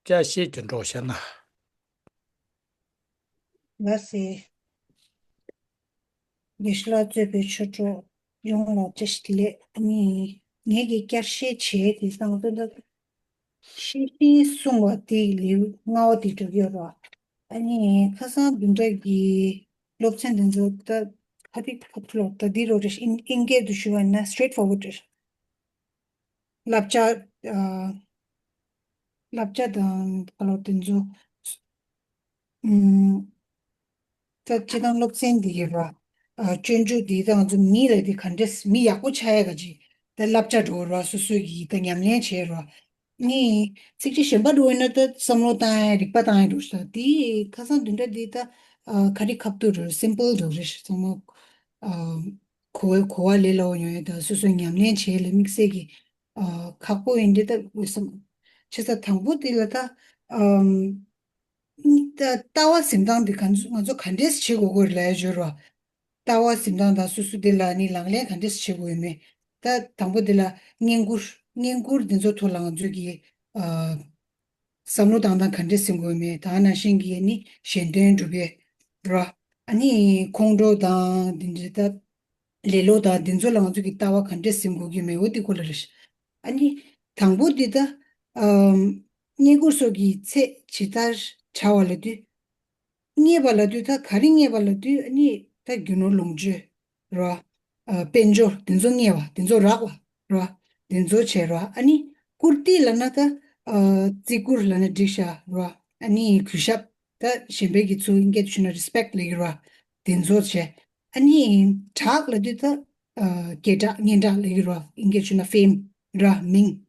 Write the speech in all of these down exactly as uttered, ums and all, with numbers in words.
ཅ་ཤེས་ཀྱི་འགྲོ་བྱ་ན། ལགས་སེ། དགེ་བཤེས་ལགས་གཙོས་པའི་ཆོས་གྲོགས་ཡོངས་ལ་བཀྲ་ཤིས་བདེ་ལེགས། ཨ་ནི་ངེད་ཀྱི་བསྐྱར་བཤད་བྱས་དེ་སང་དོན་དག་ཤེས་བཞིན་གསུང་བ་དེ་ལེའུ་ལྔ་བ་དེ་འགྲོ་གི་ཡོད་རེད་བ། ཨ་ནི་ཁ་སང་བདུན་ཕྲག་གི་སློབ་ཚན་དེ་ཚོ་ད་ཧ་ཏི་ཁ་ཐུ་ལོ་ད་འདི་རོ་རེ་ཨིན་ཨིན་སྐད་དུ་ཞུ་བ་ན་straight forward རེད། བསླབ་བྱ། ཨ། བསླབ་བྱ་དང་ག་ལོ་དེ་ཚོ། ཨུམ། ད་སྤྱི་བཏང་སློབ་ཚན་འདི་ཡོད་ར། ཨ། སྤྱོད་འཇུག་འདི་ད་ང་ཚོ་མི་ལ་འདི་ག་འདྲས་མི་ཡག་པོ་ཆགས་ཡ་ག་ཅིག་ད་བསླབ་བྱ་འགྲོ་ར་སོ་སོ་གིས་ད་ཉམས་ལེན་བྱས་ར། ནི་ཚིག་གཅིག་གཞན་པ་འགྲོ་ཡིན་ན་ད་བསམ་བློ་བཏང་ཡ་རིག་པ་བཏང་ཡ་འགྲོ་ཤག་འདི་ཁ་སང་བདུན་ཕྲག་འདི་ད། ཨ། ག་རེ་ཁབ་ཏུ་རེད། simple འགྲོ་རེད་ཚང་མ། ཨ། གོ་བ་གོ་བ་ལས་སླ་བོ་ཡོང་ཡ་ད་སོ་སོ་ཉམས་ལེན་བྱས་ལ་དམིགས་བསལ་གྱི། ཨ། ཁག་པོ་ཡིན་འདི་ད་འོས་སམ། བྱས་ཙང་དང་པོ་འདི་ལ་ད། ཨམ། ད་ལྟ་བ་འཛིན་སྟངས་འདི་ག་ཚོད་ང་ཚོ་ག་འདྲས་བྱེད་དགོས་དགོས་ལ་ཡ་འབྱོར་བ། ལྟ་བ་འཛིན་སྟངས་དང་སོ་སོ་འདི་ལ་ནི་ལག་ལེན་ག་འདྲས་བྱེད་དགོས་ཡོད་མེད། ད་དང་པོ་འདི་ལ་བསྙེན་བཀུར་བསྙེན་བཀུར་འདི་ཚོ་ཐོག་ལ་ང་ཚོས་ཀྱི། ཨ། བསམ་བློ་བཏང་སྟངས་ག་འདྲས་ཟིན་དགོས་མེད། ད་ནང་བཞིན་གྱི་ནི་གཞན་དོན་སྒྲུབ་པའི་རོ། ཨ་ནི་ཁོང་ཁྲོ་དང་འདི་འདྲའི་ད་ལེ་ལོ་དང་འདི་ཚོ་ལ་ང་ཚོ་གི་ལྟ་བ་ག་འདྲས་ཟིན་དགོས་ཀྱི་མེད་འོ་འདི་སྐོར་ལ་རེད། ཨ་ནི་དང་པོ་འདི་ད་ཨམ། བསྙེན་བཀུར་སོགས་ཀྱི་ཚེ་ཇི་ལྟར་བྱ་བ་ལ་དུས། བསྙེན་པ་ལབ་དུས་ད་ག་རེ་བསྙེན་པ་ལབ་དུས་ཨ་ནི་ད་རྒྱུ་ནོར་ལོངས་སྤྱོད་རོ། ཨ། དཔལ་འབྱོར་དེ་ཚོ་བསྙེན་པ་དེ་ཚོ་རག་པ་རོ། དེ་ཚོ་བྱས་རོ། ཨ་ནི་བཀུར་སྟི་ལབ་ན་ད། ཨ། བརྩི་བཀུར་ལབ་ན་འགྲིག་ཤག་རོ། ཨ་ནི་གུས་ཞབས་ད་གཞན་པའི་གི་ཚུལ་སྐད་དུ་ཞུ་ན་respect ལབ་ཀྱི་རོ། དེ་ཚོ་བྱས། ཨ་ནི་གྲགས་ལབ་དུས་ད། ཨ། སྐད་གྲགས་སྙན་གྲགས་ལབ་ཀྱི་རོ། སྐད་དུ་ཞུ་ན་fame ར་མིང་།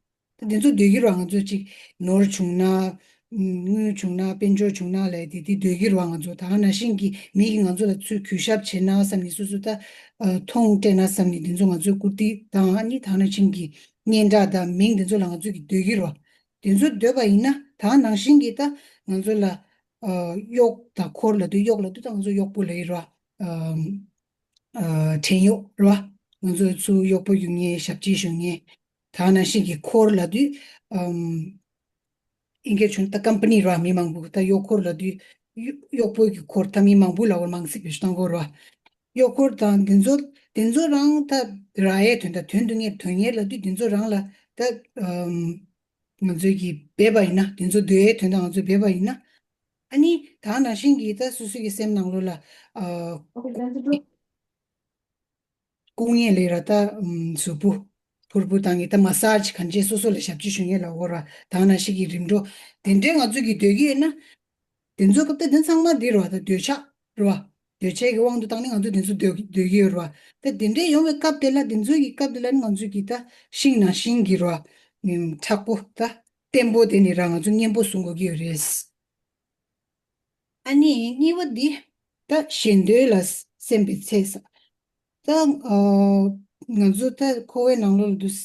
དེ་ཚོ་འདོད་ཀྱི་རོ། ང་ཚོ་ཅིག་ནོར་བྱུང་ན། དངུལ་བྱུང་ན་དཔལ་འབྱོར་བྱུང་ན་ལས་དེ་དེ་འདོད་ཀྱི་རོ། ང་ཚོ་ད་ག་ནང་བཞིན་གྱི་མི་གིས་ང་ཚོ་ལ་ཚུར་གུས་ཞབས་བྱེད་ན་བསམ་ནས་སོ་སོ་ད། ཨ། མཐོང་སྤྲད་ན་བསམ་ནས་དེ་ཚོ་ང་ཚོས་བཀུར་སྟི་དང་ཨ་ནི་ད་ག་ནང་བཞིན་གྱི་སྙན་གྲགས་དང་མིང་དེ་ཚོ་ལ་ང་ཚོ་གིས་འདོད་ཀྱི་རོ། དེ་ཚོ་འདོད་པ་ཡིན་ན་ད་ག་ནང་བཞིན་གྱི་ད་ང་ཚོ་ལ། ཨ། གཡོག་དང་འཁོར་ལབ་དུས་གཡོག་ལབ་དུས་ད་ང་ཚོ་གཡོག་པོ་ལབ་ཀྱི་རོ། ཨ། ཨ། བྲན་གཡོག་རོ། ང་ཚོ་ཚུར་གཡོག་པོ་ཡོང་མཁན་ཞབས་ཕྱི་ཞུ་མཁན། ད་ག་ནང་བཞིན་གྱི་འཁོར་ལབ་དུས། ཨམ། ཨིན་སྐད་བྱུང་ད་ཀམ་པ་ནི་ར་མི་མང་པོ་ད་གཡོག་འཁོར་ལབ་དུས། གཡོ་གཡོག་པོ་གི་འཁོར་ད་མི་མང་པོ་ལ་འོ་མང་ཚིག་བེད་སྤྱོད་གཏོང་གི་ར། གཡོག་འཁོར་དང་དེ་ཚོ་དེ་ཚོ་རང་ད་རག་ཡའི་དོན་དག་དོན་དུ་ངེས་དོན་གཉེར་ལབ་དུས་དེ་ཚོ་རང་ལ་ད། ཨམ། ང་ཚོས་ཀྱིས་འབད་པ་ཡིན་ན་དེ་ཚོ་འདོད་ཡའི་དོན་དག་ང་ཚོས་འབད་པ་ཡིན་ན། ཨ་ནི་ད་ག་ནང་བཞིན་གྱི་ད་སོ་སོ་གི་སེམས་ནང་ལོགས་ལ། ཨ། སྐུ་ངལ་ལས་ར་ད་ཨམ། གཟུགས་པོ་ཕུར་བུ་བཏང་གི་ད་མ་སཱཇ་གང་བྱས་སོ་སོ་ལ་ཞབས་ཕྱི་ཞུ་མཁན་ལ་འོ་ར་ད་ག་ནང་བཞིན་གྱི་རིམ་གྲོ་དེ་འདྲའི་ང་ཚོས་ཀྱིས་འདོད་ཀྱི་ཡོད་ན། དེ་ཚོ་སྐབས་དེ་དེ་ཚང་མ་འདི་རེད་བ། ད་འདོད་ཆགས་རེད་བ། འདོད་ཆགས་ཀྱི་དབང་དུ་བཏང་ནས་ང་ཚོ་དེ་ཚོ་འདོད་འདོད་ཀྱི་ཡོད་རེད་བ། ད་དེ་འདྲའི་ཡོང་བའི་སྐབས་དེ་ལ་དེ་ཚོ་གི་སྐབས་དེ་ལ་ནི་ང་ཚོ་གི་ད་ཤིང་ནང་བཞིན་གྱི་རེད་བ། མཁྲེགས་པོ་ད་བརྟན་པོ་དེ་ནི་ར་ང་ཚོ་གཉེན་པོ་བཟུང་དགོས་ཀྱི་ཡོད་རེད། ཨ་ནི་གཉིས་པ་འདི་ད་གཞན་དོན་ལ་སེམས་པའི་ཚེ་ས། ད་ཨ་ང་ཚོ་ད་འཁོར་བའི་ནང་ལོགས་ལ་འདུག་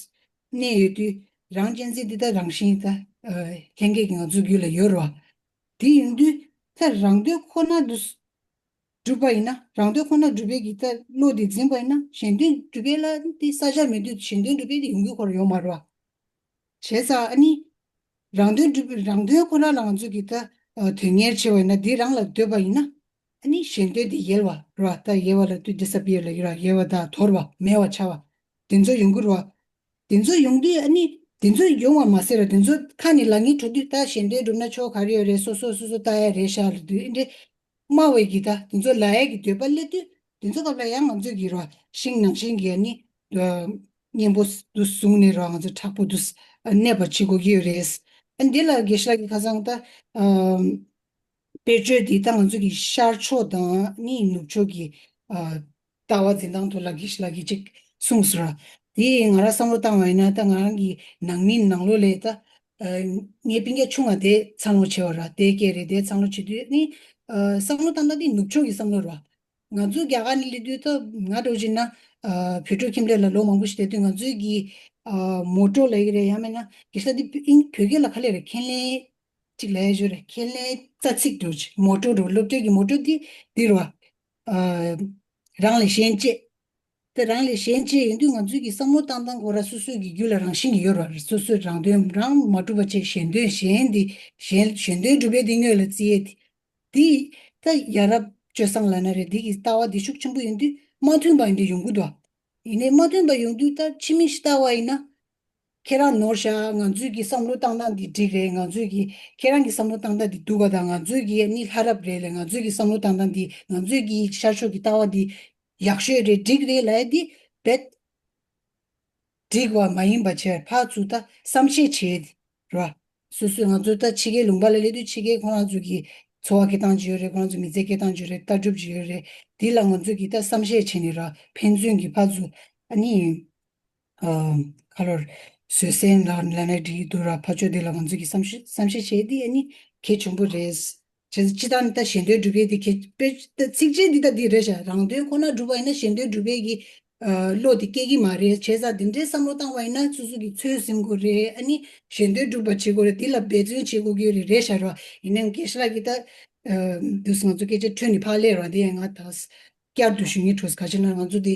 གནས་ཡོད་དུས་རང་གཅེས་འཛིན་འདི་ད་རང་བཞིན་ད་ཨ་ལྷན་སྐྱེས་ཀྱི་ང་ཚོ་རྒྱུད་ལ་ཡོད་རེད་བ། དེ་ཡིན་དུས་ད་རང་དོན་ཁོ་ན་འདུག་སྒྲུབ་པ་ཡིན་ན་རང་དོན་ཁོ་ན་སྒྲུབ་པའི་གི་ད་བློ་དེ་འཛིན་པ་ཡིན་ན་གཞན་དོན་སྒྲུབ་པའི་ལ་དེ་ས་ཆ་མེད་དུས་གཞན་དོན་སྒྲུབ་པའི་དེ་ཡོང་རྒྱུ་ཁོ་རང་ཡོད་མ་རེད་བ། བྱས་ཙང་ཨ་ནི། རང་དོན་སྒྲུབ་རང་དོན་ཁོ་ན་ལ་ང་ཚོ་གིས་ད་ཨ་དོན་གཉེར་བྱེད་པ་ཡིན་ན་འདི་རང་ལ་འདོད་པ་ཡིན་ན། ཨ་ནི་གཞན་དོན་དེ་ཡལ་བ་རེད་བ། ད་ཡལ་བ་ལབ་དུས་disappear ལབ་ཀྱི་རེད་བ། ཡལ་བ་དང་དོར་བ་མེད་པ་ཆགས་པ། དེ་ཚོ་ཡོང་གི་རེད་བ། དེ་ཚོ་ཡོང་དུས་ཨ་ནི་དེ་ཚོ་ཡོང་བ་མ་ཟད་ར་དེ་ཚོ་ཁ་ནས་ལབ་ངེས་འགྲོ་དུས་ད་གཞན་དོན་སྒྲུབ་ན་ཆོག་ག་རེ་ཡོད་རེད། སོ་སོ་སོ་སོ་ལྟ་ཡ་རེད་ཤག་ལབ་དུས་ཨེ་འདྲས། སྨྲ་བའི་གི་ད་དེ་ཚོ་ལབ་ཡ་གི་འདོད་པ་སླེབས་དུས་དེ་ཚོ་སྐབས་ལ་ཡང་ང་ཚོས་གི་ར་ཤིང་ནང་བཞིན་གྱི་ཨ་ནི་གཉེན་པོ་དུ་བཟུང་ནས་ར་ང་ཚོ་མཁྲེགས་པོ་དུ་གནས་པར་བྱེད་དགོས་ཀྱི་ཡོད་རེད། ཨ་འདི་ལ་དགེ་བཤེས་ལགས་ཀྱིས་ཁ་སང་ད་དཔེར་བརྗོད་འདི་ད་ང་ཚོ་གི་ཤར་ཕྱོགས་དང་ནི་ནུབ་ཕྱོགས་ཀྱི་ལྟ་བ་འཛིན་སྟངས་ཐོག་ལ་དགེ་བཤེས་ལགས་ཀྱིས་ཅིག་གསུངས་སོང་ར། དེ་ང་རང་བསམ་བློ་བཏང་བ་ཡིན་ན་ད་ང་རང་གི་ནང་མི་ནང་ལོགས་ལས་ད་ངའི་སྤུན་ཀྱག་ཆུང་བ་དེ་འཚར་ལོངས་བྱས་པ་ར་དེ་སྐད་རེད། དེ་འཚར་ལོངས་བྱེད་དུས་ནི་བསམ་བློ་བཏང་ན་དེ་ནུབ་ཕྱོགས་ཀྱི་བསམ་བློ་ར། ང་ཚོ་རྒྱ་གར་ནས་སླེབས་དུས་ད་ང་འདྲ་བོ་ཅིག་ན་བོད་ཕྲུག་ཁྱིམ་ལས་ལ་ལོ་མང་པོ་ཞིག་བསྡད་དུས་ང་ཚོའི་གི་མོ་ཊོ་ལབ་ཀྱི་རེད། ཡང་མིན་ན་དགེ་བཤེས་འདི་ཨིན་བོད་སྐད་ལ་ག་ལབ་རེད། ཁས་ལེན་ཅིག་ལབ་ཡ་ཞིག་རེད། ཁས་ལེན་རྩ་ཚིག་འདྲ་བོ་ཅིག་མོ་ཊོ་འདྲ་བོ་སློབ་གྲྭའི་གི་མོ་ཊོ་འདི་འདི་རེད་བ། རང་ལས་གཞན་གཅེས། དེ་རང་ལས་གཞན་གཅེས་ཡིན་དུས་ང་ཚོའི་གི་བསམ་བློ་བཏང་སྟངས་ཁོ་ར་སོ་སོའི་གི་རྒྱུད་ལ་རང་བཞིན་གྱི་ཡོད་རེད་བ། སོ་སོའི་རང་དོན་རང་མ་གྲུབ་པ་བྱས་གཞན་དོན་གཞན་དེ་གཞན་གཞན་དོན་སྒྲུབ་ཡས་དེ་དངོས་ལ་བརྩི་ཡས་དེ། དེ་ད་ཡ་རབས་སྤྱོད་བཟང་ལབ་ན་རེད། དེ་གི་ལྟ་བ་དེ་ཤུགས་ཆེན་པོ་ཡོང་དུས་མ་མཐུན་པ་ཡིན་དུས་ཡོང་གི་འདུག་ཡིན་ནའི་མ་མཐུན་པ་ཡོང་དུས་ད་ཕྱི་མི་ཞིག་ལྟ་བ་ཡིན་ན། ཁྱེད་རང་ནོར་ཤག་ང་ཚོའི་གི་བསམ་བློ་བཏང་སྟངས་འདི་འགྲིག་རེད། ང་ཚོའི་གི་ཁྱེད་རང་གི་བསམ་བློ་བཏང་སྟངས་འདི་སྡུག་པ་དང་། ང་ཚོའི་གི་ནི་ལྷ་རབ་རེད་ལས། ང་ཚོའི་གི་བསམ་བློ་བཏང་སྟངས་འདི་ང་ཚོའི་གི་ཤར་ཕྱོགས་ཀྱི་ལྟ་བ་འདི་ཡག་ཤོས་རེད། འགྲིག་རེད་ལབ་ཡ་འདི་རྦད་འགྲིག་པ་མ་ཡིན་པ་བྱས་ཕར་ཚུར་ད་བསམ་ཤེས་བྱེད་ར། སོ་སོས་ང་ཚོ་ད་ཕྱི་རྒྱལ་ལུང་པ་ལ་སླེབས་དུས་ཕྱི་རྒྱལ་ཁོ་རང་ཚོ་གི་འཚོ་བ་སྐྱེལ་སྟངས་ཅིག་ཡོད་རེད། ཁོ་རང་ཚོ་མི་ཚེ་སྐྱེལ་སྟངས་ཅིག་ཡོད་རེད། ལྟ་གྲུབ་ཅིག་ཡོད་རེད། འདི་ལ་ང་ཚོ་གི་ད་བསམ་ཤེས་བྱས་ནས་ར་ཕན་ཚུན་གྱི་ཕར་ཚུར་ཨ་ནི། ཨ། ཁ་ལོར་བཟོད་བསྲན་ལ་ལ་ནས་འགྲིག་གི་འདུག་ར། ཕར་ཕྱོགས་འདི་ལ་ང་ཚོ་གི་བསམ་ཤེས་བསམ་ཤེས་བྱས་འདི་ཨ་ནི་གལ་ཆེན་པོ་རེད། བྱས་ཙང་སྤྱིར་བཏང་ནི་ད་གཞན་དོན་སྒྲུབ་ཡས་འདི་གལ་དཔེ་ད་ཚིགས་བཅད་འདི་ད་འདི་རེད་ཤག་རང་དོན་ཁོ་ན་སྒྲུབ་པ་ཡིན་ན་གཞན་དོན་སྒྲུབ་ཡས་ཀྱི་ཨ་བློ་དེ་སྐྱེ་གི་མ་རེད། བྱས་ཙང་འདི་འདྲའི་བསམ་བློ་བཏང་བ་ཡིན་ན་སོ་སོ་གི་ཚོད་ཟིན་དགོས་རེད། ཨ་ནི་གཞན་དོན་སྒྲུབ་པ་བྱེད་དགོས་རེད། འདི་ལ་འབད་བརྩོན་བྱེད་དགོས་ཀྱི་རེད་རེད་ཤག་ར། ཡིན་ནའང་དགེ་བཤེས་ལགས་ཀྱིས་ད་ཨ་འདུག་སེ་ང་ཚོ་སྐད་ཆ་འཕྲོས་ནས་ཕར་སླེབས་ར། འདི་ཡང་ང་ད་བསྐྱར་དུ་ཞུ་སྙིང་བྲོ། ག་ཅི་ན་ང་ཚོ་འདི་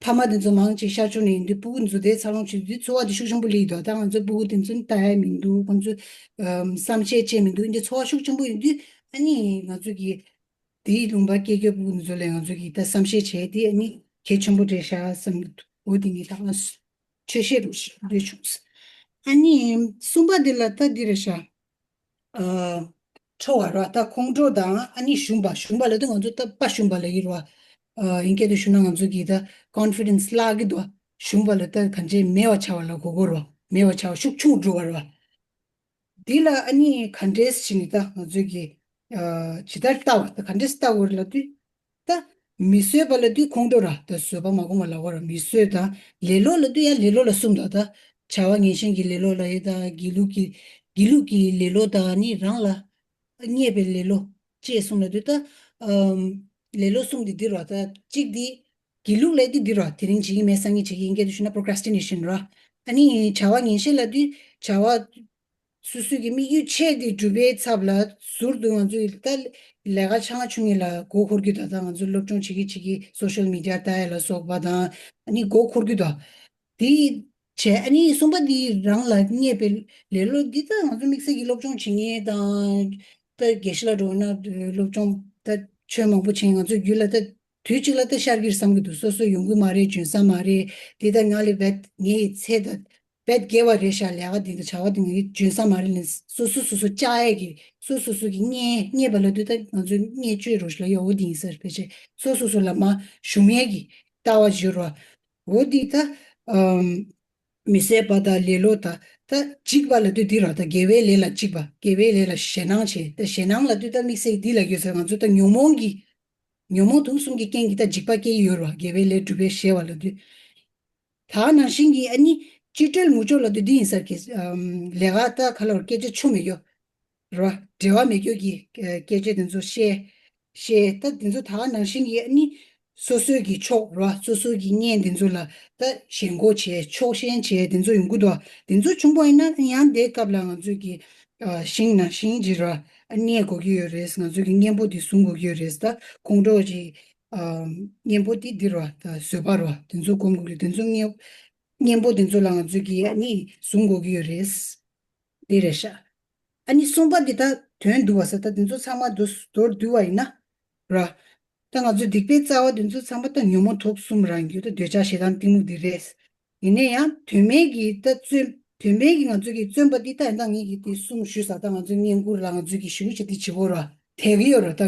ཕ་མ་དེ་ཚོ་མང་ཆེ་ཤར་ཕྱོགས་ནས་ཡིན་དུས་སྤུ་གུ་འཛུལ་དེ་འཚར་ལོངས་བྱེད་དུས་ཚོར་བ་དེ་ཤུགས་ཆེན་པོ་སླེབས་ཡོད་དོ། ད་ང་ཚོ་སྤུ་གུ་དེ་ཚོ་ལྟ་ཡ་མི་འདུག་ཁོང་ཚོ་ཨམ་བསམ་ཤེས་བྱེད་མི་འདུག་འདི་ཚོར་བ་ཤུགས་ཆེན་པོ་ཡོད་དུས་ཨ་ནི་ང་ཚོ་གི་དེའི་ལུང་པ་སྐྱེ་རྒྱུ་སྤུ་གུ་འཛུལ་ལས་ང་ཚོ་གི་ད་བསམ་ཤེས་བྱས་དེ་ཨ་ནི་གལ་ཆེན་པོ་རེད་ཤག་བསམ་གི་འདུག་འོ་དེ་ངས་ད་ང་ཆོས་བཤད་རུ་ཞུ་འདོད་བྱུང་། ཨ་ནི་གསུམ་པ་དེ་ལ་ད་འདི་རེད་ཤག་ཨ། ཁྲོ་བ་ར། ད་ཁོང་ཁྲོ་དང་ཨ་ནི་ཞུམ་པ། ཞུམ་པ་ལབ་དུས་ང་ཚོ་ད་དཔའ་ཞུམ་པ་ལབ་ཀྱི་རེད་བ། ཨ། དབྱིན་སྐད་དུ་ཞུ་ན་ང་ཚོ་གི་ད་ཀོན་ཕི་ཌེན་སི་བརླག་གི་འདུག་ཞུམ་པ་ལ་ད་གང་ཅི་མེད་པ་ཆགས་པ་ལ་གོ་གོ་རེད་བ། མེད་པ་ཆགས་པ་ཤུགས་ཆུང་འགྲོ་བ་རེད་བ། འདི་ལ་ཨ་ནི་ག་འདྲས་བྱས་ནས་ད་ང་ཚོས་ཀྱི་ཨ། ཇི་ལྟར་ལྟ་བ་ད་ག་འདྲས་ལྟ་དགོས་རེད་ལབ་དུས། ད་མི་བཟོད་པ་ལབ་དུས་ཁོང་ཁྲོ་ར། ད་བཟོད་པ་མ་སྒོམ་པ་ལབ་དགོས་ར། མི་བཟོད་དང་ལེ་ལོ་ལབ་དུས་ཡང་ལེ་ལོ་ལ་གསུམ་དང་། ད་བྱ་བ་ངན་ཞེན་གྱི་ལེ་ལོ་ལབ་ཡས་དང་། སྒྱིད་ལུག་གི་སྒྱིད་ལུག་གི་ལེ་ལོ་དང་ནི་རང་ལ་བརྙས་པའི་ལེ་ལོ་བཅས་གསུམ་ལབ་དུས། ད་ཨམ་ལེ་ལོ་གསུམ་འདི་འདི་ར། ད་གཅིག་འདི་སྒྱིད་ལུག་ལབ་དུས་འདི་ར། དེ་རིང་བྱེད་ཀྱི་མེད་སང་ཉིན་བྱེད་ཀྱི། དབྱིན་སྐད་དུ་ཞུ་ན་procrastination ར། ཨ་ནི་བྱ་བ་ངན་ཞེན་ལབ་དུས་བྱ་བ་སོ་སོའི་གི་དམིགས་ཡུལ་ཆེད་དེ་སྒྲུབ་པའི་ཚབ་ལ་ཟུར་དུ་ང་ཚོས་ད་ལས་ཀ་ཆུང་ང་ཆུང་ངུ་ལ་མགོ་འཁོར་རྒྱུ་དང་། ད་ང་ཚོ་སློབ་སྦྱོང་བྱེད་ཀྱི་བྱེད་ཀྱི་སོ་ཤལ་མི་ཌི་ཡ་ལྟ་ཡ་ལ་སོགས་པ་དང་། ཨ་ནི་མགོ་འཁོར་རྒྱུ་དང་། དེ་བྱས་ཨ་ནི་གསུམ་པ་འདི་རང་ལ་བརྙས་པའི་ལེ་ལོ་འདི། ད་ང་ཚོ་དམིགས་བསལ་གྱི་སློབ་སྦྱོང་བྱེད་མཁན་དང་། ད་དགེ་བཤེས་ལགས་འགྲོ་ན་སློབ་སྦྱོང་ད་ཆོས་མང་པོ་བྱེད། ང་ཚོའི་རྒྱུད་ལ་ད་དུས་གཅིག་ལ་ད་ཤར་གྱི་རེད་བསམ་གྱི་འདུག་སོ་སོ་ཡོང་གི་མ་རེད། འཇོན་ས་མ་རེད། དེ་ད་ང་ལས་རྦད་ངའི་ཚད་ད་རྦད་བརྒལ་བ་རེད་ཤག་ལས་ཀ་འདི་དང་བྱ་བ་འདི་ངས་འཇོན་ས་མ་རེད་ལབ་སོ་སོ་སོ་སོ་བཅག་ཡས་ཀྱི། སོ་སོ་སོ་གི་བརྙས་བརྙས་པ་ལབ་དུས་ད་ང་ཚོས་བརྙས་བཅོས་རོགས་ཞུ་ལབ་ཡོད། འོ་འདི་ཡིན་ས་རེད། ཕལ་ཆེར་སོ་སོ་སོ་ལ་མར་ཞུམ་ཡས་ཀྱི་ལྟ་བ་བྱེད་རོགས། འོ་འདི་ད་ཨམ་མི་བཟད་པ་དང་ལེ་ལོ་དང་། ད་འཇིགས་པ་ལབ་དུས་འདི་ར། ད་དགེ་བའི་ལས་ལ་འཇིགས་པ། དགེ་བའི་ལས་ལ་ཞེད་སྣང་བྱེད། ད་ཞེད་སྣང་ལབ་དུས་ད་དམིགས་བསལ་འདི་ལ་ཡོད་ས། ང་ཚོ་ད་ཉོན་མོངས་ཀྱི་ཉོན་མོངས་དུག་གསུམ་གྱི་རྐྱེན་གྱིས་ད་འཇིགས་པ་སྐྱེ་ཡི་ཡོད་ར། དགེ་བའི་ལས་སྒྲུབ་པའི་ཞེད་པ་ལབ་དུས། ད་ནང་བཞིན་གྱི་ཨ་ནི་གཅིག་གྲོལ་ངོ་སྤྲོད་ལབ་དུས་འདི་ཡིན་ས་རེད། ཨམ་ལས་ཀ་ད་ག་ལ་བར་སྐད་ཆ་ཆུ་མེད་རྒྱུ་ར། འབྲེལ་བ་མེད་རྒྱུ་གི་ཨ་སྐད་ཆ་དེ་ཚོ་བཤད། བཤད། ད་དེ་ཚོ་ད་ནང་བཞིན་གྱི་ཨ་ནི་སོ་སོའི་གི་ཕྱོགས་ར། སོ་སོའི་གི་གཉེན་དེ་ཚོ་ལ་ད་ཞེན་ཁོག་བྱས། ཕྱོགས་ཞེན་བྱས། དེ་ཚོ་ཡོང་གི་འདུག་དེ་ཚོ་བྱུང་པ་ཡིན་ན་ཡང་དེའི་སྐབས་ལ་ང་ཚོས་གི་ཨ་ཤིང་ནང་བཞིན་གྱི་ར། ཨ་གཉེན་དགོས་ཀྱི་ཡོད་རེད། ང་ཚོས་གི་གཉེན་པོ་དེ་བཟུང་དགོས་ཀྱི་ཡོད་རེད། ད་ཁོང་ཁྲོ་གི་ཨ་གཉེན་པོ་དེ་འདི་ར། ད་བཟོད་པ་ར། དེ་ཚོ་སྒོམ་དགོས་ཀྱི། དེ་ཚོ་གཉེན་གཉེན་པོ་དེ་ཚོ་ལ་ང་ཚོས་གི་ཨ་ནི་བཟུང་དགོས་ཀྱི་ཡོད་རེད། འདི་རེད་ཤག་ཨ་ནི་གསུམ་པ་འདི་ད་དོན་བསྡུ་བ་ཟེར། ད་འདི་ཚོ་ཚང་མ་མདོར་མདོར་བསྡུ་བ་ཡིན་ན་ར། ད་ང་ཚོ་སྡིག་པའི་རྩ་བ་འདི་ཚོ་ཚང་མ་ད་ཉོན་མོངས་དུག་གསུམ་རང་རྒྱུད་ད་འདོད་ཆགས་ཞེ་སྡང་གཏི་མུག་འདི་རེད། ཡིན་ན་ཡང་དོན་མེད་ཀྱི་ད་བརྩོན་དོན་མེད་ཀྱི་ང་ཚོ་གི་བརྩོན་པ་འདི་ད་ཡིན་ད་ངེད་ཀྱི་དེ་གསུང་ཞུས་ས། ད་ང་ཚོའི་བསྙེན་བཀུར་ལ་ང་ཚོ་གི་ཞུ་ཞུ་དེ་བྱེད་དགོས་ར། དེ་གི་ཡོད་ར། ད་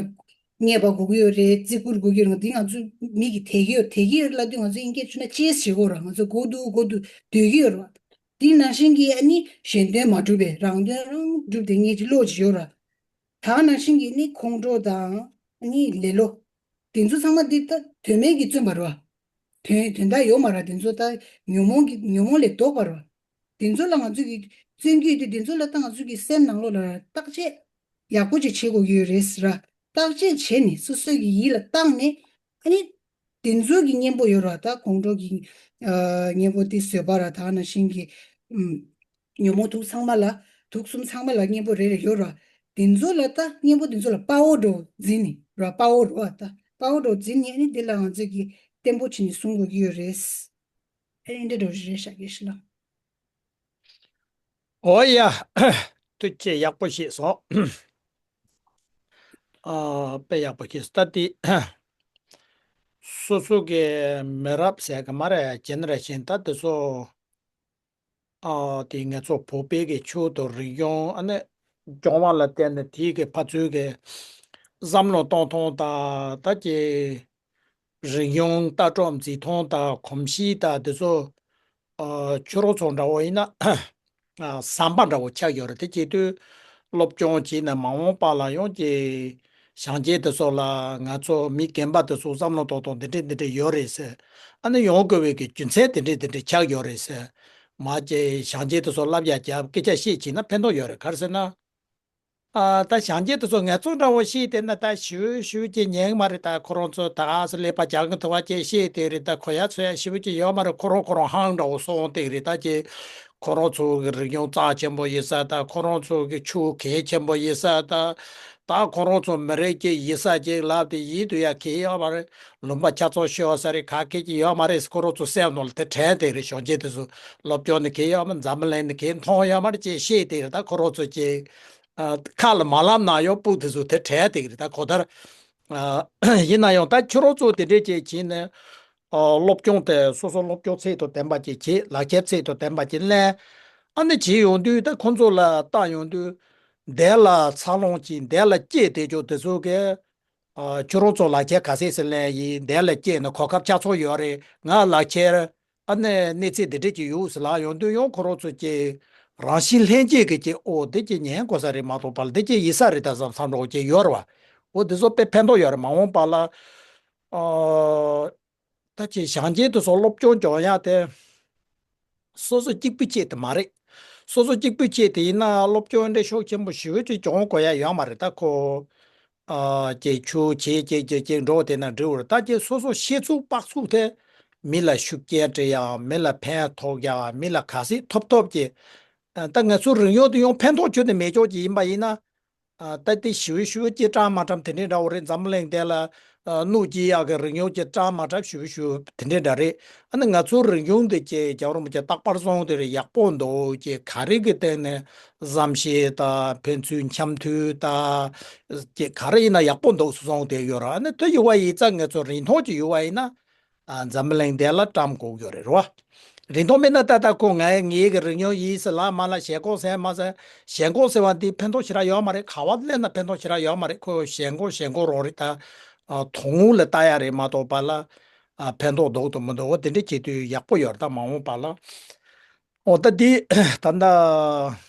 རྙེད་པ་དགོས་ཀྱི་ཡོད་རེད། བརྩི་བཀུར་དགོས་ཀྱི་ཡོད་རེད། འདི་ང་ཚོ་མི་གི་དེ་གི་ཡོད་དེ་གི་ཡོད་ལབ་དུས་ང་ཚོ་དབྱིན་སྐད་བྱུང་ན་ཅེས་བྱེད་དགོས་ར། ང་ཚོ་དགོས་འདུག་དགོས་འདུག་འདོད་ཀྱི་ཡོད་ར། དེ་ནང་བཞིན་གྱི་ཨ་ནི་གཞན་དོན་མ་གྲུབ་པའི་རང་དོན་རང་གྲུབ་དེ་ངེད་ཀྱི་བློ་ཅིག་ཡོད་ར། ད་ནང་བཞིན་གྱི་ནི་ཁོང་ཁྲོ་དང་ནི་ལེ་ལོ། དེ་ཚོ་ཚང་མ་འདི་ད་དོན་མེད་ཀྱི་བརྩོན་པ་རེད་བ། དོན་དོན་དག་ཡོད་མ་རེད། དེ་ཚོ་ད་ཉོན་མོངས་ཀྱི་ཉོན་མོངས་ལས་ལྡོག་པ་རེད་བ། དེ་ཚོ་ལ་ང་ཚོ་གི་བརྩོན་རྒྱུ་དེ་དེ་ཚོ་ལ་ད་ང་ཚོ་གི་སེམས་ནང་ལོགས་ལ་བརྟག་དཔྱད་ཡག་པོ་ཅིག་བྱེད་དགོས་ཀྱི་ཡོད་རེད་ཟེར་ར། བརྟག་དཔྱད་བྱས་ནས་སོ་སོ་གི་ཡིད་ལ་བཏང་ནས་ཨ་ནི། དེ་ཚོ་གི་གཉེན་པོ་ཡོད་ར། ད་ཁོང་ཁྲོ་གི་ཨ་གཉེན་པོ་དེ་བཟོད་པ་ར། ད་ནང་བཞིན་གྱི་ཨམ་ཉོན་མོངས་དུག་ཚང་མ་ལ་དུག་གསུམ་ཚང་མ་ལ་གཉེན་པོ་རེ་རེ་ཡོད་ར། དེ་ཚོ་ལ་ད་གཉེན་པོ་དེ་ཚོ་ལ་དཔའ་བོ་འདྲ་བོ་འཛིན་ནས་ར། དཔའ་བོ་ར་བ། ད་དཔའ་བོ་འདྲ་བོ་འཛིན་ནས་ཨ་ནི་དེ་ལ་ང་ཚོས་ཀྱི་ བརྟན་པོ་བྱས་ནས་གསུང་དགོས་ཀྱི་ཡོད་རེད། ཨེ་འདྲ་འདྲ་རེད་ཤག་དགེ་བཤེས་ལགས། འོ་ཡ། ཐུགས་རྗེ་ཆེ། ཡག་པོ་བཤད་སོང་། ཨ། དཔེ་ཡག་པོ་བཤད་སོང་། ད་དེ་སོ་སོ་གི་མི་རབས་ཟེར་གི་མ་རེད། ཇེ་ནེ་རེ་ཤན་ད་དེ་ཚོ། ཨ། དེ་ང་ཚོ་བོད་པའི་གི་ཆོས་དང་རིག་གཞུང་ཨ་ནི་སྦྱོང་བ་ལ་བརྟེན་ནས་དེའི་གི་ཕན་ཚུན་གི་བསམ་བློ་གཏོང་སྟངས་དང་། ད་ཀྱི་རིག་གཞུང་ལྟ་གྲུབ་འཛིན་སྟངས་དང་གོམས་གཤིས་དང་དེ་ཚོ། ཨ། ཁྱོད་རང་ཚོ་འདྲ་བོ་ཡིན་ན། ཨ། ཟམ་པ་འདྲ་བོ་ཆགས་ཡོད་རེད། དེ་བྱེད་དུས་སློབ་སྦྱོང་བྱས་ནས་མ་འོངས་པ་ལ་ཡང་ཀྱི་གཞོན་སྐྱེས་དེ་ཚོ་ལ་ང་ཚོ་མི་རྒན་པ་དེ་ཚོ་བསམ་བློ་གཏོང་སྟངས་འདི་འདྲས་འདི་འདྲས་ཡོད་རེད་ཟེར། ཨ་ནི་ཡོང་དགོས་པའི་གི་རྒྱུ་མཚན་དེ་འདྲས་དེ་འདྲས་ཆགས་ཡོད་རེད་ཟེར། མ་ཀྱི་གཞོན་སྐྱེས་དེ་ཚོ་བསླབ་ཡག་རྒྱབ་སྐད་ཆ་བཤད་བྱས་ན་ཕན་ཐོགས་ཡོད་རེད། ག་རེ་ཟེར་ན། ཨ། ད་གཞོན་སྐྱེས་དེ་ཚོ་ང་ཚོ་འདྲ་བོ་བཤད་བསྡད་ན་ད་ཞུ་ཞུ་ཅིག་ཉན་གི་མ་རེད། ད་ཁོ་རང་ཚོ་ད་ག་སེ་ཀླད་པ་རྒྱག་གི་འདུག་པ་ཅིག་བཤད་བསྡད་རེད། ད་གོ་ཡ་ཚོད་ཡ་ཞེ་པོ་ཅིག་ཡོད་མ་རེད། ཁོ་རང་ཁོ་རང་ཧང་འདྲ་བོ་སོང་བསྡད་རེད། ད་ཅིག་ཁོ་རང་ཚོ་གི་རིག་གཞུང་རྩ་ཆེན་པོ་ཡིན་ས། ད་ཁོ་རང་ཚོ་གི་ཆོས་གལ་ཆེན་པོ་ཡིན་ས། ད་ད་ཁོ་རང་ཚོ་མི་རིགས་ཅིག་ཡིན་ས་ཅིག་ལབ་དེ་ཡིད་དུ་ཡ་གལ་ཡོད་མ་རེད། ལུང་པ་ཆ་ཚང་ཤོར་ས་རེད། ག་གལ་ཅིག་ཡོད་མ་རེད། ཁོ་རང་ཚོ་སེམས་ནང་ལ་དེ་དྲན་བསྡད་རེད། གཞོན་སྐྱེས་དེ་ཚོ་སློབ་སྦྱོང་ནི་གལ་ཡོད་མ། འཛམ་བུ་གླིང་ནི་གལ་མཐོང་ཡོད་མ་རེད་ཅེས་བཤད་བསྡད་རེད། ད་ཁོ་རང་ཚོ་ཅིག་ཨ། ཁ་ལ་མ་ལབ་ན་ཡང་སྤུ་དེ་ཚོ་དེ་དྲན་བསྡད་ཀྱི་རེད། ད་གོ་ལྟར། ཨ། ཡིན་ན་ཡང་ད་ཁྱོད་རང་ཚོ་དེ་འདྲས་ཅིག་བྱས་ནས། ཨ། སློབ་སྦྱོང་དེ་སོ་སོ་སློབ་སྦྱོང་ཚད་དང་ལྡན་པ་ཅིག་བྱེད། ལག་ཁྱེར་ཚད་དང་ལྡན་པ་ཅིག་ལེན། ཨ་ནི་བྱེད་ཡོང་དུས་ད་ཁོང་ཚོ་ལ་བལྟ་ཡོང་དུས། འདས་ལ་འཚར་ལོངས་ཀྱིས་འདས་ལ་སྐྱེས་བསྡད་ཀྱོག་དེ་ཚོ་གིས། ཨ། ཁྱོད་རང་ཚོ་ལག་ཁྱེར་ག་ཚད་ཟིག་ལེན་ཡིན། འདས་ལ་སྐྱེས་ནས་གོ་སྐབས་ཆ་ཚང་ཡོད་རེད། ང་ལག་ཁྱེར། ཨ་ནི་གནས་ཚད་འདི་འདྲས་ཅིག་ཡོད་ཟེར་ལབ་ཡོང་དུས་ཡང་ཁོ་རང་ཚོ་ཀྱི་རང་བཞིན་ལྷན་སྐྱེས་ཀྱི་ཀྱི་ཨོ་འདི་ཀྱི་ཉན་དགོས་ས་རེད་མ་གཏོགས་པ་ལ་འདི་ཀྱི་ཡིན་ས་རེད་ད་བསམ་བསམ་འདྲ་བོ་ཅིག་ཡོད་རེད་བ། འོ་འདི་ཚོ་དཔེ་ཕན་ཐོགས་ཡོད་རེད། མ་འོངས་པ་ལ། ཨ། ད་ཅི་གཞོན་སྐྱེས་དེ་ཚོ་སློབ་སྦྱོང་སྦྱོང་ཡག་དེ། སོ་སོ་གཅིག་པུའི་ཆེད་དུ་མ་རེད། སོ་སོ་གཅིག་པུའི་ཆེད་དུ་ཡིན་ན་སློབ་སྦྱོང་འདྲ་ཤུགས་ཆེན་པོ་ཞེ་པོ་ཅིག་སྦྱོང་དགོས་ཡ་ཡོད་མ་རེད། ད་ཁོ། ཨ། ཅིག་ཆུ་བྱེད་ཅིག་ཅིག་ཅིག་འགྲོ་བསྡད་ན་འགྲིག་པ་རེད། ད་ཅིག་སོ་སོ་ཤེས་ཚུལ་དཔག་ཚུལ་དེ། མི་ལ་ཤུགས་རྐྱེན་སྤྲད་ཡ། མི་ལ་ཕན་ཐོགས་ཡ། མི་ལ་ག་ཚད་ཐོབ་ཐོབ་ཀྱི། ཨ། ད་ང་ཚོའི་རིག་གཞུང་དེ་ཡང་ཕན་ཐོགས་ཁྱོན་ནས་མེད་ཆོག་ཅིག་ཡིན་པ་ཡིན་ན། ཨ། ད་དེ་ཞེ་པོ་ཞེ་པོ་ཅིག་བཀྲམ་མ་བཀྲམ་དེ་འདྲའི་འདྲ་བོ་རེད། འཛམ་བུ་གླིང་དེ་ལ། ཨ། གནོད་སྐྱེལ་ཡག་གི་རིག་གཞུང་ཅིག་བཀྲམ་མ་བཀྲམ་ཞེ་པོ་ཞེ་པོ་དེ་འདྲའི་འདྲ་རེད། ཨ་ནི་ང་ཚོའི་རིག་གཞུང་དེ་ཅིག་རྒྱལ་བ་རིན་པོ་ཆེ་རྟག་པར་བཟང་དེ་རེད། ཡག་པོ་འདུག་ཅེས་ག་རེ་གི་སྟེང་ནས་བསམ་ཤེས་དང་ཕན་ཚུན་འཆམ་མཐུན་དང་ཅིག་ག་རེ་ཡིན་ན་ཡག་པོ་འདུག་བཟོ་སོང་དེ་ཡོད་ར། ཨ་ནི་དེ་ཡོད་པ་ཡིན་ཙང་ང་ཚོ་རིན་ཐང་ཅིག་ཡོད་པ་ཡིན་ན། ཨ། འཛམ་བུ་གླིང་འདི་ལ་བཀྲམ་དགོས་ཀྱི་ཡོད་རེད་རོ། རིན་ཐང་མེད་ན་ད་ལྟ་ཁོ་ང་ངེད་ཀྱི་རིག་གཞུང་ཡིན་ཟེར་ལབ་མ་ལབ། ཞེན་ཁོག་ཟེར་མ་ཟེར། ཞེན་ཁོག་ཟེར་བ་འདི་ཕན་ཐོགས་ཞེ་དྲག་ཡོད་མ་རེད། ག་པར་སླེབས་ན་ཕན་ཐོགས་ཞེ་དྲག་ཡོད་མ་རེད། ཁོ་ཞེན་ཁོག་ཞེན་ཁོག་རང་རེད་ད། ཨ། དོན་དངོས་ལ་ལྟ་ཡ་རེད་མ་གཏོགས་པ་ལ། ཨ། ཕན་ཐོགས་འདུག་དང་མི་འདུག་འོ་དེ་འདྲ་བྱེད་དུས་ཡག་པོ་ཡོད་རེད་ད་མ་འོངས་པ་ལ། འོ་ད་འདི་ད་ལྟ།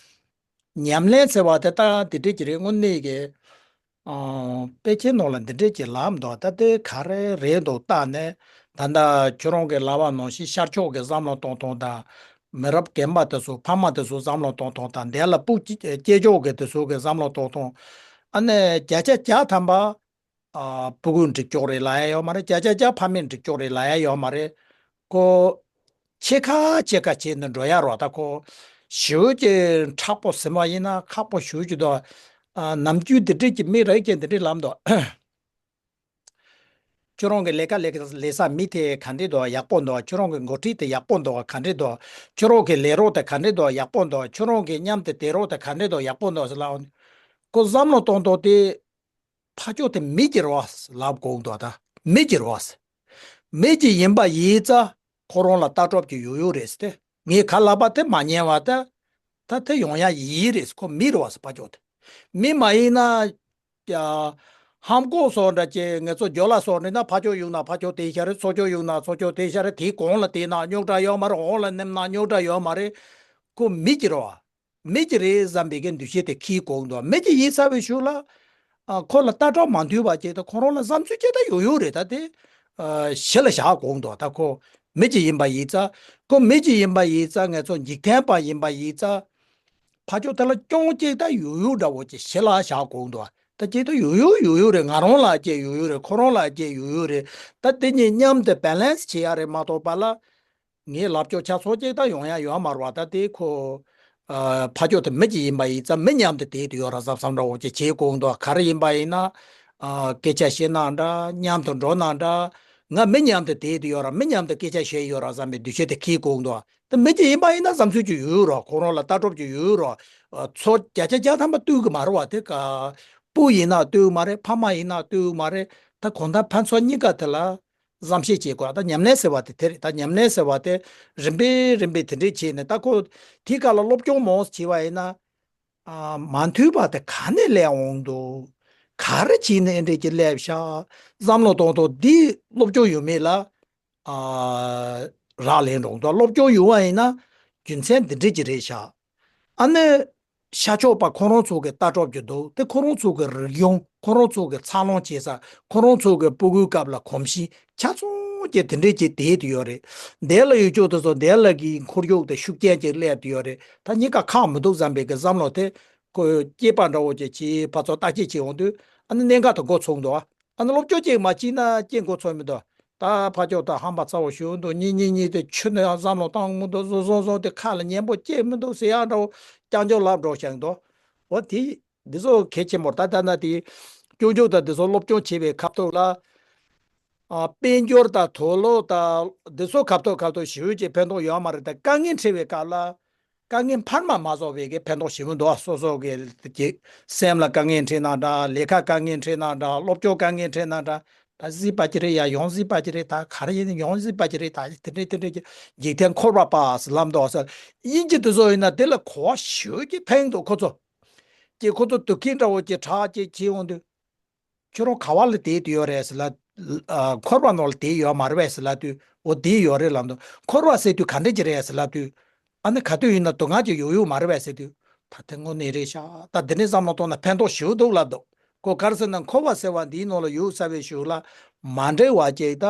ཉམས་ལེན་ཟེར་བ་དེ་ད་དེ་འདྲས་ཀྱི་རེད། དངོས་གནས་ཀྱི། ཨང་། དཔེ་ཆའི་ནང་ལ་འདི་འདྲས་ཀྱི་ལབ་འདུག་ད་དེ་ག་རེ་རེད་འདུག་བལྟས་ནས་ད་ལྟ་ཁྱོད་རང་གིས་ལབ་པ་ནང་བཞིན་ཤར་ཕྱོགས་ཀྱི་བསམ་བློ་གཏོང་སྟངས་དང་། མི་རབས་རྒན་པ་དེ་ཚོ་ཕ་མ་དེ་ཚོ་བསམ་བློ་གཏོང་སྟངས་དང་། འདས་ལ་སྤུ་སྐྱེས་ཕྱོགས་ཀྱི་དེ་ཚོ་གི་བསམ་བློ་གཏོང་སྟངས། ཨ་ནི་བརྒྱ་ཆ་བརྒྱ་ཐམ་པ། ཨ། སྤུ་གུ་འགྲིག་ཀྱོག་རེད་ལབ་ཡ་ཡོད་མ་རེད། བརྒྱ་ཆ་བརྒྱ་ཕ་མས་འགྲིག་ཀྱོག་རེད་ལབ་ཡ་ཡོད་མ་རེད། ཁོ། ཕྱེད་ཀ་ཕྱེད་ཀ་བྱས་ནས་འགྲོ་ཡ་རོ། ད་ཁོ། ཞེ་པོ་ཅིག་མཁྲེགས་པོ་ཟེར་བ་ཡིན་ན་ཁག་པོ་ཞེ་པོ་ཅིག་འདུག་ཨ། ནམ་རྒྱུན་འདི་འདྲས་ཀྱི་མི་རེ་ཅིག་འདི་འདྲས་ལབ་འདུག་ཁྱོད་རང་གི་ལས་ཀ་ལས་ལས་ས་མི་དེ་ག་འདྲས་འདུག་ཡག་པོ་འདུག་ཁྱོད་རང་གི་འགོ་ཁྲིད་དེ་ཡག་པོ་འདུག་ག་འདྲས་འདུག་ཁྱོད་རང་གི་ལས་རོགས་དེ་ག་འདྲས་འདུག་ཡག་པོ་འདུག་ཁྱོད་རང་གི་མཉམ་དུ་བསྡད་རོགས་དེ་ག་འདྲས་འདུག་ཡག་པོ་འདུག་ཟེར་ལབ། ཁོ་བསམ་བློ་གཏོང་སྟངས་དེ། ཕ་ཆོས་དེ་མི་གྱུར་བ་ལབ་དགོས་འདུག་ད་མི་གྱུར་བ། མི་གྱུར་ཡིན་པ་ཡིན་ཙང་ཁོ་རང་ལ་ལྟ་གྲུབ་ཀྱི་ཡོད་ཡོད་རེད་ཟེར་ཏེ། ངས་ག་ལབ་པ་དེ་མ་ཉན་བ་ད། ད་དེ་ཡོང་ཡ་ཡིན་རེད། ཁོ་མི་རེད་བ་ཟེར་ཕ་ཆོས་དེ། མི་མ་ཡིན་ན། ཡ། ཧམ་གོག་སོགས་འདྲ་ཅེ་ང་ཚོ་ཇོ་ལ་སོགས་འདྲ་ན་ཕ་ཆོས་ཡོང་ན་ཕ་ཆོས་དེ་ཤ་རེད། ཚོ་ཆོས་ཡོང་ན་ཚོ་ཆོས་དེ་ཤ་རེད། དེ་གོང་ལ་དེ་ན་རྙོག་དྲ་ཡོད་མ་རེད། འོག་ལ་ནེམ་ན་རྙོག་དྲ་ཡོད་མ་རེད། ཁོ་མི་གྱུར་བ། མི་གཅིག་རེད་བསམ་པའི་གི་འདུ་ཤེས་དེ་འཁྱེར་དགོས་འདུག་མི་གཅིག་ཡིན་ཚར་བའི་གཞུག་ལ། ཨ། ཁོ་ལ་ལྟ་གྲུབ་མ་མཐུན་པ་ཅིག་དང་ཁོ་རང་ལ་བསམ་ཚུལ་ཅིག་ད་ཡོད་ཡོད་རེད། ད་དེ། ཨ། གཞི་ལ་བཞག་དགོས་འདུག་ད་ཁོ་མི་གཅིག་ཡིན་པ་ཡིན་ཙང་། ཁོ་མི་གཅིག་ཡིན་པ་ཡིན་ཙང་ང་ཚོ་འཇིག་རྟེན་པ་ཡིན་པ་ཡིན་ཙང་། ཕ་ཕྱོགས་དེ་ལ་སྐྱོན་ཅིག་ད་ཡོད་ཡོད་འདྲ་བོ་ཅིག་གཞི་ལ་བཞག་དགོས་འདུག་ད་ཅིག་ད་ཡོད་ཡོད་ཡོད་ཡོད་རེད། ང་རང་ལ་ཅིག་ཡོད་ཡོད་རེད། ཁོ་རང་ལ་ཅིག་ཡོད་ཡོད་རེད། ད་དེ་གཉིས་མཉམ་དུ་བེ་ལེན་སི་བྱེད་ཡ་རེད་མ་གཏོགས་པ་ལ། ངའི་ལབ་ཕྱོགས་ཆ་ཚང་གཅིག་ད་ཡོང་ཡ་ཡོད་མ་རེད་བ། ད་དེ་ཁོ། ཨ། ཕ་ཕྱོགས་དེ་མི་གཅིག་ཡིན་པ་ཡིན་ཙང་མི་མཉམ་དུ་བསྡད་དུ་ཡོད་ར་བསམ་བསམ་འདྲ་བོ་ཅིག་བྱེད་དགོས་འདུག་ག་རེ་ཡིན་པ་ཡིན་ན། ཨ། སྐད་ཆ་བཤད་ན་འདྲ། མཉམ་དུ་འགྲོ་ན་འདྲ། ང་མི་མཉམ་དུ་བསྡད་དུ་ཡོད་ར། མི་མཉམ་དུ་སྐད་ཆ་བཤད་ཡོད་ར་བསམ་པའི་འདུ་ཤེས་དེ་ཁེལ་དགོས་འདུག་ད་མི་གཅིག་ཡིན་པ་ཡིན་ན་བསམ་ཚུལ་གཅིག་ཡོད་ར། ཁོ་རང་ལ་ལྟ་གྲུབ་གཅིག་ཡོད་ར། ཨ། ཚོ་བརྒྱ་ཆ་བརྒྱ་ཐམ་པ་ལྟོས་གི་མ་རེད་བ། དེ་ག་སྤུ་ཡིན་ན་ལྟོས་མ་རེད། ཕ་མ་ཡིན་ན་ལྟོས་མ་རེད། ད་གང་ལྟར་ཕན་ཚུན་གཉིས་ཀ་དེ་ལ་བསམ་ཤེས་བྱེད་དགོས། ད་ཉམས་ལེན་ཟེར་བ་དེ་དེ་རེད། ད་ཉམས་ལེན་ཟེར་བ་དེ་རིམ་པས་རིམ་པས་དེ་འདྲས་བྱས་ནས། ད་ཁོ་དེའི་སྐབས་ལ་སློབ་སྦྱོང་མང་བྱས་པ་ཡིན་ན། ཨ། མ་མཐུན་པ་དེ་ག་ནས་སླེབས་འོང་འདུག་ག་རེ་བྱས་ནས་འདི་འདྲས་ཀྱི་སླེབས་ཤག་བསམ་བློ་གཏོང་གཏོང་། འདི་སློབ་སྦྱོང་ཡོད་མེད་ལ། ཨ། རག་ལས་འགྲོ་འདུག་སློབ་སྦྱོང་ཡོད་པ་ཡིན་ན་རྒྱུ་མཚན་འདི་འདྲས་ཀྱི་རེད་ཤག་ཨ་ནི་ཤར་ཕྱོགས་པ་ཁོ་རང་ཚོ་གི་ལྟ་གྲུབ་ཀྱི་འདུག་དེ་ཁོ་རང་ཚོ་གི་རིག་གཞུང་། ཁོ་རང་ཚོ་གི་འཚར་ལོངས་བྱེད་ས། ཁོ་རང་ཚོ་གི་སྤུ་གུའི་སྐབས་ལ་གོམས་གཤིས་ཆ་ཚང་གི་དེ་འདྲས་ཀྱི་དེད་དུ་ཡོད་རེད། འདི་ལ་ཡོད་ཆོག་དེ་ཚོ་འདི་ལ་གི་འཁོར་རྒྱུག་དེ་ཤུགས་རྐྱེན་ཅིག་སླེབས་དུ་ཡོད་རེད། ད་གཉིས་ཀ་ཁག་མི་འདུག་བསམ་པའི་གི་བསམ་བློ་དེ་ཁོ་སྐྱེས་པ་འདྲ་བོ་ཅིག་བྱས་ཕར་ཚུར་བརྟག་དཔྱད་བྱེད་འོང་དུས། ཨ་ནི་གནད་འགག་དེ་འགོ་ཚུགས་འདུག་ཨ་ནི་སློབ་སྦྱོང་ཅིག་མ་བྱས་ན་ཅིག་འགོ་ཚུགས་མི་འདུག་ད་ཕར་ཕྱོགས་དང་ཧམ་པ་ཚ་བོ་ཞུ་འདུག་གཉིས་གཉིས་གཉིས་དེ་ཆུ་ནས་ཡང་བསམ་བློ་བཏང་མི་འདུག་བཟོ་བཟོ་བཟོ་དེ་ཁ་ལ་ཉན་པོ་སྐྱེས་མི་འདུག་ཟེར་ཡག་འདྲ་བོ་རྐྱང་རྐྱང་ལབ་འགྲོ་བཞག་འདུག་འོ་དེ། འདི་ཚོ་གལ་ཆེན་པོ་རེད། ད་ལྟ་ན་དེ་སྐྱོན་བརྗོད་དང་འདི་ཚོ་སློབ་སྦྱོང་བྱེད་པའི་ཁ་ཐུག་ལ། ཨ། དཔལ་འབྱོར་དང་དུག་ལོག་དང་འདི་ཚོ་ཁ་ཐུག་ཁ་ཐུག་ཞེ་པོ་ཅིག་ཕན་ཐོགས་ཡོད་མ་རེད། ད་དཀའ་ངལ་འཕྲད་པའི་སྐབས་ལ། དཀའ་ངལ་འཕར་མ་མ་བཟོ་བའི་གི་ཕན་ཐོགས་ཞེ་པོ་འདུག་སོ་སོ་གི་གི་སེམས་ལ་དཀའ་ངལ་འཕྲད་ན་འདྲ། ལས་ཀ་དཀའ་ངལ་འཕྲད་ན་འདྲ། སློབ་སྦྱོང་དཀའ་ངལ་འཕྲད་ན་འདྲ། ད་གཟིགས་པ་ཅི་རེད་ཡ། ཡང་གཟིགས་པ་ཅི་རེད། ད་ག་རེ་ཡིན་ན་ཡང་གཟིགས་པ་ཅི་རེད། ད་དེ་འདྲས་དེ་འདྲས་ཀྱི་འཇིག་རྟེན་འཁོར་བ་པ་ཟེར་ལབ་འདུག་ཟེར། དབྱིན་ཇི་དེ་ཚོ་ཡིན་ན་དེ་ལ་གོ་བ་ཞེ་པོ་ཅིག་ཕན་འདུག་ཁོ་ཚོ། ཀྱེ་ཁོ་ཚོ་དུ་ཁྱིམ་འདྲ་བོ་ཅིག་གྲ་ཅིག་བྱེད་འོང་དུས། ཁྱོད་རང་ག་བ་ལ་བསྡད་དུ་ཡོད་རེད་ཟེར་ལབ། ཨ། འཁོར་བ་ནང་ལ་བསྡད་ཡོད་མ་རེད་པས་ཟེར་ལབ་དུས། འོ་བསྡད་ཡོད་རེད་ལབ་འདུག་འཁོར་བ་ཟེར་དུས་ག་འདྲ་ཅིག་རེད་ཟེར་ལབ་དུས། ཨ་ནི་ག་དུས་ཡིན་ན་སྡུག་བསྔལ་ཅིག་ཡོད་ཡོད་མ་རེད་པས་ཟེར་དུས། ད་དེ་དངོས་གནས་རེད་ཤག་ད་འདི་འདྲའི་བསམ་བློ་གཏོང་ན་ཕན་ཐོགས་ཞེ་པོ་འདུག་ལབ་འདུག་ཁོ་ག་རེ་ཟེར་ན་འཁོར་བ་ཟེར་བ་འདིའི་ནང་ལ་ཡོད་ཚར་བའི་གཞུག་ལ་མ་འདྲེས་པ་ཅིག་ད།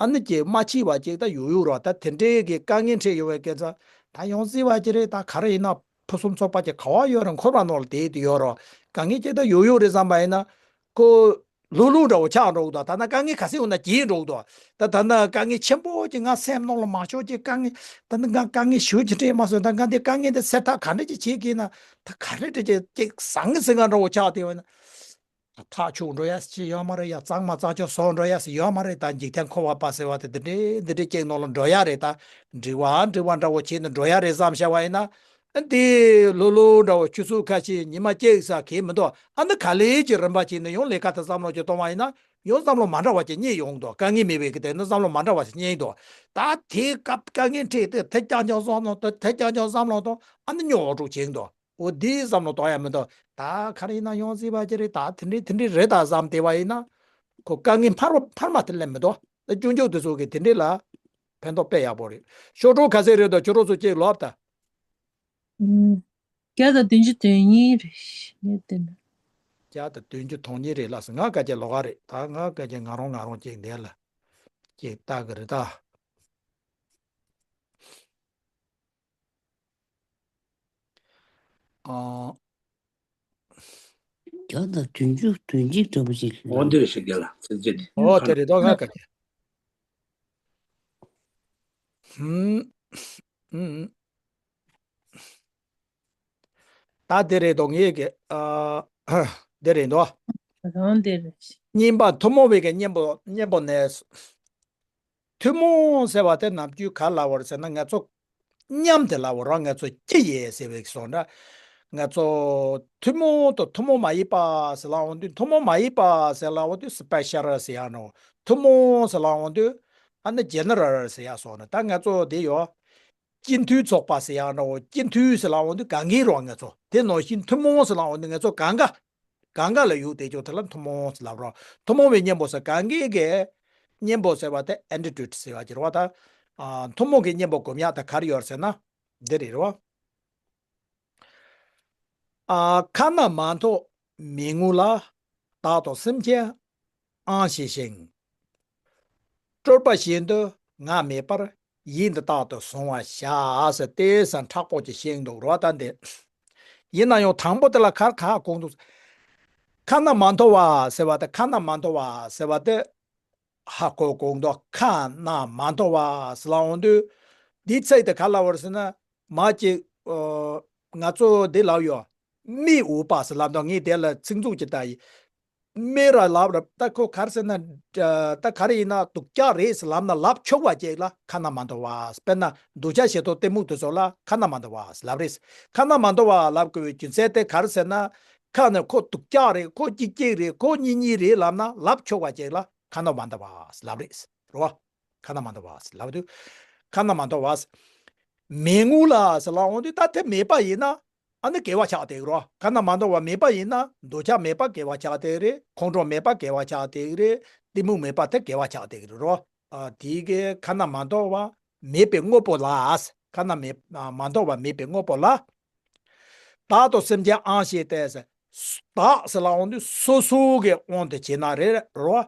ཨ་ནི་ཀྱེ་མ་འཆི་བ་ཅིག་ད་ཡོད་ཡོད་རེད། ད་དེ་འདྲའི་གི་དཀའ་ངལ་འཕྲད་ཡོང་བའི་སྐད་ཆ། ད་ཡང་གཟིགས་པ་ཅི་རེད། ད་ག་རེ་ཡིན་ན། ཕུན་སུམ་ཚོགས་པ་ཅིག་ག་བ་ཡོད་རེད། འཁོར་བ་ནང་ལ་བསྡད་དུ་ཡོད་རེད། དཀའ་ངལ་ཅིག་ད་ཡོད་ཡོད་རེད་བསམ་པ་ཡིན་ན། ཁོ་ལྷུག་ལྷུག་འདྲ་བོ་ཆགས་འགྲོ་གི་འདུག་ད་ནི་དཀའ་ངལ་ག་ཚོད་ཡོད་ན་རྒྱས་འགྲོ་གི་འདུག་ད་ད་ནི་དཀའ་ངལ་ཆེན་པོ་ཅིག་ང་སེམས་ནང་ལ་མ་ཤོར་ཅིག་དཀའ་ངལ། ད་ནི་ང་དཀའ་ངལ་ཞེ་པོ་ཅིག་འཕྲད་མ་སོང་། ད་ང་འདི་དཀའ་ངལ་འདི་སེལ་ཐབས་ག་འདྲ་ཅིག་བྱེད་དགོས་ན། ད་ག་རེ་འདྲ་ཅིག་ཅིག་ཟང་ངེ་ཟིང་ངེ་འདྲ་བོ་ཆགས་བསྡད་པ་ཡིན་ན། ཐག་ཆོད་འགྲོ་ཡ་ཞིག་ཡོད་མ་རེད་ཡ། གཙང་མ་གཙང་ཆུ་བཟོ་འགྲོ་ཡ་ཞིག་ཡོད་མ་རེད། ད་འཇིག་རྟེན་འཁོར་བ་པ་ཟེར་བ་དེ་འདི་འདྲའི་འདི་འདྲའི་ཅིག་ནང་ལ་འགྲོ་ཡ་རེད། ད་འགྲིག་པ་འགྲིག་པ་འདྲ་བོ་བྱས་ནས་འགྲོ་ཡ་རེད་བསམ་བྱས་པ་ཡིན་ན། འདི་ལྷུག་ལྷུག་འདྲ་བོ་ཆུ་ཚོད་ཁ་ཤས་ཉི་མ་གཅིག་ཙམ་གང་མི་འདུག་ཨ་ནི་ག་ལེ་གྱི་རིམ་པ་བྱས་ནས་ཡང་ལས་ཀ་དེ་བསམ་བློ་ཅིག་གཏོང་བ་ཡིན་ན། ཡང་བསམ་བློ་མ་འདྲ་བ་ཅིག་རྙེད་ཡོང་འདུག་དཀའ་ངལ་མེད་པའི་གི་དེ་ནི་བསམ་བློ་མ་འདྲ་བ་ཞིག་རྙེད་འདུག་ད་དེའི་སྐབས་དཀའ་ངལ་འཕྲད་དེ་དེ་རྐྱང་རྐྱང་བསམ་བློ་དང་། དེ་རྐྱང་རྐྱང་བསམ་བློ་དང་། ཨ་ནི་རྙོག་དྲ་བྱེད་འདུག་འོ་འདིའི་བསམ་བློ་གཏོང་ཡ་མི་འདུག་ད་ག་རེ་ཡིན་ན་ཡང་གཟིགས་པ་ཅི་རེད། ད་དེ་འདྲའི་དེ་འདྲའི་རེད་ད་བསམ་བསྡད་པ་ཡིན་ན། ཁོ་དཀའ་ངལ་འཕར་བ་འཕར་མ་དེ་སླེབས་མི་འདུག་ད་སྐྱོན་བརྗོད་དེ་ཚོ་གི་དེ་འདྲའི་ལ་ཕན་ཐོགས་དཔེ་ཡག་པོ་རེད། ཤོག་གྲངས་ག་ཚད་རེད་འདུག་ཁྱོད་རང་ཚོ་ཅིག་ལབ་ད། ཨུམ། བརྒྱ་དང་བདུན་ཅུ་དོན་གཉིས་རེད། ངས་བལྟས་ན། བརྒྱ་དང་བདུན་ཅུ་དོན་གཉིས་རེད་ལགས་སོ། ང་སྐད་ཆ་ལོགས་ཀ་རེད། ད་ང་སྐད་ཆ་ང་རང་ང་རང་ཅིག་འདི་ལ་ཅིག་ལྟ་གི་རེད་ད། ཨ། བརྒྱ་དང་བདུན་ཅུ་དོན་གཅིག་འདྲ་པོ་ཞིག་འོ་འདིར་ཞིག་རྒྱ་ལ་ཚིག་རྗེས་ཏེ། འོ་དེ་རེད་དོ། ང་ག་གེ། ཧུམ། ཧུམ། ད་དེ་རེད་དོ། ངས་གི། ཨ། དེ་རེད་དོ། རང་དེ་རེད། གཉིས་པ་ཐུན་མོང་བའི་གི་གཉེན་པོ། གཉེན་པོ་ནས། ཐུན་མོང་ཟེར་བ་དེ་ནམ་རྒྱུན་ག་ལབ་པ་རེད་ཟེར་ན། ང་ཚོ་མཉམ་དུ་ལབ་པ་རེད། ང་ཚོ་སྤྱི་ཡི་ཟེར་བའི་བཟོ་འདྲ། ང་ཚོ་ཐུན་མོང་དང་ཐུན་མོང་མ་ཡིན་པ་ཟེར་ལབ་འོང་དུས། ཐུན་མོང་མ་ཡིན་པ་ཟེར་ལབ་འོང་དུས་སི་པེ་ཤལ་ཟེར་ཡག་འདྲ་བོ། ཐུན་མོང་ཟེར་ལབ་འོང་དུས་ཨ་ནི་ཇེ་ནེ་རལ་ཟེར་ཡག་བཟོ་འདྲ། ད་ང་ཚོ་དེ་ཡོད། སྤྱི་མཐུན་ཚོགས་པ་ཟེར་ཡག་འདྲ་བོ། སྤྱི་མཐུན་ཟེར་ལབ་འོང་དུས་གང་གི་རེད་ང་ཚོ། དེ་ནང་བཞིན་ཐུན་མོང་ཟེར་ལབ་འོང་དུས་ང་ཚོ་གང་ག་གང་ག་ལ་ཡོད་དེ་ཅོག་དེ་ལ་ཐུན་མོང་ཟེར་ལབ་རོགས། ཐུན་མོང་བའི་གཉེན་པོ་ཟེར། གང་གི་གི་གཉེན་པོ་ཟེར་བ་དེ་ཨེ་ཊི་ཊུ་ཌི་ཟེར་བ་ཅིག་རེད་བ། ད། ཨ། ཐུན་མོང་གི་གཉེན་པོ་སྒོམ་ཡག་དེ་ག་རེ་ཡོད་ཟེར་ན། འདི་རེད་རེད་བ། ཨ། ཁ་ན་མ་ཐོ་མི་ངུ་ལ། བདག་དང་སེམས་ཅན་དབང་བྱས་ཤིང་། སྤྲོས་པ་བཞིན་དུ་ང་མེད་པར། ཡིད་འདི་རྟག་ཏུ་བཟུང་བར་བྱ། ཟེར་ཏེ་ཟེར་མཁྲེགས་པོ་ཅིག་བཤད་འདུག་རོ། ད་འདི་ཡིན་ན་ཡང་དང་པོ་དེ་ལ་ག་རེ་ག་གོ་འདུག་ཁ་ན་མ་ཐོ་བ་ཟེར་བ་དེ། ཁ་ན་མ་ཐོ་བ་ཟེར་བ་དེ་ཧ་གོ་གོ་འདུག་ཁ་ན་མ་ཐོ་བ་ཟེར་ལབ་འོང་དུས། འདིའི་ཚིག་དེ་ག་ལབ་པ་རེད་ཟེར་ན། མ་ཅིག་ཨ། ང་ཚོ་འདི་ལབ་ཡོད། མིག་འོད་པ་ཟེར་ལབ་འདུག་ངས་དེ་ལ་ཚིག་མཛུབ་ཅིག་བལྟས་ཡིན། སྨད་ར་ལབ་ར། ད་ཁོ་ག་རེ་ཟེར་ན། ད་ག་རེ་ཡིན་ན་སྡུག་ཅག་རེད་ཟེར་ལབ་ན་ལབ་ཆོག་པ་ཅིག་ལ་ཁ་ན་མ་འདོ་བ། དཔེར་ན་འདོད་ཆགས་ཞེ་སྡང་གཏི་མུག་དེ་ཚོ་ལ་ཁ་ན་མ་འདོ་བ་ལབ་རེད། ཁ་ན་མ་འདོ་བ་ལབ་དགོས་པའི་རྒྱུ་མཚན་དེ་ག་རེ་ཟེར་ན། ཁ་ནས་ཁོ་སྡུག་ཅག་རེད། ཁོ་སྐྱིད་སྐྱིད་རེད། ཁོ་གཉིད་གཉིད་རེད་ལབ་ན་ལབ་ཆོག་པ་ཅིག་ལ་ཁ་ན་མ་འདོ་བ་ལབ་རེད། རེད་བ། ཁ་ན་མ་འདོ་བ་ལབ་དུས། ཁ་ན་མ་འདོ་བ། མེད་ངུ་ལ་ཟེར་ལ་འོང་དུས་ད་དེ་མེད་པ་ཡིན་ན། ཨ་ནི་དགེ་བ་ཆགས་བསྡད་ཀྱི་རེད། ཁ་ན་མ་འདོ་བ་མེད་པ་ཡིན་ན་འདོད་ཆགས་མེད་པ་དགེ་བ་ཆགས་བསྡད་ཀྱི་རེད། ཁོང་ཁྲོ་མེད་པ་དགེ་བ་ཆགས་བསྡད་ཀྱི་རེད། གཏི་མུག་མེད་པ་དེ་དགེ་བ་ཆགས་བསྡད་ཀྱི་རེད། ཨ། དེའི་གི་ཁ་ན་མ་འདོ་བ་མེད་པའི་དངོས་པོ་ལ། ཁ་ན་མེད་མ་འདོ་བ་མེད་པའི་དངོས་པོ་ལ། བདག་དང་སེམས་ཅན་ཨང་ཞེས་ཏེ། བདག་ཟེར་ལ་འོང་དུས་སོ་སོ་གི་དབང་དུ་བྱས་ན་རེད་རོ།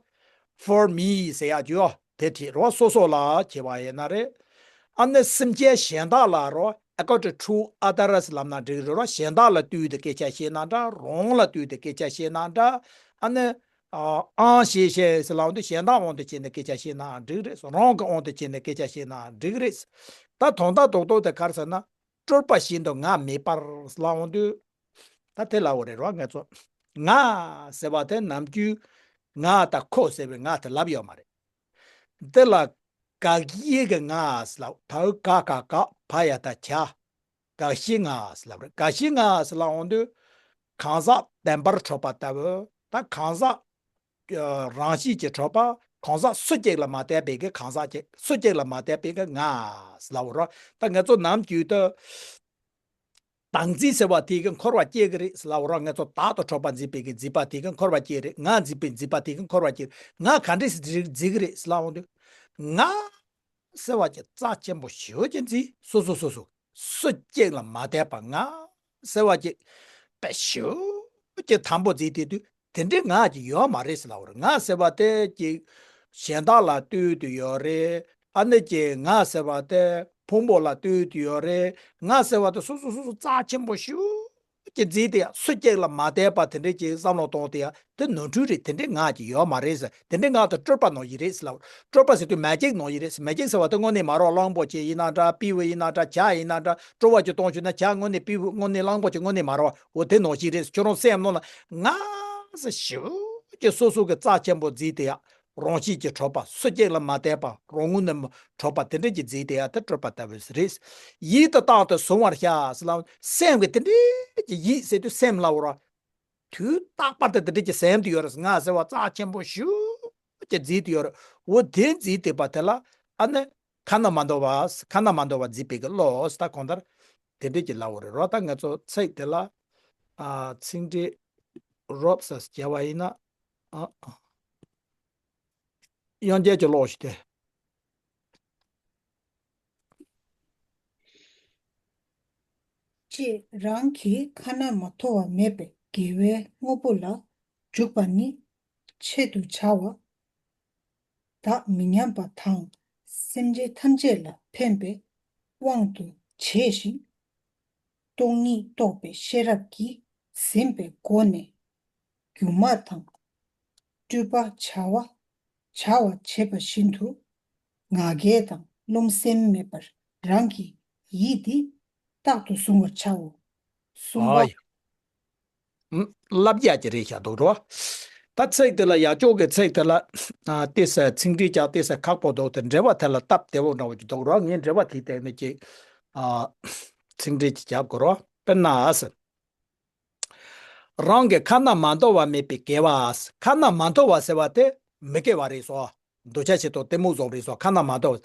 For me ཟེར་ཡག་ཅིག་ཡོད། དེ་བྲིས་རོ། སོ་སོ་ལ་བྱས་པ་ཡིན་ན་རེད། ཨ་ནི་སེམས་ཅན་གཞན་དག་ལ་རོ། According to others ལབ་ན་འགྲིག་རེད་རོ། གཞན་དག་ལ་ལྟོས་ཏེ་སྐད་ཆ་བཤད་ན་འདྲ། རང་ལ་ལྟོས་ཏེ་སྐད་ཆ་བཤད་ན་འདྲ། ཨ་ནི། ཨ། ཨང་ཞེས་བཤད་ཟེར་ལ་འོང་དུས་གཞན་དག་དབང་དུ་བྱས་ནས་སྐད་ཆ་བཤད་ན་འགྲིག་རེད། རང་གི་དབང་དུ་བྱས་ནས་སྐད་ཆ་བཤད་ན་འགྲིག་རེད། ད་དོན་དག་རྡོག་རྡོག་དེ་ག་རེ་ཟེར་ན། སྤྲོས་པ་བཞིན་དུ་ང་མེད་པར་ལབ་འོང་དུས། ད་དེ་ལབ་པ་རེད་རོ། ང་ཚོ་ང་ཟེར་བ་དེ་ནམ་རྒྱུན་ང་དང་ཁོ་ཟེར་བའི་ང་དེ་ལབ་ཡོད་མ་རེད། འདི་ལ་དགག་དབྱེ་གི་ང་ཟེར་ལབ། ད་ག་ག་ག་བ་ཡ་བཏགས་ག་དགག་གཞིའི་ང་ཟེར་ལབ་རེད། དགག་གཞིའི་ང་ཟེར་ལབ་འོང་དུས། གང་ཟག་བདེན་པར་གྲུབ་པ་ལྟ་བུ། ད་གང་ཟག་རང་བཞིན་གྱིས་གྲུབ་པ། གང་ཟག་སུ་གཅིག་ལ་མ་བརྟེན་པའི་གི་གང་ཟག་ཅིག་སུ་གཅིག་ལ་མ་བརྟེན་པའི་གི་ང་ལབ་རོ། ད་ང་ཚོ་ནམ་རྒྱུན་དུ། བདག་འཛིན་ཟེར་བ་དེ་གི་འཁོར་བ་སྐྱེ་གི་རེད་ལབ་རོ། ང་ཚོ་བདག་ཏུ་གྲུབ་པ་འཛིན་པའི་གི་འཛིན་པ་དེ་གི་འཁོར་བ་སྐྱེ་རེད། ང་འཛིན་པའི་འཛིན་པ་དེ་གི་འཁོར་བ་སྐྱེ་རེད། ང་ག་འདྲས་སེ་འཛིན་གི་རེད་ལབ་འོང་དུས། ང་ཟེར་བ་ཅིག་རྩ་ཆེན་པོ་ཞེ་པོ་ཅིག་འཛིན། སོ་སོ་སོ་སོ། སུ་གཅིག་ལ་མ་བརྟེན་པ་ང་ཟེར་བ་ཅིག་དཔེ་ཞེ་པོ་ཅིག་དམ་པོ་འཛིན་བསྡད་དུས། དེ་འདྲའི་ང་ཅིག་ཡོད་མ་རེད་ཟེར་ལབ་པ་རེད། ང་ཟེར་བ་དེ་ཅིག་གཞན་དག་ལ་ལྟོས་དུ་ཡོད་རེད། ཨ་ནི་ཅིག་ང་ཟེར་བ་དེ་ཕུང་པོ་ལ་ལྟོས་དུ་ཡོད་རེད། ང་ཟེར་བ་དེ་སོ་སོ་སོ་སོ་རྩ་ཆེན་པོ་ཞེ་པོ་ཅིག་འཛིན་དེ་ཡ། སུ་གཅིག་ལ་མ་བརྟེན་པ་དེ་འདྲའི་ཅིག་བསམ་བློ་གཏོང་དེ་ཡ། དེ་ནོར་འཁྲུལ་རེད། དེ་འདྲའི་ང་ཅིག་ཡོད་མ་རེད་ཟེར། དེ་འདྲའི་ང་དེ་སྤྲོས་པ་ནང་བཞིན་རེད་ཟེར་ལབ། སྤྲོས་པ་ཟེར་དུས་མེ་ལྕེ་ནང་བཞིན་རེད་ཟེར། མེ་ལྕེ་ཟེར་བ་དེ་དངོས་གནས་མ་རེད་པ། གླང་པོ་ཆེ་ཡིན་ན་འདྲ། སྤྲེའུ་ཡིན་ན་འདྲ། བྱ་ཡིན་ན་འདྲ། སྤྲོ་བ་ཅིག་གཏོང་ཤོད་ན་བྱ་དངོས་གནས། སྤྲེའུ་དངོས་གནས། གླང་པོ་ཆེ་དངོས་གནས་མ་རེད་པ། འོ་དེ་ནང་བཞིན་རེད། ཁྱོད་རང་སེམས་ནང་ལ་ང་ཟེར་ཞེ་པོ་ཅིག་སོ་སོ་གི་རྩ་ཆེན་པོ་འཛིན་དེ་ཡ། རང་བཞིན་གྱིས་གྲུབ་པ། སུ་གཅིག་ལ་མ་བརྟེན་པ། རང་ངོས་ནས་གྲུབ་པ་དེ་འདྲ་ཅིག་འཛིན་དེ་ཡ། དེ་སྤྲོས་པ་ལྟ་བུ་རེད། ཡིད་དུ་བཏང་སྟེ་བཟུང་བར་བྱ་ཟེར་ལབ། སེམས་ཀྱི་དེ་འདྲ་ཅིག་ཡིད་ཟེར་དུས་སེམས་ལབ་པ་རེད། དུས་རྟག་པར་དུ་དེ་འདྲ་ཅིག་སེམས་དུ་ཡོད་རེད། ང་ཟེར་བ་རྩ་ཆེན་པོ་ཞེ་པོ་ཅིག་འཛིན་དུ་ཡོད་རེད། འོ་དེ་འཛིན་དེ་པ་དེ་ལ་ཨ་ནི་ཁ་ན་མ་འདོ་བ། ཁ་ན་མ་འདོ་བ་འཛིན་པའི་གི་བློ་ཟེར། ད་གང་ལྟར་དེ་འདྲ་ཅིག་ལབ་པ་རེད་རོ། ད་ང་ཚོ་ཚིག་དེ་ལ། ཨ། ཚིག་འགྲེལ་རོབ་ཙམ་བརྒྱབ་པ་ཡིན་ན། ཨ། དབྱངས་འགྱེད་ཀྱི་ཀློག་ཞིག་སྟེ། ཅེས་རང་གི་ཁ་ན་མ་ཐོ་བ་མེད་པའི་དགེ་བའི་དངོས་པོ་ལ་འཇུག་པ་ནི་ཆེད་དུ་བྱ་བ། བདག་མི་མཉམ་པ་དང་སེམས་ཅན་ཐམས་ཅད་ལ་ཕན་པའི་དབང་དུ་བྱས་ཤིང་། སྟོང་ཉིད་རྟོགས་པའི་ཤེས་རབ་ཀྱིས་ཟིན་པའི་སྒོ་ནས་སྒྱུ་མ་དང་སྤྲུལ་པ་བྱ་བ་བྱ་བ་བྱེད་པ་བཞིན་དུ། ང་རྒྱལ་དང་རློམ་སེམས་མེད་པར་རང་གི་ཡིད་འདི་རྟག་ཏུ་བཟུང་བར་བྱའོ། གསུངས་པ། ཨ་ཡ། ཨུམ། བསླབ་བྱ་ཅིག་རེད་ཤག་འདུག་རོ། ད་ཚིག་དེ་ལ། ཡག་ཕྱོགས་ཀྱི་ཚིག་དེ་ལ། ཨ། ཏོག་ཙམ་ཚིག་འགྲེལ་རྒྱག་ཏོག་ཙམ་ཁག་པོ་འདུག་སྟེ། འགྲེལ་པ་དེ་ལ་སྟབས་བདེ་བོ་འདྲ་བོ་ཅིག་འདུག་རོ། ངས་འགྲེལ་པ་དེའི་སྟེང་ནས་ཅིག་ཨ། ཚིག་འགྲེལ་ཅིག་རྒྱག་དགོས་རོ། དཔེར་ན། རང་གི་ཁ་ན་མ་འདོ་བ་མེད་པའི་དགེ་བ། ཁ་ན་མ་འདོ་བ་ཟེར་བ་དེ་མི་དགེ་བ་རེད་སོ། འདོད་ཆགས་ཞེ་སྡང་གཏི་མུག་བཟུང་རེད་སོ། ཁ་ན་མ་འདོ་བ།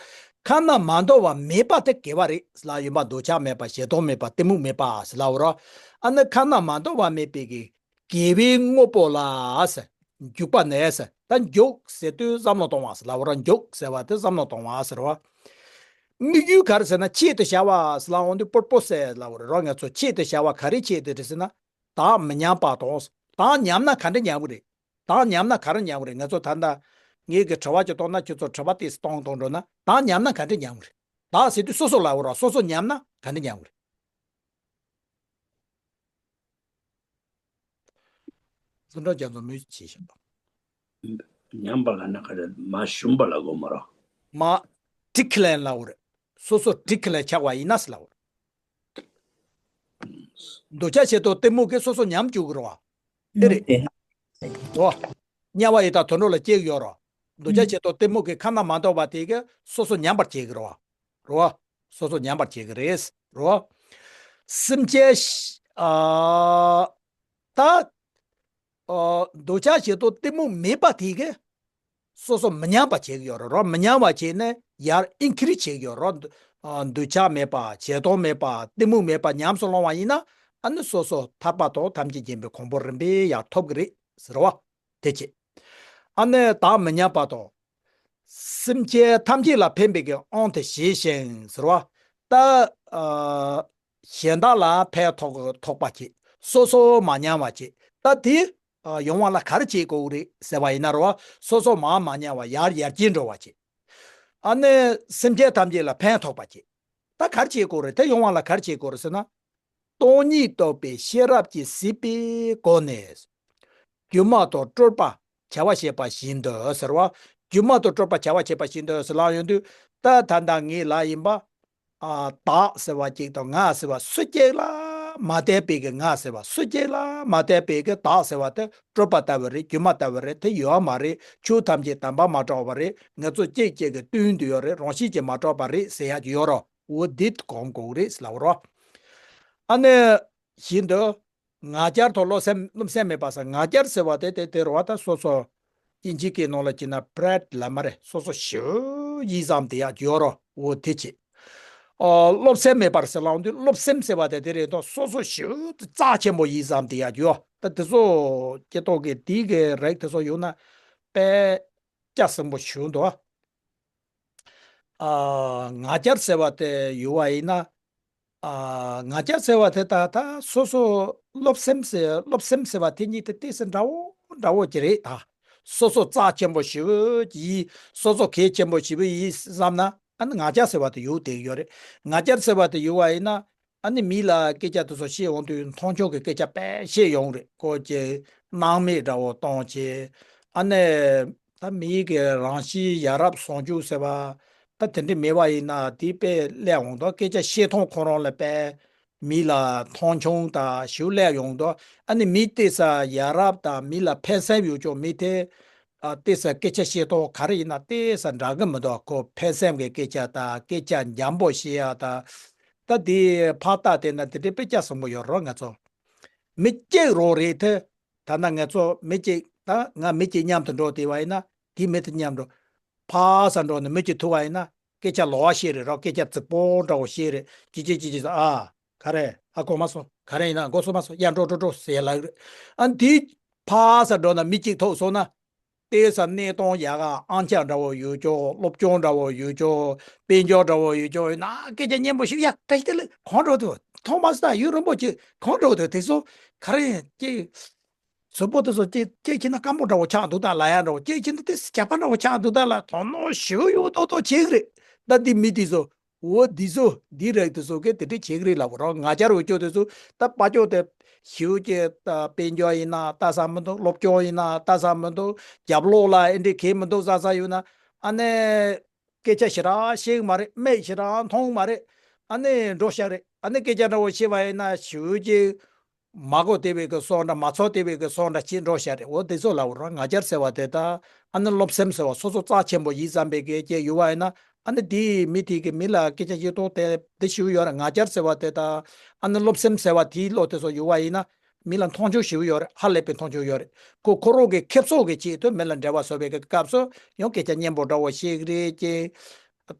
ཁ་ན་མ་འདོ་བ་མེད་པ་དེ་དགེ་བ་རེད་ལབ་ཡོད་པ། འདོད་ཆགས་མེད་པ། ཞེ་སྡང་མེད་པ། གཏི་མུག་མེད་པ་ཟེར་ལབ་པ་རོ། ཨ་ནི་ཁ་ན་མ་འདོ་བ་མེད་པའི་གི་དགེ་བའི་དངོས་པོ་ལ་ཟེར། འཇུག་པ་ནས་ཟེར། ད་འཇུག་ཟེར་དུས་བསམ་བློ་གཏོང་བ་ཟེར་ལབ་པ་རོ། འཇུག་ཟེར་བ་དེ་བསམ་བློ་གཏོང་བ་ཟེར་བ། དམིགས་ཡུལ་ག་རེ་ཟེར་ན། ཆེད་དུ་བྱ་བ་ཟེར་ལབ་འོང་དུས་པུར་པོ་སི་ལབ་པ་རེད་རོ། ང་ཚོ་ཆེད་དུ་བྱ་བ་ག་རེ་ཆེད་དུ་རེད་ཟེར་ན། བདག་མི་མཉམ་པ་དང་། བདག་མཉམ་ན་ག་འདྲ་མཉམ་གི་རེད། བདག་མཉམ་ན་ག་རེ་མཉམ་གི་རེད། ང་ཚོ་ད་ལྟ་ངས་གི་དྲི་བ་ཅིག་བཏང་ན། ཁྱོད་ཚོ་དྲི་བ་དེ་གཏོང་གཏོང་འགྲོ་ན། བདག་མཉམ་ན་ག་འདྲ་མཉམ་གི་རེད། བདག་ཟེར་དུས་སོ་སོ་ལབ་པ་རོ། སོ་སོ་མཉམ་ན་ག་འདྲ་མཉམ་གི་རེད། ཙོང་ཁ་རྒྱ་མཚོ་མོས་བྱས་ཤིང་། མཉམ་པ་ལ་ན་ག་རེ། མ་ཞུམ་པ་ལ་གོ་མ་རོ། མ། ཊི་ཀི་ལན་ལབ་པ་རེད། སོ་སོ་ཊི་ཀི་ལན་ཆགས་པ་ཡིན་ན་ཟེར་ལབ་པ་རེད། འདོད་ཆགས་ཞེ་སྡང་གཏི་མུག་གིས་སོ་སོ་ཉམས་བཅུག་གི་རེད་བ། ཨེ་རེད། འོ། དམྱལ་བ་ཡི་དྭགས་དུད་འགྲོ་ལ་སྐྱེ་གི་ཡོད་རོ། འདོད་ཆགས་ཞེ་སྡང་གཏི་མུག་གི་ཁ་ན་མ་ཐོ་བ་དེ་གི་སོ་སོ་ཉམས་པར་བྱེད་ཀྱི་རོ། རོ། སོ་སོ་ཉམས་པར་བྱེད་ཀྱི་རེད་རོ། སེམས་ཅན་ཤ་ཨ་ད་ཨ་འདོད་ཆགས་ཞེ་སྡང་གཏི་མུག་མེད་པ་དེ་གི་སོ་སོ་མི་ཉམས་པ་བྱེད་ཀྱི་ཡོད་རེད་རོ། མི་ཉམས་པ་བྱས་ནས་ཡར་ཨིན་ཀི་རི་ཆེ་གི་ཡོད་རོ། ཨ་འདོད་ཆགས་མེད་པ་ཞེ་སྡང་མེད་པ་གཏི་མུག་མེད་པ་ཉམས་སུ་བླང་བ་ཡིན་ན་ཨ་ནི་སོ་སོ་ཐར་པ་དང་ཐམས་ཅད་མཁྱེན་པའི་གོ་འཕང་རིམ་པས་ཡར་ཐོབ་ཀྱི་རེད་ཟེར་བ་དེ་བྱེད། ཨ་ནི་བདག་མི་ཉམས་པ་དང་། སེམས་ཅན་ཐམས་ཅད་ལ་ཕན་པའི་གི་དབང་དུ་བྱས་ཤིང་ཟེར་བ། ད་ཨ་གཞན་དག་ལ་ཕན་ཐོགས་ཐོགས་པ་བྱེད། སོ་སོ་མ་ཉམས་པ་བྱེད། ད་དེ་ཨ་ཡོང་བ་ལ་ག་རེ་བྱེད་དགོས་རེད་ཟེར་བ་ཡིན་ན་རོ། སོ་སོ་མ་མ་ཉམས་པ་ཡར་ཡར་རྒྱས་འགྲོ་བ་བྱེད། ཨ་ནི་སེམས་ཅན་ཐམས་ཅད་ལ་ཕན་ཐོགས་པ་བྱེད། ད་ག་རེ་བྱེད་དགོས་རེད། དེ་ཡོང་བ་ལ་ག་རེ་བྱེད་དགོས་རེད་ཟེར་ན། སྟོང་ཉིད་རྟོགས་པའི་ཤེས་རབ་ཀྱིས་གཟིགས་པའི་སྒོ་ནས། སྒྱུ་མ་དང་སྤྲོས་པ་བྱ་བ་བྱེད་པ་བཞིན་དུ་ཟེར་བ། སྒྱུ་མ་དང་སྤྲོས་པ་བྱ་བ་བྱེད་པ་བཞིན་དུ་ཟེར་ལབ་ཡོང་དུས། ད་ད་ལྟ་ངའི་ལ་ཡིན་པ། ཨ་བདག་ཟེར་བ་གཅིག་དང་ང་ཟེར་བ་སུ་གཅིག་ལ་མ་བལྟས་པའི་གི་ང་ཟེར་བ་སུ་གཅིག་ལ་མ་བལྟས་པའི་གི་བདག་ཟེར་བ་དེ་སྤྲོས་པ་ལྟ་བུ་རེད། སྒྱུ་མ་ལྟ་བུ་རེད། དེ་ཡོད་མ་རེད། ཆོས་ཐམས་ཅད་དམ་པ་མ་གྲགས་པ་རེད། ང་ཚོ་གཅིག་གཅིག་གི་སྟེང་དུ་ཡོད་རེད། རང་བཞིན་གྱིས་མ་གྲགས་པ་རེད་ཟེར་ཡག་ཡོད་རོ། འོ་འདི་གོམས་དགོས་རེད་ལབ་རོ། ཨ་ནི་བཞིན་དུ། ང་རྒྱལ་དང་བློ་སེམས་རློམ་སེམས་མེད་པ་ཟེར། ང་རྒྱལ་ཟེར་བ་དེ་དེ་དེ་རུ་བ་ད་སོ་སོ། དབྱིན་ཇི་སྐད་ནང་ལ་བྱས་ན་པྲེད་ལབ་མ་རེད། སོ་སོ་ཞེ་པོ་ཡིད་བཟུང་དེ་ཡག་ཡོད་རོ། འོ་དེ་བྱེད། ཨོ་རློམ་སེམས་མེད་པར་ཟེར་ལབ་དུས་རློམ་སེམས་ཟེར་བ་དེ་དེ་རེད་དོ། སོ་སོ་ཞེ་པོ་རྩ་ཆེན་པོ་ཡིད་བཟུང་དེ་ཡག་ཡོད། ད་དེ་ཚོ་སྐྱེ་ཐོག་གི་དེའི་གི་རིགས་དེ་ཚོ་ཡོད་ན་དཔེ་སྐྱ་སེང་པོ་ཞེ་པོ་འདུག་ཨ། ང་རྒྱལ་ཟེར་བ་དེ་ཡོད་པ་ཡིན་ན། ཨ། ང་རྒྱལ་ཟེར་བ་དེ་ད་ད་སོ་སོ་རློམ་སེམས་ཟེར། རློམ་སེམས་ཟེར་བ་དེ་གཉིས་དེ་ཏོག་ཙམ་འདྲ་བོ་འདྲ་བོ་ཅིག་རེད་ད། སོ་སོ་རྩ་ཆེན་པོ་ཞེ་པོ་ཅིག་ཡིད། སོ་སོ་གལ་ཆེན་པོ་ཞེ་པོ་ཡིད་བསམ་ན་ཨ་ནི་ང་རྒྱལ་ཟེར་བ་དེ་ཡོད་དེ་ཡོད་རེད། ང་རྒྱལ་ཟེར་བ་དེ་ཡོད་པ་ཡིན་ན། ཨ་ནི་མི་ལ་སྐད་ཆ་དེ་ཚོ་བཤད་འོང་དུས་མཐོང་ཆུང་གི་སྐད་ཆ་དཔེ་བཤད་ཡོང་རེད། ཁོ་ཀྱི་སྣང་མེད་འདྲ་བོ་གཏོང་བྱེད། ཨ་ནི་ད་མིའི་གི་རང་གཤིས་ཡ་རབས་བཟང་སྤྱོད་ཟེར་བ་ད་དེ་འདྲ་མེད་པ་ཡིན་ན་དེ་དཔེ་སླེབས་འོང་དོ། སྐད་ཆ་བཤད་སྟངས་ཁོ་རང་ལ་དཔེ་མི་ལ་མཐོང་ཆུང་དང་ཞེ་པོ་སླེབས་ཡོང་དོ། ཨ་ནི་མི་ཏོག་ཙམ་ཡ་རབས་དང་མི་ལ་ཕན་སེམས་ཡོད་ཅོག་མི་དེ། ཨ་ཏོག་ཙམ་སྐད་ཆ་བཤད་སྟངས་ག་རེ་ཡིན་ན་ཏོག་ཙམ་འདྲ་གི་མི་འདུག་ཁོ་ཕན་སེམས་ཀྱི་སྐད་ཆ་དང་སྐད་ཆ་འཇམ་པོ་བཤད་ཡ་དང་། ད་དེ་ཕར་ལྟ་བལྟས་ན་དེ་འདྲའི་དཔེ་སྐྱ་སེང་པོ་ཡོད་རོ། ང་ཚོ་མི་གཅིག་རང་རེད་དེ། ད་ནང་ང་ཚོ་མི་གཅིག་ད་ང་མི་གཅིག་མཉམ་དུ་འགྲོ་བསྡད་པ་ཡིན་ན་དེ་མི་དེ་མཉམ་འགྲོ། ཕར་ས་འགྲོ་ནས་མི་གཅིག་ཐུག་པ་ཡིན་ན་སྐད་ཆ་ལོགས་ཀ་བཤད་རེད་རོ། སྐད་ཆ་རྫིག་པོ་འདྲ་བོ་བཤད་རེད། ཅི་ཅི་ཅི་ཅི་ཟེར། ཨ་ག་རེ། ཨ་གོ་མ་སོང་། ག་རེ་ཡིན་ན་གོ་སོང་མ་སོང་། ཡར་འགྲོ་འགྲོ་འགྲོ་ཟེར་ལབ་རེད། ཨ་དེ་ཕར་ས་འགྲོ་ན་མི་གཅིག་ཐུག་སོང་ན། ཏོག་ཙམ་གནས་སྟངས་ཡག་ག་ཨང་ཅག་འདྲ་བོ་ཡོད་ཅོག་སློབ་སྦྱོང་འདྲ་བོ་ཡོད་ཅོག་དཔལ་འབྱོར་འདྲ་བོ་ཡོད་ཅོག་ཡིན་ན་སྐད་ཆ་སྙན་པོ་ཞིག་ཡ་ད་ཞིག་དེ་ལ་གང་འགྲོ་འདུག་མཐོང་མ་སོང་། ད་ཡུན་རིང་པོ་ཅིག་གང་འགྲོ་འདུག་དེ་ཚོ་ག་རེ་ཡིན་ཅིག་གཟུགས་པོ་དེ་ཚོ་ཅིག་ཅིག་བྱས་ན་སྐམ་པོ་འདྲ་བོ་ཆགས་འདུག་ད་ལ་ཡ་འདྲ་བོ། ཅིག་བྱས་ན་དེ་ཇག་པ་འདྲ་བོ་ཆགས་འདུག་ད་ལ་དོ་སྣང་ཞེ་པོ་ཡོད་ཏོག་ཏོ་བྱེད་གི་རེད། ད་འདི་མི་དེ་ཚོ། འོ་འདི་ཚོ་འདི་རིགས་དེ་ཚོ་གིས་དེ་འདྲ་བྱེད་ཀྱི་རེད་ལབ་རོ། ང་རྒྱལ་འུ་ཅག་དེ་ཚོ་ད་དཔལ་འབྱོར་དེ་ཞེ་པོ་ཅིག་ད་དཔལ་འབྱོར་ཡིན་ན་ལྟ་ས་མི་འདུག་སློབ་སྦྱོང་ཡིན་ན་ལྟ་ས་མི་འདུག་རྒྱབ་ལོགས་ལ་ཨེ་འདྲ་གང་མི་འདུག་བསམ་ས་ཡོད་ན་ཨ་ནི་སྐད་ཆ་ཞེ་དྲག་བཤད་ཀྱི་མ་རེད། མིག་ཞེ་དྲག་མཐོང་གི་མ་རེད། ཨ་ནི་འགྲོ་ཤག་རེད། ཨ་ནི་སྐད་ཆ་འདྲ་བོ་བཤད་པ་ཡིན་ན་ཞེ་པོ་ཅིག་མ་གོ་བདེ་བའི་གི་སོ་འདྲ་མ་ཚོར་བདེ་བའི་གི་སོ་འདྲ་ཅིག་འགྲོ་ཤག་རེད། འོ་དེ་ཚོ་ལབ་རོ། ང་རྒྱལ་ཟེར་བ་དེ་ད་ཨ་ནི་རློམ་སེམས་ཟེར་བ་སོ་སོ་རྩ་ཆེན་པོ་ཡིད་བསམ་པའི་གི་ཅིག་ཡོད་པ་ཡིན་ན་ཨ་ནི་དེའི་མི་དེ་གི་མི་ལ་སྐད་ཆ་བཤད་སྟངས་དེ་དེ་ཞེ་པོ་ཡོད་རེད། ང་རྒྱལ་ཟེར་བ་དེ་ད་ཨ་ནི་རློམ་སེམས་ཟེར་བ་དེའི་བློ་དེ་ཚོ་ཡོད་པ་ཡིན་ན་མི་ལ་མཐོང་ཆུང་ཞེ་པོ་ཡོད་རེད། ཧ་ལས་པའི་མཐོང་ཆུང་ཡོད་རེད། ཁོ་ཁོ་རང་གི་ཁེ་སང་གི་ཆེད་དུ་མི་ལ་འབྲེལ་བ་བཟོ་བའི་གི་སྐབས་སུ་ཡང་སྐད་ཆ་སྙན་པོ་འདྲ་བོ་བཤད་གི་རེད་ཅེས།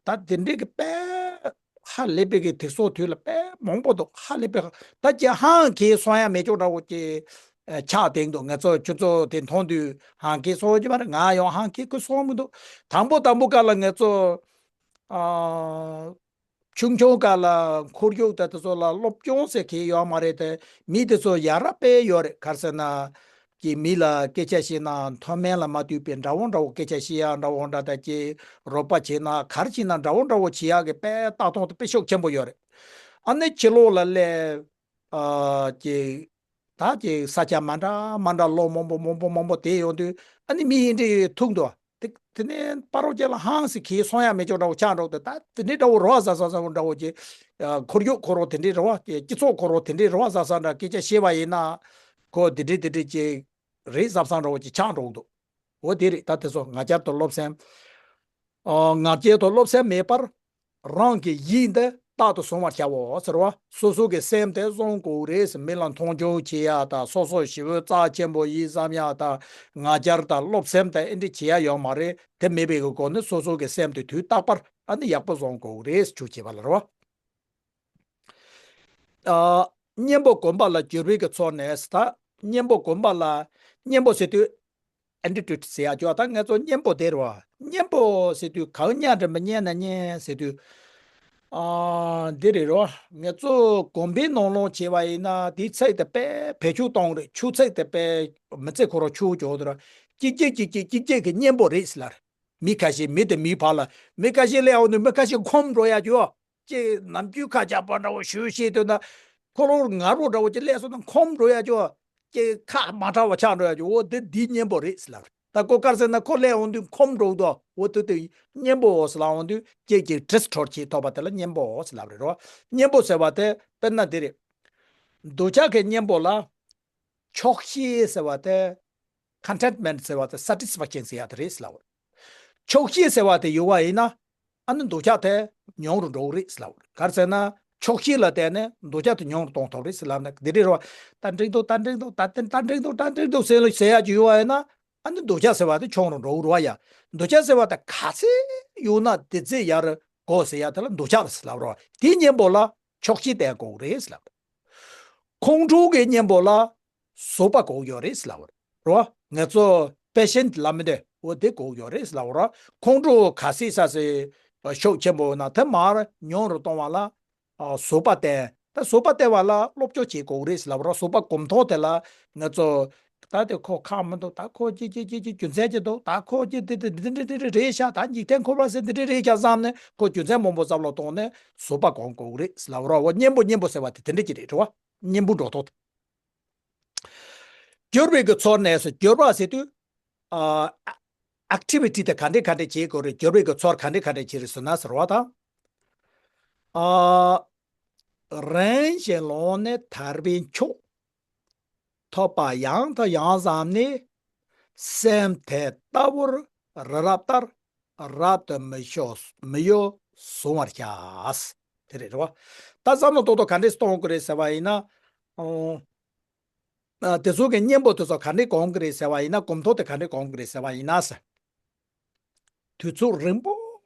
ད་དེ་འདྲའི་གི་དཔེ་ཧ་ལས་པའི་གི་དུས་སང་དུས་ལ་དཔེ་མང་པོ་འདུག་ཧ་ལས་པའི་ད་ཅི་ཧང་གི་སོང་ཡ་མེད་ཅོག་འདྲ་བོ་ཅིག་ཆགས་བསྡད་འདུག་ང་ཚོ་ཁྱོད་ཚོ་དེ་མཐོང་དུས་ཧང་གི་སོང་གི་མ་རེད། ང་ཡང་ཧང་གི་ཁོ་སོང་མི་འདུག་དང་པོ་དང་པོ་ག་ལ་ང་ཚོ་ཨ། ཆུང་ཆུང་སྐབས་ལ་ཁོར་ཡུག་དང་དེ་ཚོ་ལ་སློབ་སྦྱོང་ཟེར་མཁན་ཡོད་མ་རེད་དེ། མི་དེ་ཚོ་ཡ་རབས་དཔེ་ཡོད་རེད། ག་རེ་ཟེར་ན། ཀྱི་མི་ལ་སྐད་ཆ་བཤད་ན་མཐོ་དམན་ལ་མ་ལྟོས་པའི་འདྲ་བོ་འདྲ་བོ་སྐད་ཆ་བཤད་ཡག་འདྲ་བོ་འདྲ་དང་ཀྱི་རོགས་པ་བྱེད་ན་ག་རེ་བྱེད་ན་འདྲ་བོ་འདྲ་བོ་བྱེད་ཡག་གི་དཔེ་ལྟ་སྟངས་དེ་དཔེ་ཤུགས་ཆེན་པོ་ཡོད་རེད། ཨ་ནི་ཕྱི་ལོགས་ལ་སླེབས། ཨ་ཀྱི། ད་ཀྱི་ས་ཆ་མ་འདྲ་མ་འདྲ་ལོ་མང་པོ་མང་པོ་མང་པོ་དེ་ཡོང་དུས་ཨ་ནི་མི་ཡིན་འདྲི་ཐུག་འདུག་དེ་དེ་ནས་པ་རོ་ཅན་ལ་ཧང་སི་གིས་སོང་ཡ་མེད་ཅོག་འདྲ་བོ་ཆགས་འགྲོ་དེ། ད་དེ་འདྲའི་འདྲ་བོ་རོ་བ་ཟ་ཟ་ཟ་བོ་འདྲ་བོ་ཀྱི་ཁོར་ཡུག་ཁོ་རོ་དེ་འདྲའི་རོ་བ་སྤྱི་ཚོགས་ཁོ་རོ་དེ་འདྲའི་རོ་བ་ཟ་ཟ་འདྲ་སྐད་ཆ་བཤད་པ་ཡིན་ན་ཁོ་དེ་འདྲའི་དེ་འདྲའི་ཀྱི་ རེད་བསམ་བསམ་འདྲ་བོ་ཅིག་ཆགས་འགྲོ་གི་འདུག་འོ་དེ་རེད། ད་དེ་ཚོ་ང་རྒྱལ་དང་བློ་སེམས། ཨ། ང་རྒྱལ་དང་བློ་སེམས་མེད་པར། རང་གི་ཡིད་འདི་རྟག་ཏུ་བཟུང་བར་བྱའོ་ཟེར་བ། སོ་སོ་གི་སེམས་དེ་བཟུང་དགོས་རེད། མི་ལ་མཐོང་ཆུང་བྱེད་ཡ་དང་། སོ་སོ་ཞེ་པོ་རྩ་ཆེན་པོ་ཡིན་བསམ་ཡ་དང་། ང་རྒྱལ་དང་བློ་སེམས་དང་ཨེ་འདྲ་བྱེད་ཡ་ཡོད་མ་རེད། དེ་མེད་པའི་སྒོ་ནས་སོ་སོ་གི་སེམས་དེ་དུས་རྟག་པར་ཨ་ནི་ཡག་པོ་བཟུང་དགོས་རེད། ཆོས་བྱེད་པ་ལ་རེད་བ། ཨ། གཉེན་པོ་གོམས་པ་ལ་འགྱུར་བའི་གི་ཚོར་ནས་ད། གཉེན་པོ་གོམས་པ་ལ། གཉེན་པོ་ཟེར་དུས་ཨེ་ཊི་ཊུཌ་ཟེར་ཡ་ཅོ། ད་ང་ཚོ་གཉེན་པོ་དེ་རེད་བ། གཉེན་པོ་ཟེར་དུས་གང་ཉན་དྲི་མི་ཉན་ན་གཉེན་ཟེར་དུས། ཨ། འདི་རེད་རོ། ང་ཚོ་གོམས་པའི་ནང་ལོགས་བྱས་པ་ཡིན་ན་དེའི་ཚིག་དེ་དཔེ་བེད་སྤྱོད་གཏོང་རེད། ཆུ་ཚིག་དེ་དཔེ་མི་ཚེ་ཁོ་རང་ཆུ་ཅོག་དེ་ར། གཅིག་གཅིག་གཅིག་གཅིག་གཅིག་གཅིག་གི་གཉེན་པོ་རེད་ཟེར་ལ་རེད། མི་ཁ་ཤས་མི་དེ་མི་བར་ལ། མི་ཁ་ཤས་སླེབས་འོང་དུས་མི་ཁ་ཤས་ཁོམ་འགྲོ་ཡ་ཅོ། ཅེས་ནམ་རྒྱུན་ཁ་ཆག་པ་འདྲ་བོ་ཞུ་ཤེས་དོན་དང་། ཁོ་རང་ངར་པོ་འདྲ་བོ་ཅིག་སླེབས་སོང་ན་ཁོམ་འགྲོ་ཡ་ཅོ། ཅེས་ཁ་མ་གྲགས་པ་ཆགས་འགྲོ་ཡ་ཅོ། འོ་དེ་འདིའི་གཉེན་པོ་རེད་ཟེར་ལབ་རེད། ད་ཁོ་ག་རེ་ཟེར་ན་ཁོ་སླེབས་འོང་དུས་ཁོམ་འགྲོ་གི་འདུག་འོ་དེ་དེ་གཉེན་པོ་ཟེར་ལབ་འོང་དུས་ཅེས་ཅིག་དྲིས་འཕྲོར་ཆེས་ཐོབ་པ་དེ་ལ་གཉེན་པོ་ཟེར་ལབ་རེད་རོ། གཉེན་པོ་ཟེར་བ་དེ་དཔེར་ན་འདི་རེད། འདོད་ཆགས་ཀྱི་གཉེན་པོ་ལ། ཆོག་ཤེས་ཟེར་བ་དེ། ཁོན་ཊེན་མེན་ཊི་ཟེར་བ་དེ། སེ་ཊི་སི་ཕེག་ཤན་ཟེར་ཡ་དེ་རེད་ཟེར་ལབ་པ་རེད། ཆོག་ཤེས་ཟེར་བ་དེ་ཡོད་པ་ཡིན་ན། ཨ་ནི་འདོད་ཆགས་དེ་ཉུང་རུ་འགྲོ་གི་རེད་ཟེར་ལབ་པ་རེད། ག་རེ་ཟེར་ན། ཆོག་ཤེས་ལ་བརྟེན་ནས་འདོད་ཆགས་དེ་ཉུང་རུ་གཏོང་ཐུབ་རེད་ཟེར་ལབ་ན་འདི་རེད་རོ། ད་འགྲིག་འདུག་ད་འགྲིག་འདུག་ད་འགྲིག་འདུག་ད་འགྲིག་འདུག་ད་འགྲིག་འདུག་ཟེར་ཟེར་ཡ་ཅིག་ཡོད་པ་ཡིན་ན། ཨ་ནི་འདོད་ཆགས་ཟེར་བ་དེ་ཆུང་རུ་འགྲོ་གི་རེད་བ་ཡ། འདོད་ཆགས་ཟེར་བ་དེ་ག་ཚད་ཡོད་ན་དེ་ཚད་ཡར་འགྲོ་ཟེར་ཡ་དེ་ལ་འདོད་ཆགས་ཟེར་ལབ་པ་རེད་བ། དེའི་གཉེན་པོ་ལ་ཆོག་ཤེས་ལྡན་དགོས་རེད་ཟེར་ལབ། ཁོང་ཁྲོ་གི་གཉེན་པོ་ལ་བཟོད་པ་དགོས་ཡོད་རེད་ཟེར་ལབ་པ་རེད་བ། ང་ཚོ་པེ་ཤན་ཊི་ལབ་མི་འདུག་འོ་དེ་དགོས་ཡོད་རེད་ཟེར་ལབ་པ་རེད་བ། ཁོང་ཁྲོ་ག་ཚད་ས་སེ་ཤུགས་ཆེན་པོ་ཡོད་ན་དེ་མར་ཉུང་རུ་གཏོང་བ་ལ། ཨ། བཟོད་པ་བསྟེན། ད་བཟོད་པ་བསྟེན་པ་ལ་སློབ་སྦྱོང་བྱེད་དགོས་རེད་ཟེར་ལབ་པ་རེད་བ། བཟོད་པ་གོམས་ཐོག་དེ་ལ་ང་ཚོ། ད་དེ་ཁོ་ཁག་མི་འདུག་ད་ཁོ་ཅི་ཅི་ཅི་ཅི་རྒྱུ་མཚན་ཅི་འདུག་ད་ཁོ་ཅི་དེ་དེ་འདི་འདྲ་འདི་འདྲ་རེད་ཤག་ད་འཇིག་རྟེན་འཁོར་བ་ཟེར་འདི་འདྲ་རེད་ཤག་བསམ་ནས་ཁོ་རྒྱུ་མཚན་མང་པོ་བསམ་བློ་གཏོང་ནས་བཟོད་པ་གོམས་དགོས་རེད་ཟེར་ལབ་པ་རེད་བ། གཉེན་པོ་གཉེན་པོ་ཟེར་བ་དེ་དེ་འདྲ་ཅིག་རེད་རེད་བ། གཉེན་པོ་འགྲོ་ཐོག་འགྱུར་བའི་གི་ཚོར་ནས་སུ་འགྱུར་བ་ཟེར་དུས། ཨ། ཨེག་ཊི་བི་ཊི་དེ་ག་འདྲས་ག་འདྲས་བྱེད་དགོས་རེད། འགྱུར་བའི་གི་ཚོར་ག་འདྲས་ག་འདྲས་བྱེད་རེད་ཟེར་ན་ཟེར་བ་དང་། ཨ། རིམ་བཞིན་ལངས་ནས་ཐར་པའི་མཆོག་ཐོབ་པ་ཡང་དང་ཡང་བསམས་ནས། སེམས་དེ་ལྟ་བུར་རི་རབ་ལྟར་རབ་ཏུ་མི་གཡོ་མི་གཡོ་གཟུང་བར་བྱ། དེ་རེད་རེད་བ། ད་བསམ་བློ་ཏོག་ཏོག་ག་འདྲས་གཏོང་དགོས་རེད་ཟེར་བ་ཡིན་ན། ཨོ། ཨ། དེ་ཚོ་གི་གཉེན་པོ་དེ་ཚོ་ག་འདྲས་གོམས་ཀྱི་རེད་ཟེར་བ་ཡིན་ན། གོམས་ཐོག་དེ་ག་འདྲས་གོམས་ཀྱི་རེད་ཟེར་བ་ཡིན་ན་ཟེར། དུས་ཚོད་རིང་པོ་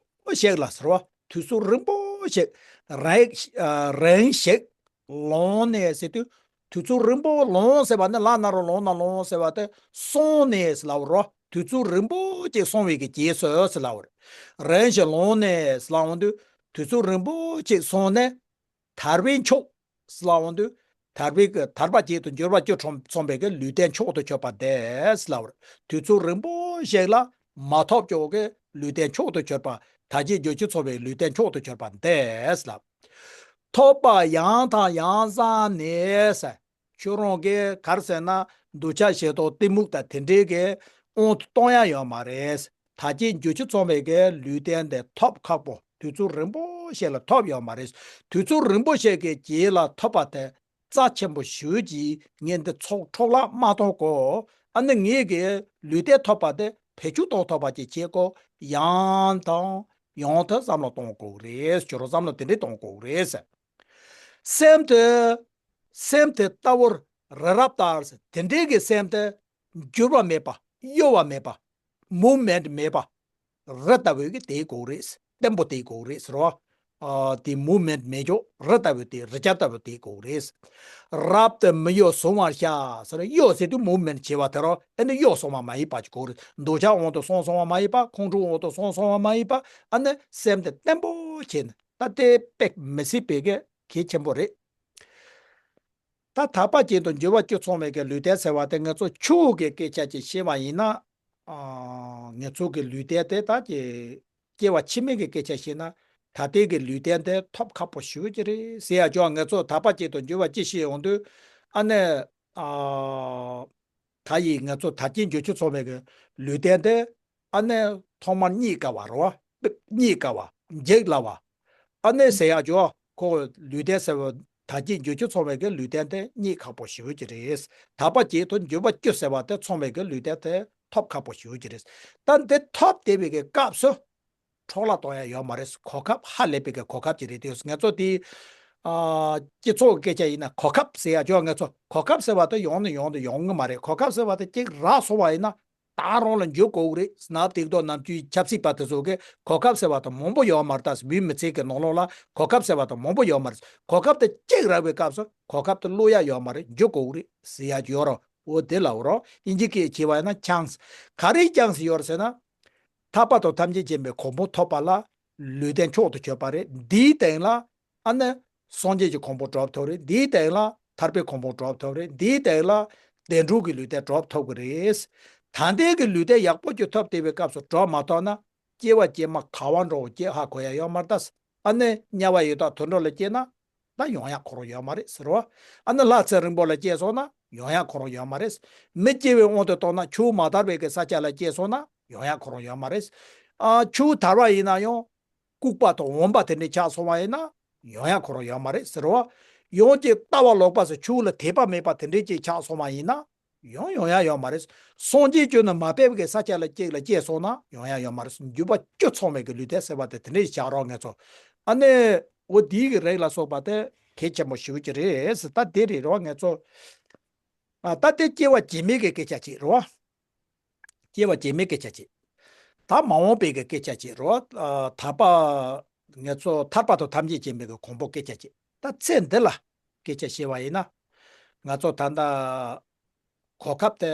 ཞིག་ལ་ཟེར་བ། དུས་ཚོད་རིང་པོ་ཞིག་རིང་། ཨ། རིང་ཞིག་ལངས་ནས་ཟེར་དུས། དུས་ཚོད་རིང་པོ་ལངས་ཟེར་བ་ནི་ལ་ན་རོ་ལོ་ན་ལོང་ཟེར་བ་དེ་སོང་ནས་ཟེར་ལབ་པ་རེད། དུས་ཚོད་རིང་པོ་ཅིག་སོང་བའི་གི་རྗེས་སུ་ཟེར་ལབ་པ་རེད། རིམ་བཞིན་ལངས་ནས་ཟེར་ལབ་འོང་དུས་དུས་ཚོད་རིང་པོ་ཅིག་སོང་ནས། ཐར་པའི་མཆོག་ཟེར་ལབ་འོང་དུས། ཐར་པའི་གི་ཐར་པ་བརྒྱད་དང་འབྱོར་པ་བཅུ་ཚང་བའི་གི་ལུས་རྟེན་མཆོག་ཏུ་གྱུར་པ་དེ་ཟེར་ལབ་པ་རེད། དུས་ཚོད་རིང་པོ་ཞིག་ལ་མ་ཐོབ་ཀྱོག་གི་ལུས་རྟེན་མཆོག་ཏུ་གྱུར་པ། ཐར་རྒྱས་འབྱོར་བཅུ་ཚང་བའི་ལུས་རྟེན་མཆོག་ཏུ་གྱུར་པ་དེ་ཟེར་ལབ། ཐོབ་པ་ཡང་དང་ཡང་བསམས་ནས་ཟེར། ཁྱོད་རང་གིས་ག་རེ་ཟེར་ན། འདོད་ཆགས་ཞེ་སྡང་གཏི་མུག་དང་དེ་འདྲའི་གི་དབང་དུ་གཏོང་ཡ་ཡོད་མ་རེད། ཐར་རྒྱས་འབྱོར་བཅུ་ཚང་བའི་གི་ལུས་རྟེན་དེ་ཐོབ་ཁག་པོ། དུས་ཚོད་རིང་པོ་ཞིག་ལ་ཐོབ་ཡོད་མ་རེད། དུས་ཚོད་རིང་པོ་ཞིག་གི་རྗེས་ལ་ཐོབ་པ་དེ་རྩ་ཆེན་པོ་ཞེ་པོ་ཅིག་ངས་འདི་ཚོགས་འཕྲོ་བརླག་མ་གཏོང་དགོས། ཨ་ནི་ངས་གི་ལུས་རྟེན་ཐོབ་པ་དེ་བེད་སྤྱོད་གཏོང་ཐུབ་པ་ཅིག་བྱེད་དགོས། ཡང་དང་ཡང་དུ་བསམ་བློ་གཏོང་དགོས་རེད། ཁྱོད་རང་བསམ་བློ་དེ་འདྲས་གཏོང་དགོས་རེད། སེམས་དེ། སེམས་དེ་ལྟ་བུར་རི་རབ་ལྟར། དེ་འདྲའི་གི་སེམས་དེ་འགྱུར་བ་མེད་པ། གཡོ་བ་མེད་པ། མུབ་མེན་ཊི་མེད་པ། རི་ལྟ་བུའི་གི་དེ་དགོས་རེད། བརྟན་པོ་དེ་དགོས་རེད་ཟེར་བ། ཨ། དེ་མུབ་མེན་ཊི་མེད་ཀྱོག་རི་ལྟ་བུ་དེ། རི་རྒྱ་ལྟ་བུ་དེ་དགོས་རེད། རབ་ཏུ་མི་གཡོ་གཟུང་བར་བྱ་ཟེར། གཡོ་ཟེར་དུས་མུབ་མེན་ཊི་བྱེད་པ་དེ་རོ། ཨ་ནི་གཡོ་སོང་བ་མ་ཡིན་པ་ཅིག་དགོས་རེད། འདོད་ཆགས་དབང་དུ་སོང་སོང་བ་མ་ཡིན་པ། ཁོང་ཁྲོ་དབང་དུ་སོང་སོང་བ་མ་ཡིན་པ། ཨ་ནི་སེམས་དེ་བརྟན་པོ་བྱས་ནས། ད་དེ་དཔེ་མི་སྲིད་པའི་གི་གལ་ཆེན་པོ་རེད། ད་ཐར་པ་ཅན་དང་འབྱོར་པ་བཅུ་ཚང་བའི་གི་ལུས་རྟེན་ཟེར་བ་དེ་ང་ཚོ་ཆོས་ཀྱི་སྐད་ཆ་ཅིག་བཤད་པ་ཡིན་ན། ཨ། ང་ཚོ་གི་ལུས་རྟེན་དེ་ད་ཀྱི་སྐྱེ་བ་ཕྱི་མའི་གི་སྐད་ཆ་བཤད་ན། ད་ལྟའི་གི་ལུས་རྟེན་དེ་ཐོབ་ཁག་པོ་ཞེ་པོ་ཅིག་རེད་ཟེར་ཡ་ཅོག་ང་ཚོ་ཐར་པ་ཅན་དང་འབྱོར་པ་ཅིག་བཤད་ཡོང་དུས། ཨ་ནི། ཨ། ད་ཡིན་ང་ཚོ་ཐར་རྒྱས་འབྱོར་བཅུ་ཚང་བའི་གི་ལུས་རྟེན་དེ། ཨ་ནི་ཐོག་མར་རྙེད་དཀའ་བ་རེད་བ། རྙེད་དཀའ་བ། འཇིག་སླ་བ། ཨ་ནི་ཟེར་ཡག་ཅོ། ཁོ་ལུས་རྟེན་ཟེར་བ་ ད་གཅིག་འགྱུར་བཅོས་ཚང་བའི་གི་ལུས་རྟེན་དེ་རྙེད་ཁག་པོ་ཞེ་པོ་ཅིག་རེད། དག་པ་གཅིག་དང་འགྱུར་བ་བཅུ་ཟེར་བ་དེ་ཚང་བའི་གི་ལུས་རྟེན་དེ་ཐོབ་ཁག་པོ་ཞེ་པོ་ཅིག་རེད། ད་འདི་ཐོབ་བསྡད་པའི་གི་སྐབས་སུ། འཕྲོ་བརླག་གཏོང་ཡ་ཡོད་མ་རེད། གོ་སྐབས་ཧ་ལས་པའི་གི་གོ་སྐབས་ཅིག་རེད་དེ། ང་ཚོ་དེ་ཨ་སྤྱི་ཚོགས་ཀྱི་སྐད་ཆ་ཡིན་ན་གོ་སྐབས་ཟེར་ཡ་ཅོག་ང་ཚོ་གོ་སྐབས་ཟེར་བ་དེ་ཡོང་ནས་ཡོང་དུ་ཡོང་གི་མ་རེད། གོ་སྐབས་ཟེར་བ་དེ་གཅིག་རག་སོང་བ་ཡིན་ན་ད་རང་ལ་འཇུག་དགོས་ཀྱི་རེད། ནབ་དེག་ཐོག་ནམ་རྒྱུན་ཆབ་སྲིད་པ་དེ་ཚོ་གི་གོ་སྐབས་ཟེར་བ་དེ་མང་པོ་ཡོད་མ་རེད། ད་བོད་མི་ཚེ་གི་ནང་ལོགས་ལ་གོ་སྐབས་ཟེར་བ་དེ་མང་པོ་ཡོད་མ་རེད། གོ་སྐབས་དེ་གཅིག་རག་པའི་སྐབས་སུ་གོ་སྐབས་དེ་བླུ་ཡ་ཡོད་མ་རེད། འཇུག་དགོས་ཀྱི་རེད་ཟེར་ཡ་ཅིག་ཡོད་རེད། འོ་དེ་ལབ་རོགས། དབྱིན་ཇི་སྐད་བྱས་པ་ཡིན་ན་ཆན་སི། ག་རེ་ཆན་སི་ཡོད་རེད་ཟེར་ན། ཐར་པ་དང་ཐམས་ཅད་མཁྱེན་པའི་གོ་འཕང་ཐོབ་པ་ལ་ལུས་རྟེན་མཆོག་ཏུ་གྱུར་པ་རེད། འདིའི་སྟེང་ལ་ཨ་ནི་སངས་རྒྱས་ཀྱི་གོ་འཕང་སྒྲུབ་ཐུབ་རེད། འདིའི་སྟེང་ལ་ཐར་པའི་གོ་འཕང་སྒྲུབ་ཐུབ་རེད། འདིའི་སྟེང་ལ་བདེ་འགྲོ་གི་ལུས་རྟེན་སྒྲུབ་ཐུབ་ཀྱི་རེད། ད་ལྟའི་གི་ལུས་རྟེན་ཡག་པོ་ཅིག་ཐོབ་བསྡད་པའི་སྐབས་སུ་སྒྲུབ་མ་ཐུབ་ན། སྐྱེ་བ་རྗེས་མ་ག་བ་འགྲོ་སྐྱེ་ཧ་གོ་ཡ་ཡོད་མ་རེད་ད། ཨ་ནི་དམྱལ་བ་ཡི་དྭགས་དུད་འགྲོ་ལ་སྐྱེས་ན། ད་ཡོང་ཡ་ཁོ་རང་ཡོད་མ་རེད་ཟེར་བ། ཨ་ནི་ལྷ་ཚེ་རིང་པོ་ལ་སྐྱེས་སོང་ན་ཡོང་ཡ་ཁོ་རང་ཡོད་མ་རེད། མི་སྐྱེ་བའི་དབང་དུ་བཏང་ན་ཆུ་བོ་མ་དར་བའི་གི་ས་ཆ་ལ་སྐྱེས་སོང་ན་ཡོང་ཡ་ཁོ་རང་ཡོད་མ་རེད། ཨ་ཆུ་བོ་དར་བ་ཡིན་ན་ཡང་ལྐུགས་པ་དང་འོན་པ་དེ་འདྲས་ཆགས་སོང་བ་ཡིན་ན་ཡོང་ཡ་ཁོ་རང་ཡོད་མ་རེད་ཟེར་བ། ཡང་ཅིག་ལྟ་བ་ལོག་པ་སོགས་ཆུ་བོ་ལ་དད་པ་མེད་པ་དེ་འདྲས་ཅིག་ཆགས་སོང་བ་ཡིན་ན། ཡོང་ཡོང་ཡ་ཡོད་མ་རེད། སངས་རྒྱས་བཅོས་ནས་མ་ཕེབས་པའི་ས་ཆ་ལ་སྐྱེས་ལ་སྐྱེས་སོང་ན་ཡོང་ཡ་ཡོད་མ་རེད། འགྱུར་བ་བཅུ་ཚང་བའི་གི་ལུས་རྟེན་ཟེར་བ་དེ་དེ་འདྲས་ཞིག་བཞག་རོགས་ངེད་ཚོ། ཨ་ནི་འོ་དེའི་གི་རིགས་ལ་སོགས་པ་དེ་གལ་ཆེན་པོ་ཞེ་པོ་ཅིག་རེད། ད་དེ་རེད་རོགས་ངེད་ཚོ། ཨ་ད་དེ་སྐྱེ་བ་རྗེས་མའི་གི་སྐད་ཆ་ཅིག་རོགས། སྐྱེ་བ་རྗེས་མའི་སྐད་ཆ་ཅིག་ད་མ་འོངས་པའི་གི་སྐད་ཆ་ཅིག་རོགས། ཨ་ཐར་པ། ངེད་ཚོ་ཐར་པ་དང་ཐམས་ཅད་མཁྱེན་པའི་གི་གོ་འཕང་སྐད་ཆ་ཅིག་ད་ཚེ་འདི་ལ་སྐད་ཆ་བཤད་པ་ཡིན་ན། ང་ཚོ་ད་ལྟ་གོ་སྐབས་དེ་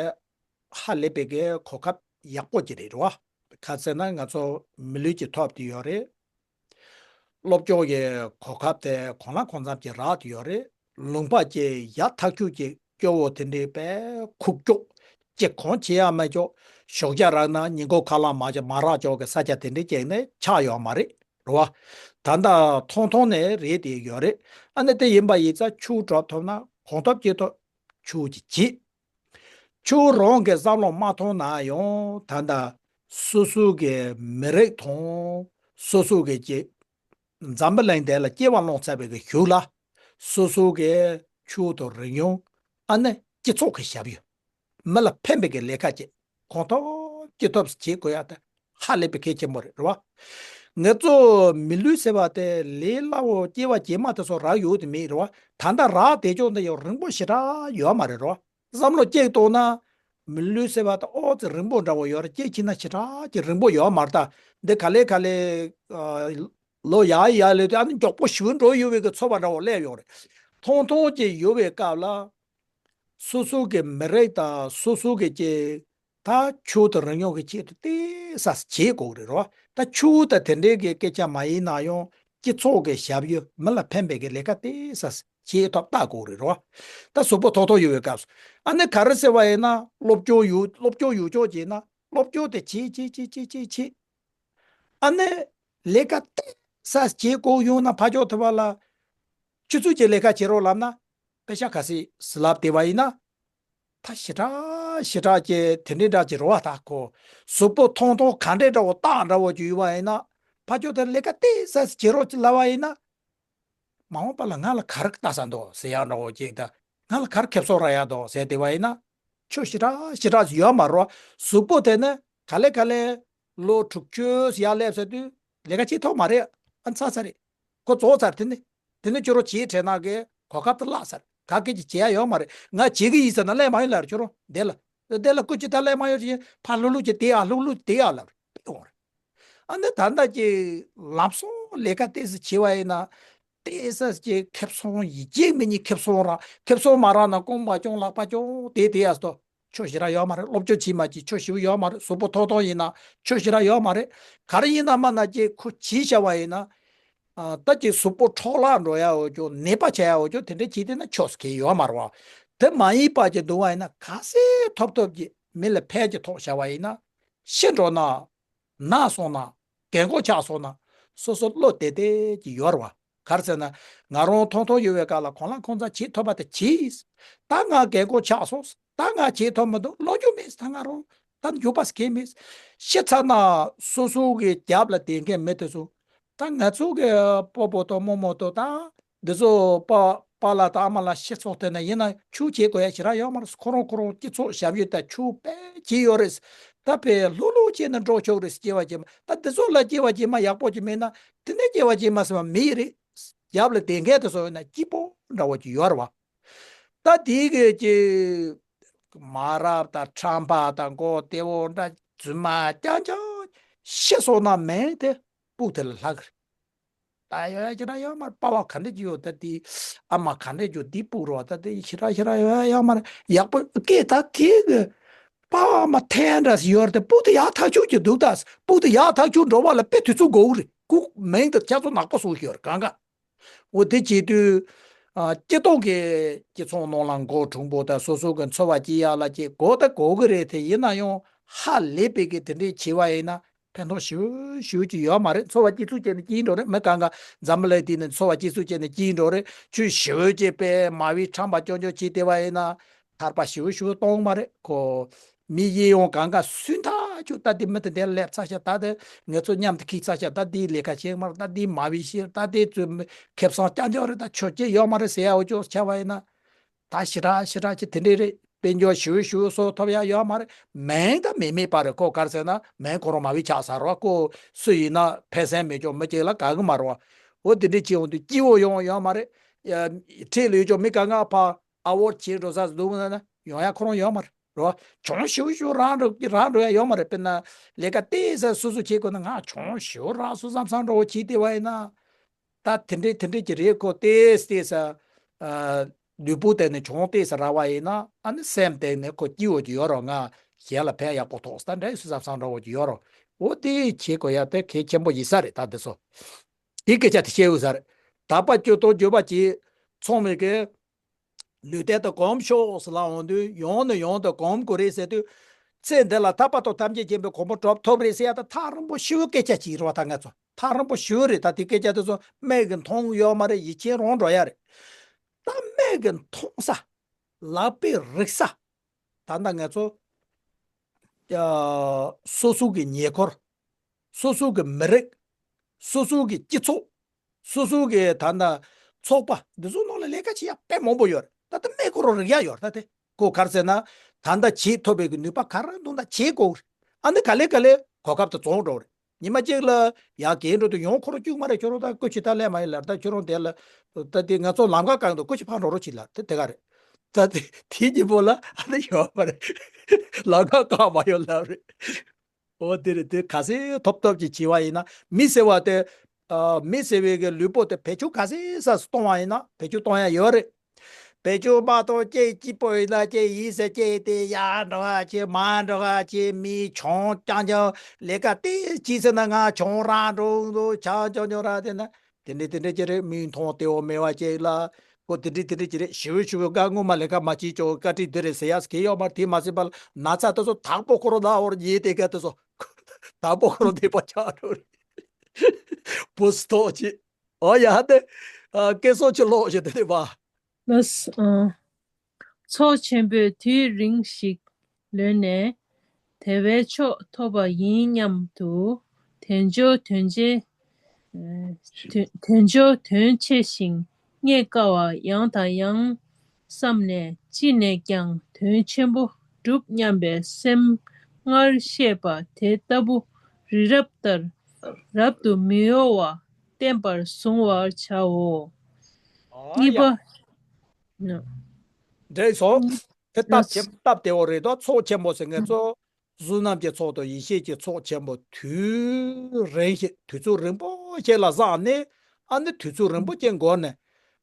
ཧ་ལས་པའི་གི་གོ་སྐབས་ཡག་པོ་ཅིག་རེད་རོ། ག་ཚད་ན་ང་ཚོ་མི་ལུས་ཅིག་ཐོབ་བསྡད་ཡོད་རེད། སློབ་སྦྱོང་གི་གོ་སྐབས་དེ་གང་ལ་གང་འཚམ་ཅིག་རག་བསྡད་ཡོད་རེད། ལུང་པ་ཅིག་ཡག་ཐག་ཆོད་ཅིག་སྐྱོ་བོ་དེ་འདྲའི་པའི་ཁུག་ཀྱོག་ཅིག་གང་བྱེད་ཡ་མེད་ཀྱོག་ཞོགས་ཇ་རག་ན་ཉིན་གུང་ཁ་ལག་མ་ཅིག་མ་རག་ཀྱོག་གི་ས་ཆ་དེ་འདྲའི་ཅིག་ནས་ཆགས་ཡོད་མ་རེད། རེད་བ། ད་ལྟ་ཐོང་ཐོང་ནས་རེད་དེ་ཡོད་རེད། ཨ་ནི་དེ་ཡིན་པ་ཡིན་ཙང་ཆུ་བོ་གྲུབ་ཐུབ་ན་གང་ཐུབ་ཅི་ཐུབ་ཆུ་བོ་ཅིག་བྱེད། ཆུ་བོ་རང་གི་བསམ་བློ་མ་ཐོང་ན་ཡང་ད་ལྟ་སོ་སོ་གི་མི་རིགས་དང་སོ་སོ་གི་ཅིག་འཛམ་བུ་གླིང་འདི་ལ་སྐྱེ་བ་བླངས་ཚར་བའི་གི་གཞུག་ལ་སོ་སོ་གི་ཆུ་བོ་དང་རི་ཡོང་ཨ་ནི་སྤྱི་ཚོགས་ཀྱི་ཞབས་ཞུ། མི་ལ་ཕན་པའི་གི་ལས་ཀ་བྱེད། གང་ཐུབ་ཅི་ཐུབ་བྱེད་དགོས་ཡ་ད་ཧ་ལས་པའི་གལ་ཆེན་པོ་རེད་རེད་བ། ངེད་ཚོ་མི་ལུས་ཟེར་བ་དེ་ལས་སླ་བོ་སྐྱེ་བ་རྗེས་མ་དེ་ཚོ་རག་ཡོད་དེ་མེད་རེད་བ། ད་ལྟ་རག་བསྡད་ཆོག་འདི་ཡང་རིང་པོ་ཞེ་དྲག་ཡོད་མ་རེད་རེད་བ། བསམ་བློ་གཅིག་གཏོང་ན། མི་ལུས་ཟེར་བ་དེ་ཨོ་ཙི་རིང་པོ་འདྲ་བོ་ཡོད་རེད། སྐྱེ་ཕྱིན་ན་ཞེ་དྲག་ཅིག་རིང་པོ་ཡོད་མ་རེད་ད། འདི་ག་ལེ་ག་ལེ། ལོ་ཡར་ཡར་སླེབས་དུས་ཨ་ནི་མགྱོགས་པོ་ཞེ་པོ་འགྲོ་ཡོད་པའི་གི་ཚོར་བ་འདྲ་བོ་སླེབས་ཡོང་རེད། ཐུང་ཐུང་ཅིག་ཡོད་པའི་སྐབས་ལ། སོ་སོ་གི་མི་རིགས་དང་སོ་སོ་གི་ཅིག་ད་ཆུ་དང་རི་ཡོང་གི་ཆེད་དུ་ཏེ་ས་བྱེད་དགོས་རེད་རོ། ད་ཆུ་དང་དེ་འདྲའི་གི་སྐད་ཆ་མ་ཡིན་ན་ཡང་སྤྱི་ཚོགས་ཀྱི་ཞབས་ཞུ་མི་ལ་ཕན་པའི་གི་ལས་ཀ་ཏེ་ས་བྱེད་ཐོབ་ལྟ་དགོས་རེད་རོ། ད་གཟུགས་པོ་ཐོག་ཐོག་ཡོད་པའི་སྐབས་སུ་ཨ་ནི་ག་རེ་ཟེར་བ་ཡིན་ན་སློབ་སྦྱོང་ཡོད་སློབ་སྦྱོང་ཡོད་ཆོག་བྱས་ན་སློབ་སྦྱོང་དེ་བྱེད་བྱེད་བྱེད་བྱེད་བྱེད་བྱེད། ཨ་ནི་ལས་ཀ་ཏེ་ས་བྱེད་དགོས་ཡོང་ན་ཕ་ཕྱོགས་ཐུབ་པ་ལ། ཆུ་ཚོད་ཀྱི་ལས་ཀ་བྱེད་རོགས་ལབ་ན། པེ་ཤ་ག་སི་སི་ལབ་བསྡད་པ་ཡིན་ན། ད་ཞེ་དྲག་ཞེ་དྲག་ཅེ་དེ་འདྲའི་འདྲ་ཅེ་རོ་བ་ད་ཁོ། གཟུགས་པོ་ཐོང་ཐོང་ག་འདྲའི་འདྲ་བོ་སྟག་འདྲ་བོ་ཅིག་ཡོད་པ་ཡིན་ན། ཕ་ཆོ་དེ་ལས་ཀ་ཏེ་ས་སི་བྱེད་རོགས་ཅིག་ལབ་པ་ཡིན་ན། མ་འོངས་པ་ལ་ང་ལ་ག་རེ་ལྟ་ས་འདུག་ཟེར་ཡག་འདྲ་བོ་ཅིག་ད། ང་ལ་ག་རེ་ཁེབས་སོང་རག་ཡག་འདུག་ཟེར་བསྡད་པ་ཡིན་ན། ཆོ་ཞེ་དྲག་ཞེ་དྲག་ཡོད་མ་རོ། གཟུགས་པོ་དེ་ནི་ག་ལེ་ག་ལེ། ལོ་དྲུག་ཅུ་ཡར་སླེབས་ཟེར་དུས་ལས་ཀ་བྱེད་ཐུབ་མ་རེད། ཨ་ཚ་ཚ་རེད། ཁོ་རྫོགས་ཚར་དེ་ནི། དེ་ནི་ཁྱོད་རང་བྱེད་དྲན་ན་གི་གོ་སྐབས་དེ་བརླག་ཚར། ག་གེ་ཅིག་བྱེད་ཡ་ཡོད་མ་རེད། ང་བྱེད་གི་ཡིན་ཟེར་ན་སླེབས་མ་ཡོང་ལབ་རེད་ཁྱོད་རང་དེ་ལ། དེ་ལ་སྐུ་ཅི་ད་སླེབས་མ་ཡོང་ཅི་ཕ་ལྷུག་ལྷུག་ཅིག་དེ་ཡ་ལྷུག་ལྷུག་དེ་ཡ་ལབ་རེད་ཡོང་རེད། ཨ་ནི་ད་ལྟ་ཀྱི་ལམ་སང་ལས་ཀ་ཏོག་ཙམ་བྱེད་པ་ཡིན་ན། ཏོག་ཙམ་ཅིག་ཁེབས་སང་ཡིན་གཅིག་མིན་གཉིས་ཁེབས་སང་རག་ཁེབས་སང་མ་རག་ན་རྐང་པ་ཅུང་ལག་པ་ཅུང་དེ་དེ་ཡ་སྟོ། ཆོ་ཞེ་དྲག་ཡོད་མ་རེད། སློབ་སྦྱོང་བྱེད་མ་བྱེད་ཆོ་ཞེ་པོ་ཡོད་མ་རེད། གཟུགས་པོ་ཐོག་ཐོག་ཡིན་ན་ཆོ་ཞེ་དྲག་ཡོད་མ་རེད། ག་རེ་ཡིན་ན་མ་ན་ཅིག་ཁོ་བྱིས་བྱ་བ་ཡིན་ན། ཨ་ད་ཅིག་གཟུགས་པོ་འཕྲོ་བརླག་འགྲོ་ཡ་འོ་ཅོ་ནད་པ་བྱ་ཡ་འོ་ཅོ་དེ་འདྲ་བྱེད་དེ་ན་ཆོ་ཟེར་གི་ཡོད་མ་རེད་བ། དེ་མ་ཡིན་པ་ཅིག་འདུག་བ་ཡིན་ན་ག་ཚད་ཐོབ་ཐོབ་ཀྱི་མི་ལ་ཕན་གྱི་ཐོག་བྱ་བ་ཡིན་ན། ཤི་འགྲོ་ན། ན་སོང་ན། རྒན་གོག་ཆགས་སོང་ན། སོ་སོ་བློ་བདེ་བདེ་ཅིག་ཡོད་རེད་བ། ག་རེ་ཟེར་ན། ང་རང་ཐོང་ཐོང་ཡོད་པའི་སྐབས་ལ་གང་ལ་གང་འཚམ་བྱེད་ཐུབ་པ་དེ་བྱས། ད་ང་རྒན་གོག་ཆགས་སོང་། ད་ང་བྱེད་ཐུབ་མི་འདུག་ལོ་རྒྱུས་མེད། ད་ང་རང་ད་འགྱོད་པ་སྐྱེ་མེད། ཤི་ཚར་ན་སོ་སོ་གི་རྒྱབ་ལ་བསྡད་མཁན་མི་དེ་ཚོ། ད་ང་ཚོ་གི་སྤོ་བོ་དང་རྨོ་མོ་དང་ད་འདི་ཚོ་པ་ པཱ་ལགས་དང་ཨ་མ་ལགས་སྤྱི་ཚོགས་དེ་ན་ཡིན་ན་ཆུ་བྱེད་དགོས་ཡ་ཞེ་དྲག་ཡོད་མ་རེད། ཁོ་རང་ཁོ་རང་སྤྱི་ཚོགས་ཞབས་ཞུ་དང་ཆུ་དཔེ་བྱེད་ཡོད་རེད། ད་དཔེ་ལྷུག་ལྷུག་བྱས་ནས་འགྲོ་ཆོག་རེད། སྐྱེ་བ་རྗེས་མ་ད་འདི་ཚོ་ལ་སྐྱེ་བ་རྗེས་མ་ཡག་པོ་ཅིག་མེད་ན་དེ་ནས་སྐྱེ་བ་རྗེས་མ་ཟེར་བ་མེད་རེད། ཡབ་ལ་དེ་འགལ་དུ་སོང་ཡོད་ན་སྐྱིད་པོ་འདྲ་བོ་ཅིག་ཡོད་རེད་བ། ད་དེའི་གི་ཅི་མ་རབས་དང་ཁྲམ་པ་དང་མགོ་ལྟེ་བོ་འདྲ་རྫུན་མ་རྐྱང་རྐྱང་ཤི་སོང་ན་མེད་དེ་སྤུ་དེ་ལ་ལྷག་གི་རེད། ད་ཡོད་ཡ་ཅི་ར་ཡོད་མ་རེད། པ་བ་ག་འདྲ་ཅིག་ཡོད་ད་དེ་ཨ་མ་ག་འདྲ་ཅིག་དེ་སྤུ་རོ་ད་དེ་ཞེ་དྲག་ཞེ་དྲག་ཡོད་ཡ་ཡོད་མ་རེད། ཡག་པོ་སྐད་ད་དེ་གི་པ་བ་མ་ཐལ་འདྲ་ཡོད་རེད། དེ་སྤུ་དེ་ཡག་ཐག་ཆོད་ཀྱི་འདུག་ད་སྤུ་དེ་ཡག་ཐག་ཆོད་འགྲོ་བ་ལ་དཔེ་དུས་ཚོད་འགོར་གི་རེད། ཁོ་མིང་དེ་ཁྱེད་ཚོ་ནག་པོ་བཟོ་གི་ཡོད་རེད་གང་ག་འོ་དེ་བྱེད་དུས། ཨ། སྤྱི་ཚོགས་ཀྱི་སྤྱི་ཚོགས་ནང་ལ་མགོ་གྲུང་པོ་དང་སོ་སོ་གི་འཚོ་བ་སྐྱེལ་ཡག་ལ་ཅིག་དགོས་ད་དགོས་ཀྱི་རེད། དེ་ཡིན་ན་ཡང་ཧ་ལས་པའི་གི་དེ་འདྲའི་བྱེད་པ་ཡིན་ན་ཕན་ཐོགས་ཞེ་པོ་ཞེ་པོ་ཅིག་ཡོད་མ་རེད། འཚོ་བ་སྐྱེལ་ཚུལ་བྱས་ནས་སྐྱེལ་འགྲོ་རེད། མི་གང་ག་འཛམ་བུ་གླིང་འདི་ནས་འཚོ་བ་སྐྱེལ་ཚུལ་བྱས་ནས་སྐྱེལ་འགྲོ་རེད། ཁྱོད་ཞེ་པོ་ཅིག་དཔེ་མ་བའི་ཁྲམ་པ་ཅོ་ཅོ་བྱེད་བསྡད་པ་ཡིན་ན། ཐར་པ་ཞེ་པོ་ཞེ་པོ་གཏོང་མ་རེད་ཁོ། མི་གཡས་གཡོན་གང་ག་སུན་ཐག་ཆོད། ད་དེ་མི་དེ་འདིར་སླེབས་ཚར་ཤག་ད་དེ་ང་ཚོ་མཉམ་དུ་འཁྱེར་ཚར་ཤག་ད་དེའི་ལས་ཀ་བྱེད་མ་རེད། ད་དེའི་མ་བི་ཤེས་ད་དེ་ཚོའི་ཁེ་བཟང་རྐྱང་རྐྱང་རེད། ད་ཆོས་བྱེད་ཡོད་མ་རེད་ཟེར་ཡ་འོ་ཅོག་ཆགས་པ་ཡིན་ན། ད་ཞེ་དྲག་ཞེ་དྲག་ཅིག་དེ་འདྲས་རེད། དཔལ་འབྱོར་ཞེ་པོ་ཞེ་པོ་བཟོ་ཐུབ་ཡ་ཡོད་མ་རེད། མིང་ད་མེད་མེད་པ་རེད་ཁོ། ག་རེ་ཟེར་ན་མིང་ཁོ་རང་མ་བི་ཆགས་ཚར་བ་ཁོ། སུ་ཡིན་ན་ཕན་སེམས་མེད་ཅོག་མི་གཅིག་ལ་དགའ་གི་མ་རེད་བ། འོ་དེ་འདྲས་བྱེད་འོང་དུས་སྐྱིད་པོ་ཡོང་ཡོད་མ་རེད། ཡ། འཁྲིས་ལ་ཡོད་ཅོག་མི་གང་ག་ཕ། ཨ་ཝོར་བྱེད་འགྲོ་ས་འདུག་ན་ན་ཡོང་ཡ་ཁོ་རང་ཡོད་མ་རེད་རོ། གྱོང་ཞེ་པོ་ཞེ་པོ་རག་འགྲོ་རག་འགྲོ་ཡ་ཡོད་མ་རེད། དཔེར་ན་ལས་ཀ་ཏོག་ཙམ་སོ་སོ་བྱེད་དགོས་ན་ང་གྱོང་ཞེ་པོ་རག་སོང་བསམ་བསམ་འདྲ་བོ་བྱེད་བསྡད་པ་ཡིན་ན། ད་དེ་འདྲས་དེ་འདྲས་ཀྱི་རེད་ཁོ། ཏོག་ཙམ་ཏོག་ཙམ་ཨ། ལུས་པོ་བརྟེན་ནས་གྱོང་ཏོག་ཙམ་རག་པ་ཡིན་ན་ཨ་ནི་སེམས་བརྟེན་ནས་ཁོ་སྐྱིད་པོ་ཅིག་ཡོད་རོ། ང་གཞན་ལ་ཕན་ཡག་པོ་ཐོགས་ད་འདྲ་སོང་བསམ་བསམ་འདྲ་བོ་ཅིག་ཡོད་རོ། འོ་དེ་བྱེད་དགོས་ཡ་དེ་གལ་ཆེན་པོ་ཡིན་ས་རེད། ད་དེ་ཚོ་དེ་སྐད་ཆ་དེ་བཤད་འོས་ས་རེད། དག་པ་སྤྱོད་གཏོང་བརྗོད་པ་གྱིས་ཚོགས་མི་གི་ལུས་རྟེན་དུ་གོམས་ཤོག་ཟེར་ལབ་འོང་དུས་ཡང་ནས་ཡང་དུ་གོམས་དགོས་རེད་ཟེར་དུས། ཚེ་འདི་ལ་ཐར་པ་དང་ཐམས་ཅད་མཁྱེན་པའི་གོ་འཕང་ཐོབ་ཐོབ་རེད་ཟེར་ཡ་ད་ཐག་རིང་པོ་ཞེ་པོ་སྐད་ཆ་ཅིག་རེད་བ། ད་ང་ཚོ་ཐག་རིང་པོ་ཞེ་པོ་རེད། ད་དེ་སྐད་ཆ་དེ་ཚོ་མིག་གིས་མཐོང་ཡོད་མ་རེད། ཡིད་ཆེས་རང་འགྲོ་ཡ་རེད། ད་མིག་གིས་མཐོང་ས། ལག་པས་རིག་ས། ད་ལྟ་ང་ཚོ་ཡ། སོ་སོ་གི་ཉེ་འཁོར། སོ་སོ་གི་མི་རིགས། སོ་སོ་གི་སྤྱི་ཚོགས། སོ་སོ་གི་ད་ལྟ་ཚོགས་པ་འདི་ཚོ་ནང་ལ་ལས་ཀ་བྱེད་ཡ་དཔེ་མང་པོ་ཡོད་རེད། ད་ལྟ་མི་ཁོ་རང་རིག་ཡ་ཡོད་རེད། ད་དེ་ཁོ་ག་རེ་ཟེར་ན་ད་ལྟ་བྱེད་ཐུབ་པའི་གི་ནུས་པ་ག་རེ་འདུག་ན་བྱེད་དགོས་རེད། ཨ་ནི་ག་ལེ་ག་ལེ་གོ་སྐབས་དེ་བཙོང་འགྲོ་རེད། ཉི་མ་གཅིག་ལ་ཡར་རྒས་འགྲོ་དུས་ཡང་ཁོ་རང་སྐྱུག་མ་རེད། ཁྱོད་རང་ད་སྐུ་མཁྱེན་ད་སླེབས་མ་ཡིན་ལབ། ད་ཁྱོད་རང་དེ་ལ་ད་དེ་ང་ཚོ་ལམ་ཁ་བཀག་འདུག་སྐུ་མཁྱེན་ཕར་འགྲོ་རོགས་བྱེད་ལབ། དེ་དེ་ག་རེད། ད་དེ་དེའི་གཉིས་པོ་ལ་ཨ་ནི་ཡོད་མ་རེད། ལམ་ཁ་བཀག་མ་ཡོང་ལབ་རེད། འོ་དེ་རེད། དེ་ག་ཚད་ཐོབ་ཐོབ་ཅིག་བྱེད་པ་ཡིན་ན་མི་ཟེར་བ་དེ། ཨ། མི་ཟེར་བའི་གི་ལུས་པོ་དེ་བེད་སྤྱོད་ག་ཚད་ས་སུ་གཏོང་བ་ཡིན་ན་བེད་སྤྱོད་གཏོང་ཡ་ཡོད་རེད། བེད་སྤྱོད་མ་གཏོང་ཅེས་སྐྱིད་པོ་ཡིན་ན་ཅེས་ཡིན་ཟེར་ཅེས་དེ་ཡར་འགྲོ་བ་ཅེས་མར་འགྲོ་བ་ཅེས་མི་གྱོང་རྐྱང་རྐྱང་ལས་ཀ་ཏོག་ཙམ་བྱས་ཟེར་ན་ང་གྱོང་རག་འགྲོ་འདུག་ཆང་རྐྱང་རྐྱང་རག་དེ་ན། དེ་འདྲས་དེ་འདྲས་ཅིག་རེད། མིག་མཐོང་ལྟེ་བ་མེད་པ་ཅིག་ལ། ཁོ་དེ་འདྲས་དེ་འདྲས་ཅིག་རེད། ཞེ་པོ་ཞེ་པོ་ཀ་སྔོན་མ་ལས་ཀ་མ་བྱེད་ཅོག་བཀའ་དྲིན་འདི་རེད་ཟེར་ཡ་གི་ཡོད་མ་རེད། དེ་མ་ཟད་པ་ལ་ན་ཚ་དེ་ཚོ་དྭགས་པོ་ཁོ་རང་ལ་འོར་ཉེས་དེ་ག་དེ་ཚོ་དྭགས་པོ་ཁོ་རང་བསྡད་པ་ཆགས་འགྲོ་རེད། བུ་སི་ཐོག་ཅིག་ཨོ་ཡ་དེ། ཨ། སྐད་སོགས་ཅིག་ལོག་ཞེ་དེ་དེ་བ། ལགས། ཨ། ཚོགས་ཆེན་པོས་དུས་རིང་ཞིག་ལོན་ནས་དེ་བས་མཆོག་ཐོབ་པ་ཡིན་སྙམ་དུ། དལ་འབྱོར་དོན་ཆེ། དོན་དལ་འབྱོར་དོན་ཆེ་ཞིང་རྙེད་དཀའ་བ་ཡང་དང་ཡང་བསམ་ནས་ཅི་ནས་ཀྱང་དོན་ཆེན་པོ་སྒྲུབ་སྙམ་པའི་སེམས་སྔར་བཤད་པ་དེ་ལྟ་བུ་རི་རབ་ལྟར་རབ་ཏུ་མི་གཡོ་བ་བརྟན་པར་གཟུང་བར་བྱའོ། ཨ་གཉིས་ཡ། པ། ན། འགྲིག་སོང་། དེ་སྟབས་ཆེ་སྟབས་བདེ་བོ་རེད་དོ། ཚོགས་ཆེན་པོ་ཟེར་མཁན་ཚོ། བསོད་ནམས་ཀྱི་ཚོགས་དང་ཡེ་ཤེས་ཀྱི་ཚོགས་ཆེན་པོ་དུས་རིང་ཞིག་དུས་ཚོད་རིང་པོ་ཞིག་ལ་བསགས་ནས། ཨ་ནི་དུས་ཚོད་རིང་པོ་ཅིག་འགོར་ནས།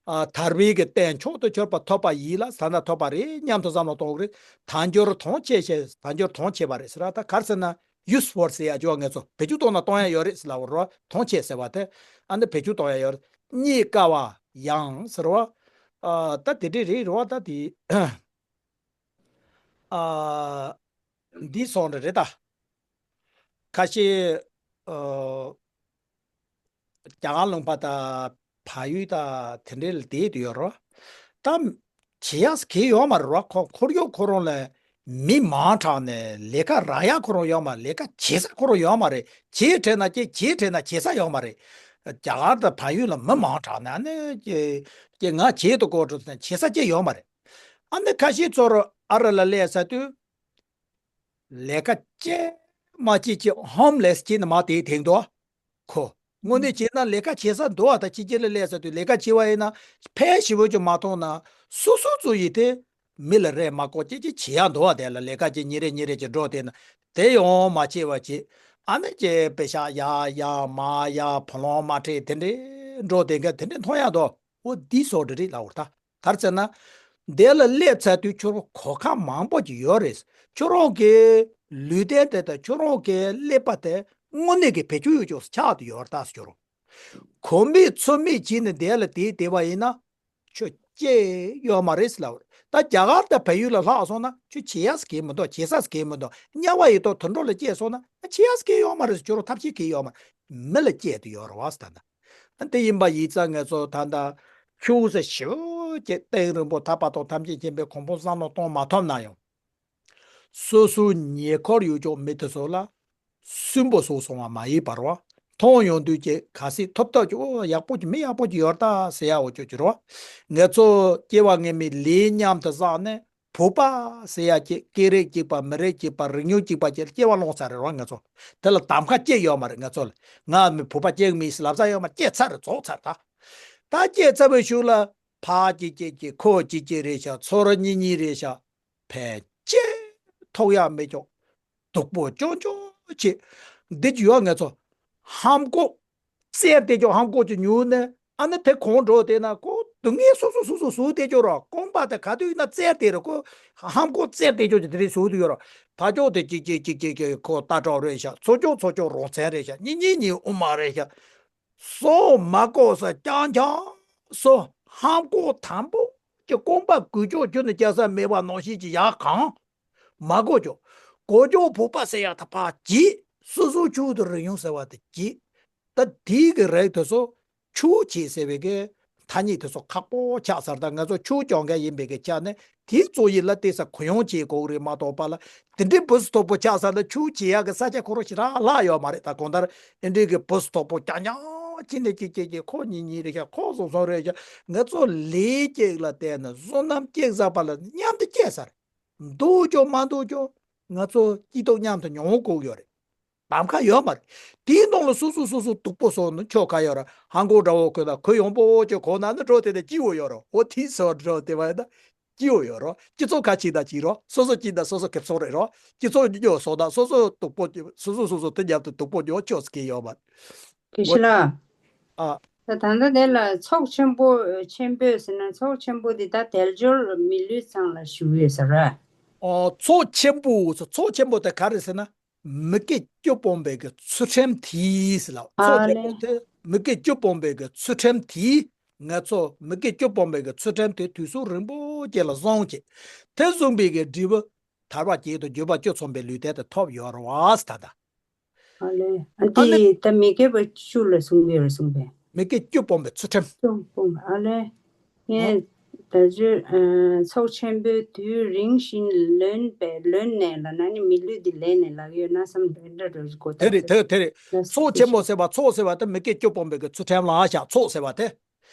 ཨ། ཐར་པའི་གི་རྟེན་མཆོག་ཏུ་གྱུར་པ་ཐོབ་པ་ཡིན་ལ་ས་ན་ཐོབ་པ་རེད་སྙམ་དུ་བསམ་བློ་གཏོང་གི་རེད། དལ་འབྱོར་དོན་ཆེ་ཞེས་དལ་འབྱོར་དོན་ཆེ་བ་རེད་ཟེར་བ་ད་ག་རེ་ཟེར་ན། ཡུ་སི་ཕུལ་ཟེར་ཡ་ཅིག་ཡོད། ང་ཚོ་བེད་སྤྱོད་གཏོང་ན་གཏོང་ཡ་ཡོད་རེད་ཟེར་ལབ་པ་རེད་བ། དོན་ཆེ་ཟེར་བ་དེ་ཨ་ནི་བེད་སྤྱོད་གཏོང་ཡ་ཡོད་རེད། རྙེད་དཀའ་བ་ཡང་ཟེར་བ། ཨ། ད་དེ་འདྲས་རེད་རེད་བ། ད་དེ། ཨ། འདི་སོང་རེད་རེད་ད། ཁ་ཤས། ཨ། རྒྱ་གར་ལུང་པ་དང་བལ་ཡུལ་དང་དེ་འདྲའི་ལ་བསྡད་དུ་ཡོད་རེད་བ། ད་བྱེད་ཡག་གི་ཡོད་མ་རེད་བ། ཁོ་ཁོར་ཡུག་ཁོ་རང་ལ་མི་མང་དྲགས་ནས་ལས་ཀ་རག་ཡག་ཁོ་རང་ཡོད་མ་རེད། ལས་ཀ་བྱེད་ས་ཁོ་རང་ཡོད་མ་རེད། བྱེད་དྲན་ན་བྱེད་བྱེད་དྲན་ན་བྱེད་ས་ཡོད་མ་རེད། རྒྱ་གར་དང་བལ་ཡུལ་ལ་མི་མང་དྲགས་ནས་ཨ་ནི་ཀྱེ་ཀྱེ་ང་བྱེད་དུ་བཀོད་འགྲོ་ཟེར་ན་བྱེད་ས་ཅི་ཡོད་མ་རེད། ཨ་ནི་ཁ་ཤས་ཚོར་ཨ་རི་ལ་སླེབས་ཚར་དུས། ལས་ཀ་ཅི་མ་བྱེད་ཅི་ཧོམ་ལེས་བྱེད་ནི་མ་དེའི་དེང་དུ། ཁོ། དངོས་གནས་བྱས་ན་ལས་ཀ་བྱེད་ས་འདུག་བ་ད་ཕྱི་རྒྱལ་ལ་སླེབས་ས་དུས་ལས་ཀ་བྱེད་པ་ཡིན་ན་ཕལ་ཞེ་པོ་ཅིག་མ་མཐོང་ན་སོ་སོ་ཚོ་ཡིས་དེ་མི་ལ་རེ་མ་བསྐོར་ཅི་ཅི་བྱེད་ཡ་འདུག་བ་དེ་ལ་ལས་ཀ་ཅི་ཉིན་རེ་ཉིན་རེ་ཅིག་འགྲོ་དེ་ན་དེ་ཡང་མ་བྱེད་པ་བྱེད། ཨ་ནི་ཅེ་པེ་ཤག་ཡ་ཡ་མ་ཡ་བུ་ལོང་མ་ཁྲིད་དེ་འདྲས་འགྲོ་དེ་འགའ་དེ་འདྲས་མཐོང་ཡ་འདུག་འོ་འདི་སོགས་འདྲ་རེད་ལབ་བར་ད། ག་རེ་ཟེར་ན། འདི་ལ་སླེབས་ཚར་དུས་ཁྱོད་རང་གོ་སྐབས་མང་པོ་ཅིག་ཡོད་རེད། ཁྱོད་རང་གི་ལུས་རྟེན་དེ་དང་ཁྱོད་རང་གི་ཀླད་པ་དེ་དངོས་གནས་ཀྱི་བེད་སྤྱོད་ཡོད་ཅོག་ཆགས་ཏེ་ཡོད་རེད་ད་ཟེར་ཁྱོད་རང་། གོམས་མེད་ཚོད་མེད་བྱས་ནས་འདི་ལ་དེ་བསྡད་པ་ཡིན་ན། ཁྱོད་སྐྱེས་ཡོད་མ་རེད་ཟེར་ལབ་རེད། ད་རྒྱ་གར་དང་བལ་ཡུལ་ལ་ལྷག་སོང་ན་ཁྱོད་བྱེད་ཡ་ཟེར་གི་མི་འདུག་བྱེད་ས་ཟེར་གི་མི་འདུག་དམྱལ་བ་ཡི་ཐོག་དུད་འགྲོ་ལ་སྐྱེས་སོང་ན་བྱེད་ཡ་ཟེར་གི་ཡོད་མ་རེད་ཟེར་ཁྱོད་རང་ཐབས་ཤེས་གི་ཡོད་མ་རེད། མི་ལ་སྐྱེས་ཏེ་ཡོད་རེད་བ་ཟེར་ད་ལྟ། དེ་ཡིན་པ་ཡིན་ཙང་ངེད་ཚོ་ད་ལྟ་ཆུ་ཟེར་ཞེ་པོ་ཅིག་གཏིང་རིང་པོ་ཐར་པ་དང་ཐམས་ཅད་མཁྱེན་པའི་གོ་འཕང་བསམ་བློ་གཏོང་མ་ཐུབ་ན་ཡང་། སོ་སོའི་ཉེ་འཁོར་ཡོད་ཅོག་མི་དེ་ཚོ་ལ་སུན་པོ་བཟོ་སོང་བ་མ་ཡིན་པར་བ། མཐོང་ཡོང་དུས་ཀྱི་ག་སྲིད་ཐོབ་ཐབས་ཀྱི་ཨོ་ཡག་པོ་ཅིག་མི་ཡག་པོ་ཅིག་ཡོད་ད་ཟེར་ཡ་འོ་ཅོག་ཅིག་རེད་བ། ངེད་ཚོ་སྐྱེ་བ་སྔོན་མའི་ལས་མཉམ་དུ་བསགས་ནས། བུ་པ་ཟེར་ཡ་ཅིག་སྐད་རིགས་གཅིག་པ་མི་རིགས་གཅིག་པ་རིག་ནུས་གཅིག་པ་ཅིག་ལ་སྐྱེ་བ་ལོངས་ས་རེད་རོ་ང་ཚོ། དེ་ལ་གདམ་ཁ་ཅི་ཡོད་མ་རེད་ང་ཚོ་ལ། ང་མི་བུ་པ་སྐྱེ་གི་མིན་ཟེར་ལབ་ས་ཡོད་མ་རེད། སྐྱེ་ཚར་རེད་རྫོགས་ཚར་ད། ད་སྐྱེ་ཚར་བའི་གཞུག་ལ་ཕ་གཅིག་གཅིག་གཅིག་ཁོ་གཅིག་གཅིག་རེད་ཤག་ཚོ་ར་གཉིས་གཉིས་རེད་ཤག་ཕལ་ཆེར་ཐོགས་ཡ་མེད་ཀྱོག་སྡུག་པོ་ཅོང་ཅོང་བྱེད། འདི་ཅི་ཡོད་ང་ཚོ་ཧམ་གོ། བཙལ་ཏེ་ཅོག་ཧམ་གོ་ཅིག་ཉུལ་ནས་ཨ་ནི་དེ་གོང་འགྲོ་དེ་ན་ཁོ་སྡུག་བསྔལ་སོ་སོ་སོ་སོ་བཟོ་དེ་ཅོག་རོ་རྐང་པ་དེ་ག་དུས་ཡིན་ན་བཙལ་དེ་རོ་ཁོ་ཧམ་གོ་བཙལ་དེ་ཅོག་ཅིག་དེ་རིང་བཟོ་དུ་ཡོད་རོ། ཕ་ཅོག་དེ་ཅིག་ཅིག་ཅིག་ཅིག་ཅིག་ཁོ་རྟ་གྲོགས་རེད་ཤག་ཚོ་ཅོག་ཚོ་ཅོག་རོང་ཚན་རེད་ཤག་གཉིས་གཉིས་གཉིས་དབུ་མ་རེད་ཤག་སོ་མ་གོ་ས་རྐྱང་རྐྱང་སོ་ཧམ་གོ་དང་པོ་ཀྱི་རྐང་པ་གུ་ཅོག་ཁྱོད་ནི་སྐྱ་ས་མེད་པ་ནང་བཞིན་གྱི་ཡག་གང་མ་གོ་ཅོག་གོ་ཅོག་བུ་པ་ཟེར་ཡག་ད་ཕ་གྱིས་སོ་སོ་ཆུ་དུ་རི་ཡོང་ཟེར་བ་དེ་གྱིས། ད་དེའི་གི་རིགས་དེ་ཚོ་ཆུ་བྱེད་ཟེར་བའི་གི་ཐ་སྙད་དེ་ཚོ་ཁག་པོ་ཆགས་ཚར། ད་ང་ཚོ་ཆུ་སྐྱོང་མཁན་ཡིན་པའི་གི་ཆ་ནས་དེའི་གཙོ་ཡིན་ལ་བལྟས་ས་གུ་ཡངས་བྱེད་དགོས་རེད་མ་གཏོགས་པ་ལ་དེ་འདྲའི་བུ་སུ་དོག་པོ་ཆགས་ས་ལ་ཆུ་བྱེད་ཡག་གི་ས་ཆ་ཁོ་རང་ཞིག་རག་ལྷག་ཡོད་མ་རེད། ད་གང་ལྟར་ཨེ་འདྲའི་གི་བུ་སུ་དོག་པོ་རྐྱང་རྐྱང་ཅི་ནས་ཅི་ཅི་ཅི་ཁོ་གཉིས་གཉིས་རེད་ཤག་ཁོ་སོང་སོང་རེད་ཤག་ང་ཚོ་ལས་ཀྱི་ལ་བལྟས་ན་བསོད་ནམས་སྐྱེ་ས་པ་ལ་མཉམ་དུ་སྐྱེ་ས་རེད། འདུག་ཀྱོག་མ་འདུག་ཀྱོག་ང་ཚོ་སྐྱིད་སྡུག་མཉམ་དུ་མྱོང་དགོས་ཡོད་རེད། གདམ་ཁ་ཡོད་མ་རེད། དེའི་ནང་ལ་སོ་སོ་སོ་སོ་སྡུག་པོ་བཟོ་ནི་ཆོ་ག་ཡོད་རེད། ཧང་གོ་འདྲ་བོ་ཁོས་ན་ཁོས་ཡོང་པོ་ཅོ་གོ་ན་ནི་འགྲོ་དེ་ནས་སྐྱིད་བོ་ཡོད་རེད། འོ་དེའི་སོ་འགྲོ་དེ་བ་ཡིན་ན་སྐྱིད་བོ་ཡོད་རོ། སྤྱི་ཚོགས་ཁ་ཅིག་དང་ཅིག་རོ། སོ་སོ་སྐྱིད་ན་སོ་སོ་ཁེ་བཟང་རེད་རོ། སྤྱི་ཚོགས་ཉོ་སོ་ན་སོ་སོ་སྡུག་པོ་སོ་སོ་སོ་སོ་དེ་མཉམ་དུ་སྡུག་པོ་ཉོ་ཆོག་ཟེར་གི་ཡོད་མ་རེད། དེ་ཤི་ལ། ཨ། ད་ད་ལྟ་དེ་ལ་ཚོགས་ཆེན་པོ་ཆེན་པོས་ཟེར་ན་ཚོགས་ཆེན་པོ་འདི་ད་དལ་འབྱོར་མི་ལུས་ཚང་ལ་ཞུ་ཡོད་ཟེར་ར། ཨོ་ཚོགས་ཆེན་པོ་ཚོགས་ཆེན་པོ་དེ་ག་རེ་ཟེར་ན། མི་དགེ་བཅུ་སྤོང་བའི་གི་ཚུལ་ཁྲིམས་དེས་ལ། ཨ་ཚོགས་ཆེན་པོ་ལེ། དེ་མི་དགེ་བཅུ་སྤོང་བའི་གི་ཚུལ་ཁྲིམས་དེས། ང་ཚོ་མི་དགེ་བཅུ་སྤོང་བའི་གི་ཚུལ་ཁྲིམས་དེ་དུས་ཚོད་རིང་པོ་ཅིག་ལ་བཟུང་བྱས། དེ་བཟུང་བའི་གི་འབྲས་བུ་ཐར་པ་བརྒྱད་དང་འགྱུར་བ་བཅུ་ཚང་བའི་ལུས་རྟེན་དེ་ཐོབ་ཡོད་རེད་བ་ཟེར་ད་ལྟ། ཨ་ལེ། ཨ་ཨ་ནི་འདི་ད་མི་དགེ་བ་བཅུ་ལ་གསུངས་ཡོད་རེད་གསུངས་པས། མི་དགེ་བཅུ་སྤོང་བའི་ཚུལ་ཁྲིམས། བཅུ་སྤོང་བ་ཨ་ལེ། ཨ། ངས་ད་ཅི་ཨ་ཚོགས་ཆེན་པོའི་དུས་རིང་ཞིང་ལོན་པས་ལོན་ནས་ལ་ན་ནི་མི་ལུས་འདི་ལེན་ནས་ལག་ཡོད་ན་བསམ་འདྲ་འདྲ་འགྲོ་གོ་དེ་ཐག་རེད་ཆོད། དེ་རེད། ལ་ཚོགས་ཆེན་མོ་ཟེར་བ་ཚོགས་ཟེར་བ་དེ་མི་དགེ་བཅུ་སྤོང་བའི་གི་ཚུལ་ཁྲིམས་ལ་བཞག་ཚོགས་ཟེར་བ་དེ།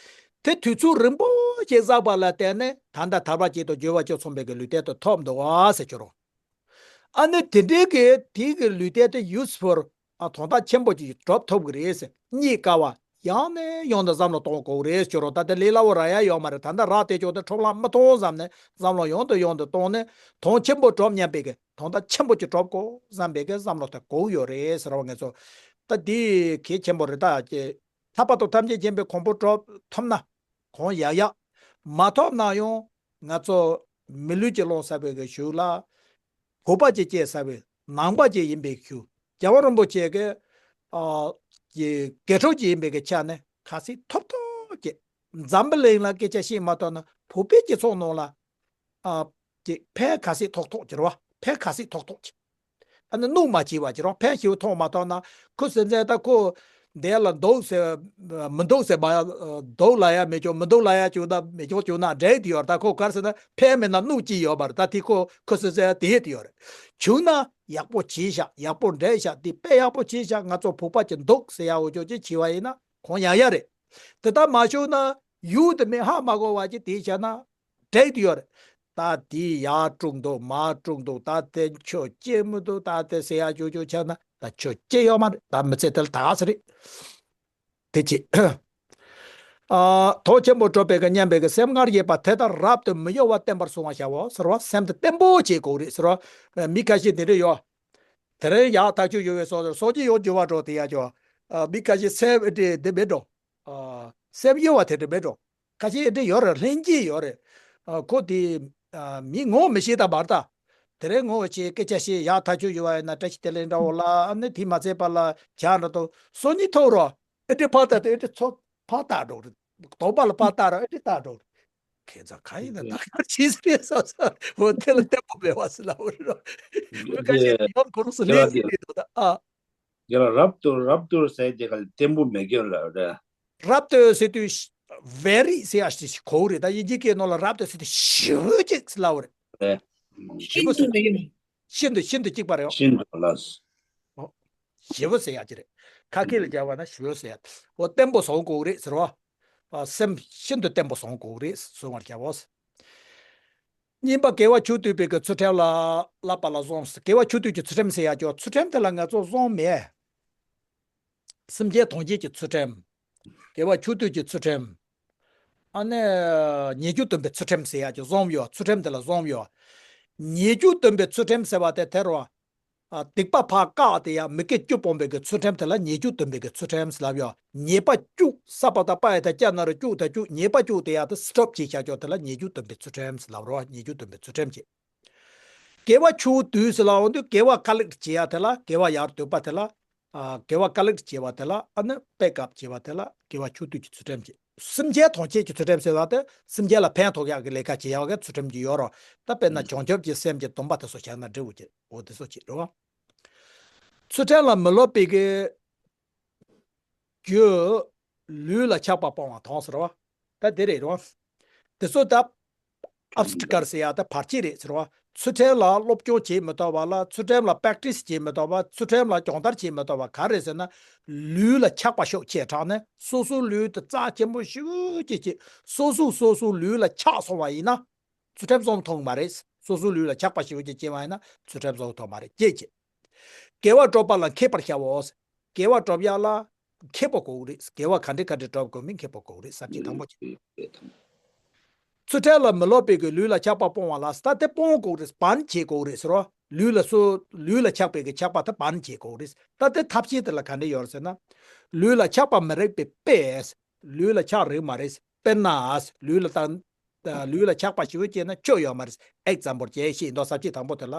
དེ་དུས་ཚོད་རིང་པོ་ཞིག་བསགས་པ་ལ་བརྟེན་ནས་ད་ལྟ་ཐར་པ་བརྒྱད་དང་འགྱུར་བ་བཅུ་ཚང་བའི་གི་ལུས་རྟེན་དེ་ཐོབ་འདུག་བ་ཟེར་གྱི་རོ། ཨ་ནི་དེ་འདྲའི་གི་དེའི་གི་ལུས་རྟེན་དེ་ཡུས་ཕུལ་ཨ་དོན་དག་ཆེན་པོ་ཅིག་སྒྲུབ་ཐུབ་གི་རེད་ཟེར། རྙེད་དཀའ་བ་ཡང་ནས་ཡང་དུ་བསམ་བློ་གཏོང་དགོས་རེད་ཟེར་གྱི་རོ། ད་ལྟ་ལས་སླ་བོ་རག་ཡ་ཡོད་མ་རེད། ད་ལྟ་རག་བསྡད་ཆོག་དེ་འཕྲོ་བརླག་མི་གཏོང་བསམ་ནས་བསམ་བློ་ཡང་དུ་ཡང་དུ་གཏོང་ནས་དོན་ཆེན་པོ་སྒྲུབ་སྙམ་པའི་གི་དོན་དག་ཆེན་པོ་ཅིག་སྒྲུབ་དགོས་བསམ་པའི་གི་བསམ་བློ་དེ་དགོས་ཡོད་རེད་ཟེར་བ། ངེད་ཚོ་ད་འདི་གལ་ཆེན་པོ་རེད། ད་ཀྱེ། ཐར་པ་དང་ཐམས་ཅད་མཁྱེན་པའི་གོ་འཕང་སྒྲུབ་ཐུབ་ན་གང་ཡག་ཡག་མ་ཐོབ་ན་ཡང་ང་ཚོ་མི་ལུས་ཀྱི་ལོངས་ཟེར་བའི་གི་གཞུག་ལ་བུ་པ་ཅིག་སྐྱེས་ཟེར་བའི་ནང་པ་ཅིག་ཡིན་པའི་གཞུག་རྒྱལ་བ་རིན་པོ་ཆེ་གི་ཨ་གི་དགེ་ཕྲུག་ཅིག་ཡིན་པའི་གི་ཆ་ནས་གལ་སྲིད་ཐོབ་ཐོབ་ཀྱི་འཛམ་བུ་གླིང་ལ་སྐད་ཆ་བཤད་མ་ཐུབ་ན་བོད་པའི་སྤྱི་ཚོགས་ནང་ལ་ཨ་ཀྱི་ཕན་གལ་སྲིད་ཐོགས་ཐོགས་ཀྱི་རེད་བ། ཕན་གལ་སྲིད་ཐོགས་ཐོགས་ཀྱི། ཨ་ནི་གནོད་མ་བྱས་པ་ཅི་རང་ཕན་ཞིག་ཐོགས་མ་ཐོགས་ན་ཁོ་སེམས་ཅན་ད་ཁོ་འདས་ལ་འདུག་ཟེར་མི་འདུག་ཟེར་མ་འདུག་ལ་ཡ་མི་ཆོག་མི་འདུག་ལ་ཡ་བྱུང་ན་མི་ཆོག་བྱུང་ན་འདྲེ་དེ་ཡོད། ད་ཁོ་གར་ཟེར་ན་ཕན་མེད་ན་གནོད་ཅི་ཡོད་པར་ད་དེ་ཁོ་ཁོ་སེམས་ཅན་དེ་ཡོད་དེ་ཡོད་རེད། བྱུང་ན་ཡག་པོ་བྱས་ཤག་ཡག་པོ་འདྲེ་ཤག་དེ་དཔེ་ཡག་པོ་བྱས་ཤག་ང་ཚོ་བོད་པ་ཅིག་འདུག་ཟེར་ཡ་འོ་ཅོག་ཅིག་བྱས་པ་ཡིན་ན་ གོང་ཡང་ཡ་རེད། དེ་ལྟར་མ་བྱུང་ན་ཡུལ་དེ་མི་ཧ་མ་གོ་བ་ཅིག་དེ་བྱས་ན་འགྲིག་དུ་ཡོད་རེད། ད་དེ་ཡར་དཀྲུག་འདུག་མར་དཀྲུག་འདུག་ད་དེ་ཆོས་སྐྱེ་མི་འདུག་ད་དེ་ཟེར་ཡ་ཅོ་ཅོ་བྱས་ན་ད་ཆོས་སྐྱེ་ཡོད་མ་རེད། ད་མི་ཚེ་དེ་ལ་ད་ག་ཟེ་རེད། དེ་ཅི། ཨ། དོ་ཆེན་པོ་སྤྲོ་བའི་གི་སྙམ་པའི་གི་སེམས་སྔར་བཞེས་པ་དེ་ལྟར་རབ་ཏུ་མི་གཡོ་བར་བརྟན་པར་བཟུང་བར་བྱའོ་ཟེར་བ། སེམས་དེ་བརྟན་པོ་བྱེད་དགོས་རེད་ཟེར་བ། མི་ཁ་ཤས་དེ་འདྲ་ཡོད། དེ་རིང་ཡག་ཐག་ཆོད་ཡོད་པའི་སོ་སོ་སོ་གྱི་ཡོད་འགྱུར་བ་འགྲོ་དེ་ཡ་ཅོ། མི་ཁ་ཤས་སེམས་ཨེ་འདྲ་དེ་མེད་འགྲོ། སེམས་གཡོ་བ་དེ་འདྲ་མེད་འགྲོ། ཁ་ཤས་ཨེ་འདྲ་ཡོད་རེད། ལྷན་སྐྱེས་ཡོད་རེད། ཁོ་དེ་མི་ངོ་མི་ཤེས་ད་མར་ད། དེ་རིང་ངོ་ཤེས་སྐད་ཆ་བཤད་ཡག་ཐག་ཆོད་ཡོད་པ་ཡིན་ན་བཀྲ་ཤིས་བདེ་ལེགས་འདྲ་བོ་ལ་ཨ་ནི་དེ་མ་ཚད་པ་ལ་བྱ་འདྲ་དོ་སོ་གཉིས་ཐོག་རོ། ཨེ་འདྲ་ཕར་ལྟ་དེ་ཨེ་འདྲ་ཚོ་ཕར་ལྟ་འགྲོ་རེད། དོགས་པ་ལ་ཕར་ལྟ་ར་ཨེ་འདྲ་ལྟ་འགྲོ་རེད། ཁྱེད་ཚོ་ག་ཡིན་ན་ད་གར་བྱེད་ཟེར་ས་ས་འོ་དེ་ལ་བརྟན་པོ་མེད་པ་ཟེར་ལ་འོ་རེད་རོ། འོ་ཁ་ཤས་ཡང་ཁོ་རང་སུ་ལས་ཟེར་རེད་དོ་ད་ཨ། ཡ་ལ་རབ་ཏུ་རབ་ཏུ་ཟེར་དེ་ག་ལ་བརྟན་པོ་མེད་ཀྱི་ལ་རེད། རབ་ཏུ་ཟེར་དུས་very ཟེར་ཡ་ཞིག་གོ་རེད། ད་དབྱིན་ཇི་སྐད་ནང་ལ་རབ་ཏུ་ཟེར་དུས་ཞེ་པོ་ཅིག་ཟེར་ལ་འོ་རེད། རེད། ཞེ་པོ་ཤིན་ཏུ་ཟེར་མི་ཡོང་། ཤིན་ཏུ་ཤིན་ཏུ་གཅིག་པ་རེད། ཤིན་ཏུ་ལ། ཞེ་པོ་ཟེར་ཡག་ཅིག་རེད། ཁ་སྐད་ལ་སྦྱར་བ་ན་ཞེ་པོ་ཟེར་ཡག་འོ་བརྟན་པོ་བཟུང་དགོས་རེད་ཟེར་བ། སེམས་ཤིན་ཏུ་བརྟན་པོ་བཟུང་དགོས་རེད་གསུང་བར་བྱའོ། གཉིས་པ་དགེ་བ་མཆོག་བསྡུས་པའི་གི་ཚུལ་ཁྲིམས་ལ་བསླབ་པ་ལ་བཟུང་། དགེ་བ་མཆོག་བསྡུས་ཀྱི་ཚུལ་ཁྲིམས་ཟེར་ཡག་ཅོ་ཚུལ་ཁྲིམས་དེ་ལ་ང་ཚོ་བཟུང་མེད། སེམས་ཅན་ཐམས་ཅད་ཀྱི་ཚུལ་ཁྲིམས། དགེ་བ་མཆོག་བསྡུས་ཀྱི་ཚུལ་ཁྲིམས། ཨ་ནི། ཉེས་སྤྱོད་སྡོམ་པའི་ཚུལ་ཁྲིམས་ཟེར་ཡག་ཅིག་བཟུང་ཡོད། ཚུལ་ཁྲིམས་དེ་ལ་བཟུང་ཡོད། ཉེས་སྤྱོད་སྡོམ་པའི་ཚུལ་ཁྲིམས་ཟེར་བ་དེ་དེ་རུ། ཨ། སྡིག་པ་ཕར་བཀག་དེ་ཡང་མི་དགེ་བཅུ་སྤོང་བའི་གི་ཚུལ་ཁྲིམས་དེ་ལ་ཉེས་སྤྱོད་སྡོམ་པའི་གི་ཚུལ་ཁྲིམས་ཟེར་ལབ་ཡོད། ཉེས་པ་བཅུ་ས་པ་དང་པ་ཡ་ད་ཀྱ་ན་རུ་བཅུ་དང་བཅུ་ཉེས་པ་བཅུ་དེ་ཡང་དེ་སི་ཊོབ་བྱེད་བྱ་ཆོག་དེ་ལ་ཉེས་སྤྱོད་སྡོམ་པའི་ཚུལ་ཁྲིམས་ཟེར་ལབ་རོགས། ཉེས་སྤྱོད་སྡོམ་པའི་ཚུལ་ཁྲིམས་ཀྱི། དགེ་བ་མཆོག་བསྡུས་ཟེར་ལབ་འོང་དུས་དགེ་བ་ཀ་ལེགས་བྱེད་ཡ་དེ་ལ་དགེ་བ་ཡར་འདོད་པ་དེ་ལ། ཨ། དགེ་བ་ཀ་ལེགས་བྱེད་པ་དེ་ལ་ཨ་ནི་པེ་ཀབ་བྱེད་པ་དེ་ལ་དགེ་བ་མཆོག་བསྡུས་ཀྱི་ཚུལ་ཁྲིམས་ཀྱི། སེམས་ཅན་ཐམས་ཅད་ཀྱི་ཚུལ་ཁྲིམས་ཟེར་བ་དེ་སེམས་ཅན་ལ་ཕན་ཐོགས་ཡག་གི་ལས་ཀ་བྱེད་ཡག་གི་ཚུལ་ཁྲིམས་ཀྱི་ཡོད་རོ། ད་དཔེར་ན་བྱང་ཆུབ་ཀྱི་སེམས་ཀྱི་སྡོམ་པ་དེ་ཚོ་བྱས་ན་འགྲིག་འོ་ཀྱི་འོ་དེ་ཚོ་བྱེད་རོ། ཚུལ་ཁྲིམས་ལ་མི་སློབ་པའི་གི། རྒྱུ། ལུས་ལ་ཆགས་པ་སྤོང་བ་དང་ཟེར་བ། ད་དེ་རེད་རོ། དེ་ཚོ་ད། ཨབ་སི་ཊི་ཀལ་ཟེར་ཡ་ད་བར་ཆད་རེད་ཟེར་བ། ཚུལ་ཁྲིམས་ལ་སློབ་སྦྱོང་བྱེད་མི་ཐུབ་པ་ལ་ཚུལ་ཁྲིམས་ལ་པེག་ཊི་སི་བྱེད་མི་ཐུབ་པ་ཚུལ་ཁྲིམས་ལ་སྦྱོང་བརྡར་བྱེད་མི་ཐུབ་པ་ག་རེ་ཟེར་ན། ལུས་ལ་ཆགས་པ་ཤུགས་ཆེ་དྲགས་ནས་སོ་སོའི་ལུས་དེ་རྩ་ཆེན་པོ་ཞེ་པོ་ཅིག་བྱེད། སོ་སོ་སོ་སོའི་ལུས་ལ་ཆགས་སོང་བ་ཡིན་ན། ཚུལ་ཁྲིམས་བཟུང་ཐུབ་མ་རེད། སོ་སོའི་ལུས་ལ་ཆགས་པ་ཞེ་པོ་ཅིག་སྐྱེས་པ་ཡིན་ན་ཚུལ་ཁྲིམས་བཟུང་ཐུབ་མ་རེད་ཅེས་བྱེད། དགེ་བ་སྒྲུབ་པ་ལ་མཁས་པར་བྱའོ། དགེ་བ་སྒྲུབ་ཡག་ལ་མཁས་པོ་དགོས་རེད། དགེ་བ་ག་འདྲ་ག་འདྲ་སྒྲུབ་དགོས་མིན་མཁས་པོ་དགོས་རེད། ས་བཅད་དང་པོ་བྱེད། ཚུལ་ཁྲིམས་ལ་མི་སློབ་པའི་གི་ལུས་ལ་ཆགས་པ་སྤོང་བ་ལ་ད་དེ་སྤོང་དགོས་རེད། བན་བྱེད་དགོས་རེད་ཟེར་རོ། ལུས་ལ་སོ་ལུས་ལ་ཆགས་པའི་གི་ཆགས་པ་དེ་བན་བྱེད་དགོས་རེད། ད་དེ་ཐབས་ཤེས་དེ་ལ་ག་འདྲ་ཡོད་རེད་ཟེར་ན། ལུས་ལ་ཆགས་པ་མི་རིགས་པའི་དཔེ། ལུས་ལ་ཆགས་རིགས་མ་རེད། དཔེར་ན། ལུས་ལ་ད། ལུས་ལ་ཆགས་པ་ཞེ་པོ་སྐྱེས་ན་སྐྱོ་ཡོད་མ་རེད། ཨེག་ཛམ་པལ་ཅིག་བཤད་མདོག་ས་བཅད་དང་པོ་དེ་ལ།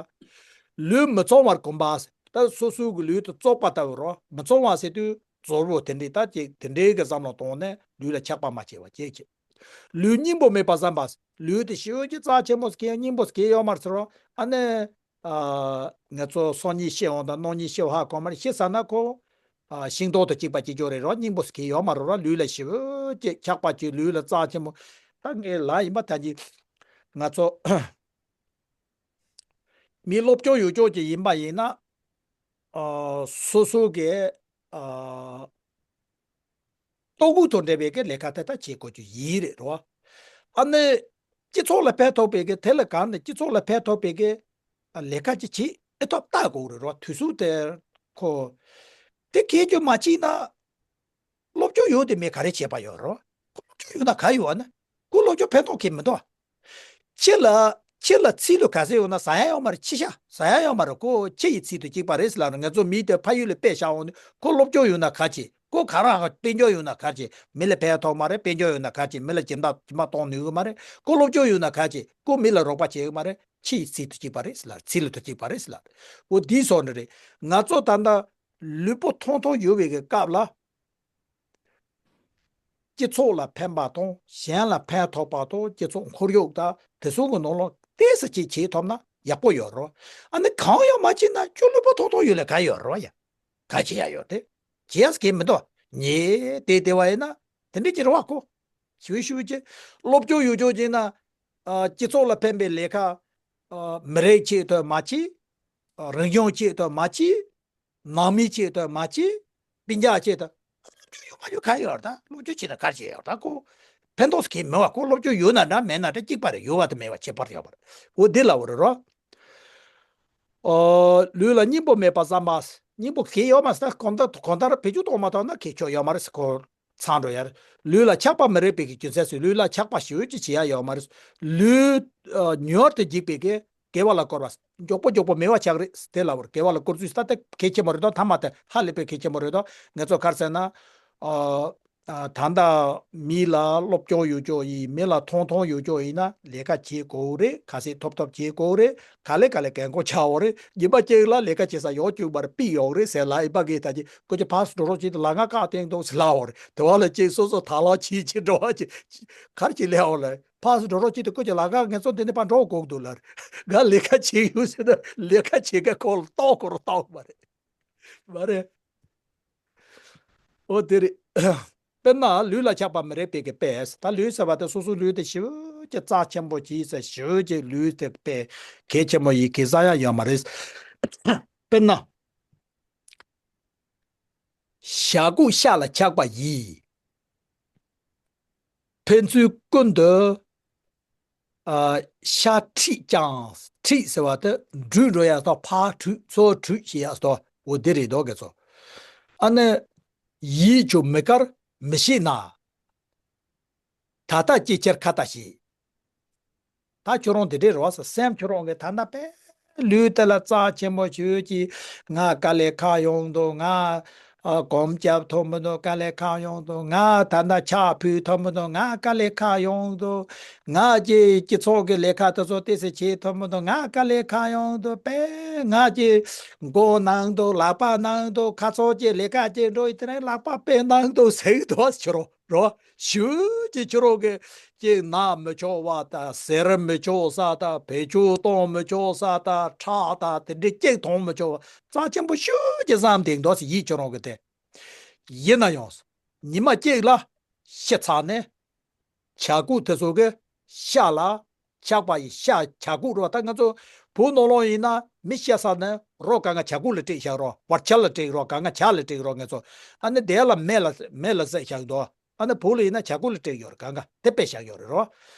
ལུས་མི་གཙང་བར་གོམས་པ། ད་སོ་སོའི་གི་ལུས་དེ་བཙོག་པ་ལྟ་བུ་རོ། མི་གཙང་བ་ཟེར་དུས་ཛོར་བོ་དེ་འདྲའི་ད་ཅིག་དེ་འདྲའི་གི་བསམ་བློ་བཏང་ནས་ལུས་ལ་ཆགས་པ་མ་བྱེད་པ་བྱེད་ཅིག་ལུས་སྙིང་པོ་མེད་པར་བསམ་པ། ལུས་དེ་ཞེ་པོ་ཅིག་རྩ་ཆེན་པོ་ཟེར་མཁན་སྙིང་པོ་ཟེར་མཁན་ཡོད་མ་རེད་ཟེར་རོ། ཨ་ནི། ཨ། ང་ཚོ་སང་ཉིན་ཤི་འོང་དང་གནངས་ཉིན་ཤི་བ་ཧ་གོ་མ་རེད། ཤི་ཚར་ན་ཁོ། ཨ། ཤིང་ཏོག་དང་གཅིག་པ་གཅིག་རྐྱང་རེད་རོ། སྙིང་པོ་ཟེར་མཁན་ཡོད་མ་རེད་རོ། ལུས་ལ་ཞེ་པོ་ཅིག་ཆགས་པ་ཅིག་ལུས་ལ་རྩ་ཆེན་པོ། ད་ངས་ལབ་ཡིན་པ་ད་ཅིག་ང་ཚོ་མི་སློབ་སྦྱོང་ཡོད་སྦྱོང་ཅིག་ཡིན་པ་ཡིན་ན། ཨ། སོ་སོ་གི། ཨ། ལྟོ་གོས་དང་འབྲེལ་བའི་གི་ལས་ཀ་དེ་ད་བྱེད་དགོས་རྒྱུ་ཡིན་རེད་རོ། ཨ་ནི། སྤྱི་ཚོགས་ལ་ཕན་ཐོགས་པའི་གི་དེ་ལ་གང་ནས་སྤྱི་ཚོགས་ལ་ཕན་ཐོགས་པའི་གི་ལས་ཀ་ཅིག་བྱེད་ཨེ་ཐོབ་ལྟ་དགོས་རེད་རོ། དུས་ཚོད་དེ་ཁོ། དེ་གལ་རྒྱུ་མ་བྱས་ན། སློབ་སྦྱོང་ཡོད་དེ་མི་ག་རེ་བྱས་པ་ཡོད་རོ། ཁོ་སློབ་སྦྱོང་ཡོད་ན་ག་ཡོད་ན། ཁོ་སློབ་སྦྱོང་ཕན་ཐོགས་ཀྱི་མི་འདུག་ཁྱི་ལ། ཁྱི་ལ་ཚིལ་ལོ་ག་ཚོད་ཡོད་ན་ཟ་ཡ་ཡོད་མ་རེད། ཁྱི་ཤ་ཟ་ཡ་ཡོད་མ་རེད། ཁོ་ཁྱི་ཡི་ཚིལ་དུ་གཅིག་པ་རེད་ཟེར་ལབ་ན། ང་ཚོ་མི་དེ་ཕ་ཡུལ་ལ་དཔེ་བཞག་འོང་དུས་ཁོ་སློབ་སྦྱོང་ཡོད་ན་ག་བྱེད། ཁོ་ག་རང་དཔལ་འབྱོར་ཡོད་ན་ག་བྱེད། མི་ལ་ཕན་ཐོགས་མ་རེད། དཔལ་འབྱོར་ཡོད་ན་ག་བྱེད། མི་ལ་སྦྱིན་བདག་སྦྱིན་པ་གཏོང་ནུས་གི་མ་རེད། ཁོ་སློབ་སྦྱོང་ཡོད་ན་ག་བྱེད། ཁོ་མི་ལ་རོགས་པ་བྱེད་གི་མ་རེད། ཁྱི་ཡི་ཚིལ་དུ་གཅིག་པ་རེད་ཟེར་ལབ། ཚིལ་ལ་དུ་གཅིག་པ་རེད་ཟེར་ལབ། འོ་འདི་སོགས་འདྲ་རེད། ང་ཚོ་ད་ལྟ་ལུས་པོ་ཐོང་ཐོང་ཡོད་པའི་གི་སྐབས་ལ། སྤྱི་ཚོགས་ལ་ཕན་པ་དང་གཞན་ལ་ཕན་ཐོགས་པ་དང་སྤྱི་ཚོགས་ཁོར་ཡུག་དང་དེ་ཚོ་གི་ནང་ལ་ཏོག་ཙམ་ཅིག་བྱེད་ཐུབ་ན་ཡག་པོ་ཡོད་རེད། ཨ་ནི་གང་ཡང་མ་བྱེད་ན་ཁྱོད་ལུས་པོ་ཐོང་ཐོང་ཡོད་ལ་ག་ཡོད་རེད་ཡ། ག་བྱེད་ཡ་ཡོད་དེ། བྱེད་ཡ་གི་མི་འདུག་ཉེ་དེ་དེ་བ་ཡིན་ན་དེ་འདྲ་ཅིག་རེད་བ་ཁོ། ཞུ་ཞུ་ཅིག་སློབ་སྦྱོང་ཡོད་སྦྱོང་བྱས་ན། ཨ། སྤྱི་ཚོགས་ལ་ཕན་པའི་ལས་ཀ། ཨ། མི་རིགས་ཆེད་དུ་མ་བྱེད། ཨ། རིག་གཞུང་ཆེད་དུ་མ་བྱེད། ནང་མི་ཆེད་དུ་མ་བྱེད། སྤུན་ཀྱག་ཆེད་དུ། སྦྱོང་ཡོད་མ་ཡོད་ག་ཡོད་རེད། ད་སློབ་སྦྱོང་བྱེད་ན་ག་རེ་བྱེད་ཡོད་རེད། ད་ཁོ་ཕན་ཐོགས་གང་ཡང་མེད་པ། ཁོ་སློབ་སྦྱོང་ཡོད་ན་འདྲ་མེད་ན་འདྲ་གཅིག་པ་རེད། ཡོད་པ་དང་མེད་པ་ཁྱད་པར་ཡོད་པ་རེད། འོ་འདི་ལབ་པ་རེད་རོ། ཨོ། ལུས་ལ་སྙིང་པོ་མེད་པ་ཙམ་པ། སྙིང་པོ་གང་ཡང་ཡོད་མ་རེད། ད་གང་ལྟར་གང་ལྟར་བེད་སྤྱོད་གཏོང་མ་ཐུབ་ན་གང་ཡང་ཆོ་ཡོད་མ་རེད་ཟེར། ཁོ་ཚང་འགྲོ་ཡ་རེད། ལུས་ལ་ཆགས་པ་མི་རིགས་པའི་གི་རྒྱུ་མཚན་ཟེར། ལུས་ལ་ཆགས་པ་ཞེ་པོ་ཅིག་བྱེད་ཡ་ཡོད་མ་རེད། ལུས་ཨ་མྱུར་དུ་འཇིག་པའི་གི་དགེ་བ་ལ་བསྐུར་བ། མགྱོགས་པོ་མགྱོགས་པོ་མེད་པ་ཆགས་རེད། དེ་ལབ་པ་རེད། དགེ་བ་ལ་བསྐུར་ཚུལ་ད་ལྟ་གལ་ཆེན་པོ་རེད་དོ། ཐ་མ་དེ་ཧ་ལས་པའི་གལ་ཆེན་པོ་རེད་དོ། ང་ཚོ་ག་རེ་ཟེར་ན། ཨ་ཨ་ད་ལྟ་མི་ལ་སློབ་སྦྱོང་ཡོད་ཅོག་ཡིན། མི་ལ་མཐོང་མཐོང་ཡོད་ཅོག་ཡིན་ན་ལས་ཀ་བྱེད་དགོས་རེད། ག་ཚད་ཐོབ་ཐོབ་བྱེད་དགོས་རེད། ག་ལེ་ག་ལེ་རྒན་གོག་ཆགས་འོ་རེད། ཉི་མ་གཅིག་ལ་ལས་ཀ་བྱེད་ས་ཡོང་བཅུག་པར་པི་ཡོང་རེད་ཟེར་ལ། ཨི་པ་གིས་ད་ཅི་ཁོ་ཅི་ཕར་ཚུར་འགྲོ་རོགས་བྱེད་དུ་ལ་ང་ཀག་སྟེང་འདུག་ཟེར་ལབ་འོ་རེད། དེ་བ་ལ་ཅིག་སོ་སོ་ད་ལ་བྱེད་བྱེད་འགྲོ་བ་ཅིག་ག་རེ་བྱེད་ལས་འོ་ལ། ཕར་ཚུར་འགྲོ་རོགས་བྱེད་དུ་ཁོ་ཅི་ལ་ང་ངེད་ཚོ་འདི་ནས་ཕར་འགྲོ་དགོས་འདུག་ལ། ང་ལས་ཀ་བྱེད་ཡོང་ཟེར་ན་ལས་ཀ་བྱེད་མཁན་ཁོ་ལ་ལྟོགས་ཁོ་རང་ལྟོགས་མ་རེད། མ་རེད། འོ་དེ་རེད། དཔེར་ན་ལུས་ལ་ཆགས་པ་མི་རིགས་པའི་གི་དཔེ། ད་ལུས་ཟེར་བ་དེ་སོ་སོའི་ལུས་དེ་ཞེ་པོ་ཅིག་རྩ་ཆེན་པོ་བྱས་ཟེར། ཞེ་པོ་ཅིག་ལུས་དེ་དཔེ་གལ་ཆེན་པོ་ཡིན་གི་ས་ཡང་ཡོད་མ་རེད། དཔེར་ན་ཞྭ་གུག་ཤ་ལ་ཆགས་པ་ཡིས། ཕན་ཚུན་ཀུན་ཏུ། ཨ། ཤ་འཁྲིད་ཀྱང་། འཁྲིད་ཟེར་བ་དེ་འདྲུད་འགྲོ་ཡ་དང་ཕར་འཁྲུད་ཚུར་འཁྲུད་བྱེད་ཡ་དང་འོ་དེ་རེད་དོ་ག་ཚོ། ཨ་ནི། ཡིད་ཀྱང་མི་དགར་མི་ཤེས་ན། ད་ལྟ་ཅིའི་ཕྱིར་ཁ་ལྟ་ཞིག་ད་ཁྱོད་རང་དེ་འདྲའི་རེད་བ་ཟེར། སེམས་ཁྱོད་རང་གི་ད་ལྟ་དཔེ་ལུས་དེ་ལ་རྩ་ཆེན་པོ་ཞེ་པོ་ཅིག་ང་དཀའ་ལས་ཁག་ཡོང་འདུག་ང་ཨ་གོམ་རྒྱབ་ཐུབ་མི་འདུག་དཀའ་ལས་ཁག་ཡོང་འདུག་ང་ད་ལྟ་ཕྱག་ཕུལ་ཐུབ་མི་འདུག་ང་དཀའ་ལས་ཁག་ཡོང་འདུག་ང་ཀྱི་སྤྱི་ཚོགས་ཀྱི་ལས་ཀ་དེ་ཚོ་ཏོག་ཙམ་བྱེད་ཐུབ་མི་འདུག་ང་དཀའ་ལས་ཁག་ཡོང་འདུག་དཔེ་ང་ཀྱི་མགོ་ན་འདུག་ལག་པ་ན་འདུག་ཁ་ཚོགས་ཀྱི་ལས་ཀ་ཅིག་འགྲོ་ཡི་དེ་ནས་ལག་པ་དཔེ་ན་འདུག་ཟེར་གི་འདུག་བ། ཁྱོད་རང་རོ། ཞུ་ཅིག་ཁྱོད་རང་གི་ཅིག་ན་མི་ཆོག་པ་དང་ཟེར་མི་ཆོག་ས་དང་བེད་སྤྱོད་གཏོང་མི་ཆོག་ས་དང་ཁྲག་དང་དེ་འདྲ་ཅིག་མཐོང་མི་ཆོག་པ་རྩ་ཆེན་པོ་ཞེ་པོ་ཅིག་བསམ་བསྡད་འདུག་ཟེར། ཡིད་ཁྱོད་རང་གི་དེ་ཡིན་ན་ཡང་ཉི་མ་གཅིག་ལ་ཤི་ཚར་ནས་བྱ་ཁུག་དེ་ཚོ་གི་ཤ་ལ་ཆགས་པ་ཡིས། ཤ་བྱ་ཁུག་རོ། ད་ང་ཚོ་བོད་ནང་ལོགས་ཡིན་ན་མི་ཤི་ཚར་ནས་རོ་གང་ག་བྱ་ཁུག་ལ་སྤྲད་བཞག་རོ། བར་ཆ་ལ་སྤྲད་རོ། གང་ག་བྱ་ལ་སྤྲད་རོ་ང་ཚོ། ཨ་ནི་དེ་ལ་མེ་ལ་མེ་ལ་བསྲེགས་བཞག་འདུག་ཨ་ནི་བོད་ལ་ཡིན་ན་བྱ་ཁུག་ལ་སྤྲད་ཡོད་རེད། གང་ག་དེ་དཔེ་བཞག་ཡོད་རེད་རོ།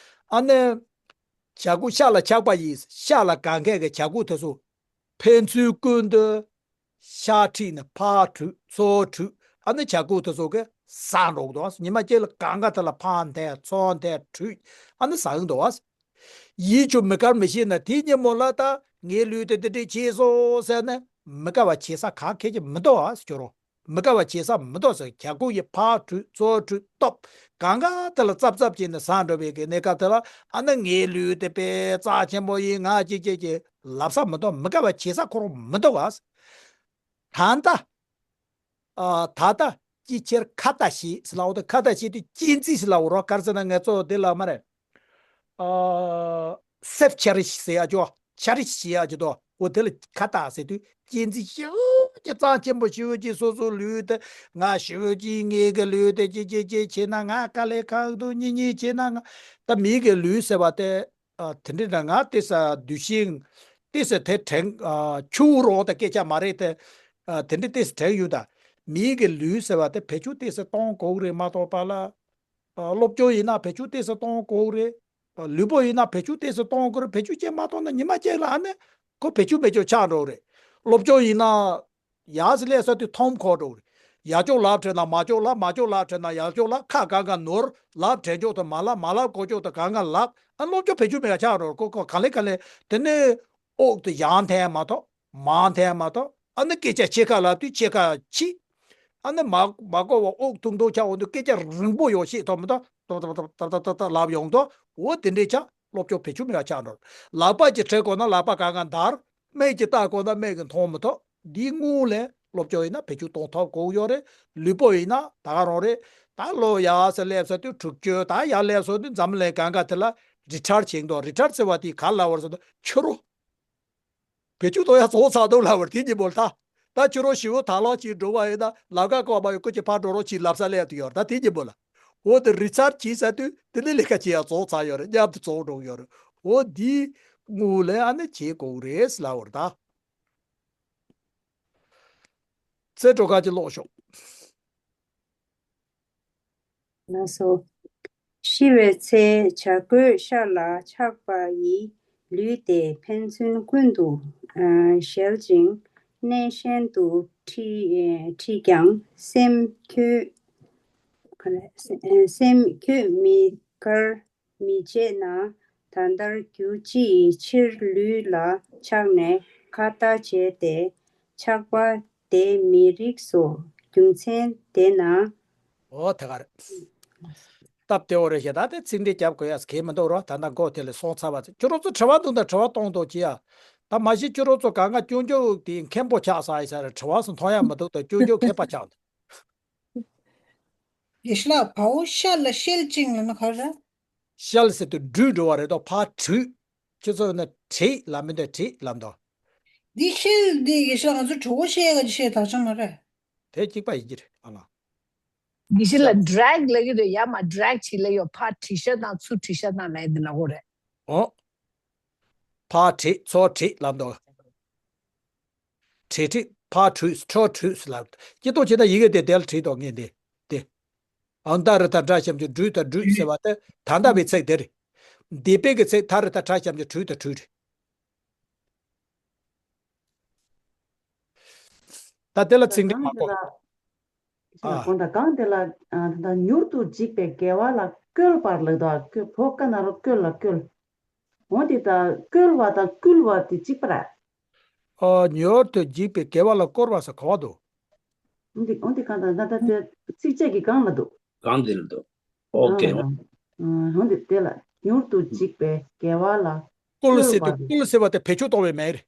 ཨ་ནི་བྱ་ཁུག་ཤ་ལ་ཆགས་པ་ཡིས། ཤ་ལ་གང་གས་གི་བྱ་ཁུག་དེ་ཚོ་ཕན་ཚུན་ཀུན་ཏུ་ཤ་འཁྲིད་ནས་ཕར་འཁྲུད་ཚུར་འཁྲུད། ཨ་ནི་བྱ་ཁུག་དེ་ཚོ་གི་ཟ་འགྲོ་གི་འདུག་ཉི་མ་གཅིག་ལ་གང་ག་དེ་ལ་ཕར་འཐེན་ཚུར་འཐེན་འཁྲུད། ཨ་ནི་ཟ་གི་འདུག་བ། ཡིད་ཀྱང་མི་དགར་མི་ཤེས་ན། དེའི་ཉིན་མོ་ལ་ད་ངའི་ལུས་དེ་འདི་འདྲས་བྱས་སོང་ཟེར་ནས་མི་དགའ་བ་བྱེད་ས་གང་གལ་གྱི་མི་འདུག་བ་ཟེར་རོ། མི་དགའ་བ་བྱེད་ས་མི་འདུག་ཟེར། བྱ་ཁུག་ཡིས་ཕར་འཁྲུད་ཚུར་འཁྲུད་སྟོབས་གང་ག་དེ་ལ་ཙབ་ཙབ་བྱས་ནས་ཟ་འགྲོ་བའི་གི་གནས་སྐབས་དེ་ལ། ཨ་ནི་ངའི་ལུས་དེ་དཔེ་རྩ་ཆེན་པོ་ཡིན། ང་ཅིག་ཅིག་ཅིག་ལབ་ས་མི་འདུག་མི་དགའ་བ་བྱེད་ས་ཁོ་རང་མི་འདུག་བ། ད་ལྟ། ཨ། ད་ལྟ་ཅིའི་ཕྱིར་ཁ་ལྟ་ཞིག་ཟེར་ལབ་འོ། ད་ཁ་ལྟ་ཞིག་དེ་གཅེས་འཛིན་ཟེར་ལབ་འོ་རོ། ག་རེ་ཟེར་ན་ང་ཚོ་འདི་ལ་མ་རེད། ཨ། self cherish ཟེར་ཡ་ཅོ། cherish ཟེར་ཡ་ཅོ་དོ། འོ་དེ་ལ་ཁ་ལྟ་ཟེར་དུས་གཅེས་འཛིན་ཞེ་པོ་ཅིག་རྩ་ཆེན་པོ་ཞེ་པོ་ཅིག་སོ་སོའི་ལུས་དེ་ང་ཞེ་པོ་ཅིག་ངའི་གི་ལུས་དེ་ཅི་ཅི་ཅི་བྱས་ན་ང་དཀའ་ལས་ཁག་འདུག་གཉིད་གཉིད་བྱས་ན་ང་། ད་མིའི་གི་ལུས་ཟེར་བ་དེ། ཨ། དེ་འདྲ་ན་ང་ཏོག་ཙམ་འདུ་ཤེས་ཏོག་ཙམ་དེ་དྲན། ཨ། ཆུང་རོགས་དང་སྐད་ཆ་མ་རེད་དེ། ཨ། དེ་འདྲ་ཏོག་ཙམ་དྲན་ཡོད་ད། མིའི་གི་ལུས་ཟེར་བ་དེ་བེད་སྤྱོད་ཏོག་ཙམ་གཏོང་དགོས་རེད་མ་གཏོགས་པ་ལ། ཨ། སློབ་སྦྱོང་ཡིན་ན་བེད་སྤྱོད་ཏོག་ཙམ་གཏོང་དགོས་རེད། ཨ། ལུས་པོ་ཡིན་ན་བེད་སྤྱོད་ཏོག་ཙམ་གཏོང་དགོས་རེད། བེད་སྤྱོད་ཅིག་མ་གཏོང་ན་ཉི་མ་གཅིག་ལ་ཨ་ནི་ཁོ་བེད་སྤྱོད་མེད་ཅོག་ཆགས་འགྲོ་རེད། སློབ་སྦྱོང་ཡིན་ན། ཡར་སླེབས་ས་དུས་འཐོམ་འཁོར་འགྲོ་གི་རེད། ཡར་ཕྱོགས་ལབ་དྲན་ན་མར་ཕྱོགས་ལབ། མར་ཕྱོགས་ལབ་དྲན་ན་ཡར་ཕྱོགས་ལབ། ཁ་གང་ག་ནོར། ལབ་དྲན་ཕྱོགས་དུ་མ་ལབ། མ་ལབ་གོ་ཕྱོགས་དུ་གང་ག་ལབ། ཨ། སློབ་སྦྱོང་བེད་སྤྱོད་མེད་པ་ཆགས་འགྲོ་གི། ཁོ་གང་ལེ་གང་ལེ་དེ་ནས་དབུགས་དེ་ཡར་འཐེན་མ་ཐོག་མར་འཐེན་མ་ཐོག་ཨ་ནི་སྐད་ཆ་ཕྱེད་ཀ་ལབ་དུས་ཕྱེད་ཀ་ཕྱིས། ཨ་ནི་མ་མ་གོ་བ་དབུགས་ཐུང་ཐུང་ཆགས་འོང་དུས་སྐད་ཆ་རིང་པོ་ཡང་བཤད་ཐུབ་མི་ཐུབ། ཏག་ཏག་ཏག་ཏག་ཏག་ལབ་ཡོང་དུས་འོ་དེ་འདྲས་ཆགས། སློབ་སྦྱོང་བེད་སྤྱོད་མེད་པ་ཆགས་འགྲོ། ལག་པ་ཅིག་བྲེག་དགོས་ན་ལག་པ་གང་ག་འདར། མིག་ཅིག་ལྟ་དགོས་ན་མིག་གིས་མཐོང་མི་ཐུབ། འདིའི་སྔོན་ལ་སློབ་སྦྱོང་ཡིན་ན་བེད་སྤྱོད་གཏོང་ཐུབ་དགོས་ཡོད་རེད། ལུས་པོ་ཡིན་ན་ད་ག་རང་རེད། ད་ལོ་ཡར་སླེབས་ས་དུས་དྲུག་ཅུ། ད་ཡར་སླེབས་སོང་དུས་འཛམ་གླིང་གང་ག་དེ་ལ་རི་ཊ་ཡར་བྱེད་འདུག་རི་ཊ་ཡར་ཟེར་བ་དེ་ག་ལབ་པ་རེད་ཟེར་ན་ཕྱི་རུ་བེད་སྤྱོད་གཏོང་ཡ་རྫོགས་ཚར་འདུག་ལབ་པ་རེད། དེ་གཉིས་པོ་ལ་ད། ད་ཁྱོད་རང་ཞེ་པོ་དང་བླངས་ཅིག་འགྲོ་བ་ཡིན་ན་ལམ་ཁ་བཀག་མ་ཡོང་། སྐུ་མཁྱེན་ཕར་འགྲོ་རོགས་གྱིས་ལབ་ས་སླེབས་དུ་ཡོད་རེད། ད་དེ་གཉིས་པོ་ལ། འོ་དེ་རི་ཊ་ཡར་བྱས་ཚར་དུས་དེ་ནས་ལས་ཀ་བྱེད་ཡ་རྫོགས་ཚར་ཡོད་རེད། མཉམ་དུ་རྫོགས་འགྲོ་གི་ཡོད་རེད། འོ་དེའི་སྔོན་ལ་ཨ་ནི་བྱེད་དགོས་རེད་ལབ་པ་རེད་ད། རྩེ་སྤྲོ་ཁ་ཅིག་ཀློག་ཤོག་ལགས་སོ། ཤི་བའི་ཚེ་བྱ་རྒོད་ཤ་ལ་ཆགས་པ་ཡིས་ལུས་དེ་ཕན་ཚུན་ཀུན་ཏུ་ཨ་གཞལ་ཅིང་གནས་གཞན་དུ་ཁྲིད་ཨེ་ཁྲིད་ཀྱང་སེམས་ཁྱོད་ག་རེ་སེམས་ཁྱོད་མི་དགར་མི་བྱེད་ན། ད་ལྟར་རྒྱུ་ཅི་ཡི་ཕྱིར་ལུས་ལ་ཆགས་ནས་ཁ་ཏ་བྱས་ཏེ་ཆགས་པ་དེ་མི་རིགས་སོ། རྒྱུ་མཚན་དེས་ན། ཨོ་དེ་ག་རེད། སྟབས་བདེ་བོ་རེད་ཤག་ད་དེ་ཚིག་འགྲེལ་རྒྱབ་དགོས་ཡ་གལ་མི་འདུག་རོ། ད་ལྟ་མགོ་དེ་ལས་སོང་ཚར་བ་ཚེ་ཁྱོད་རང་ཚོ་དྲི་བ་འདུག་ད་དྲི་བ་གཏོང་དོ་ཅི་ཡ། ད་མ་གཞི་ཁྱོད་རང་ཚོ་གང་ག་སྐྱོན་བརྗོད་དེ་མཁན་པོ་ཆགས་ས་ཡི་ས་རེད། དྲི་བ་སུ་མཐོང་ཡ་མི་འདུག་ད་སྐྱོན་བརྗོད་མཁས་པ་ཆགས་འདུག་དགེ་བཤེས་ལགས། བའོ་ཤ་ལ་ཤེལ་ཅིང་ལ་ན་ག་རེ། ཤལ་ཟེར་དུས་སྦྲུལ་འགྲོ་བ་རེད་དོ། ཕ་སྦྲུལ། ཁྱོད་ཚོ་ན་བྲིས་ལ་མི་འདོད་བྲིས་ལ་འདོད། འདི་ཤེལ་འདི་གི་ཤེལ་ང་ཚོ་གྲོགས་པོ་ཤེལ་ག་ཅི་ཤེལ་དག་ཅང་མ་རེད། དེ་གཅིག་པ་ཡིན་གྱི་རེད་ཨ་ལ། དགེ་བཤེས་ལགས་ཌྲེག་ལབ་ཀྱི་འདུག་ཡ་མ་ཌྲེག་བྱེད་ལབ་ཡོད། ཕ་བྲིས་ཤ་དང་ཚུར་བྲིས་ཤ་དང་ལབ་འདི་ལ་གོ་རེད། ཨོ། ཕ་བྲིས་ཚུར་བྲིས་ལ་འདོད། བྲིས་བྲིས་ཕར་བྲུས་ཁྲོ་བྲུས་ལ། སྤྱི་ལྟོ་བྱེད་ན་ཡི་གེ་དེ་དེ་ལ་བྲིས་དོ་ངས་འདི། འདི། ཨང་ད་རི་ད་དྲ་ཞབས་ཀྱུ་སྦྲུས་ད་སྦྲུས་ཟེར་བ་དེ་ད་ལྟ་བའི་ཚིག་དེ་རེད། འདས་པའི་གི་ཚིག་ད་རི་ད་དྲ་ཞབས་ཀྱུ་བྲུས་ད་བྲུས་རེད། ད་དེ་ལ་ཚིག་འགྲེལ་མ་གོ། ཨ། གོང་དང་གང་དེ་ལ་ཨ་ད་མྱུར་དུ་འཇིག་པའི་དགེ་བ་ལ་བཀོལ་བར་ལབ་དོ། ཨ་བཀོལ་བོ་ཀ་ན་རོ་བཀོལ་ལ་བཀོལ། འོ་དེ་ད་བཀོལ་བ་དང་བསྐུལ་བ་དེ་གཅིག་པ་རེད། ཨ་མྱུར་དུ་འཇིག་པའི་དགེ་བ་ལ་བསྐུལ་བ་ཟེར་ག་བ་འདུག་འོ་དེ་འོ་དེ་གང་དང་ད་ད་དེ་ཚིགས་བཅད་ཀྱི་གང་ལ་འདུག་གང་དེ་ལ་འདུག་ཨོ་ཀེ། ཨ་འོ་དེ་དེ་ལ་མྱུར་དུ་འཇིག་པའི་དགེ་བ་ལ་བསྐུལ་ཟེར་དུས་བསྐུལ་ཟེར་བ་དེ་བེད་སྤྱོད་གཏོང་བའི་མིང་རེད།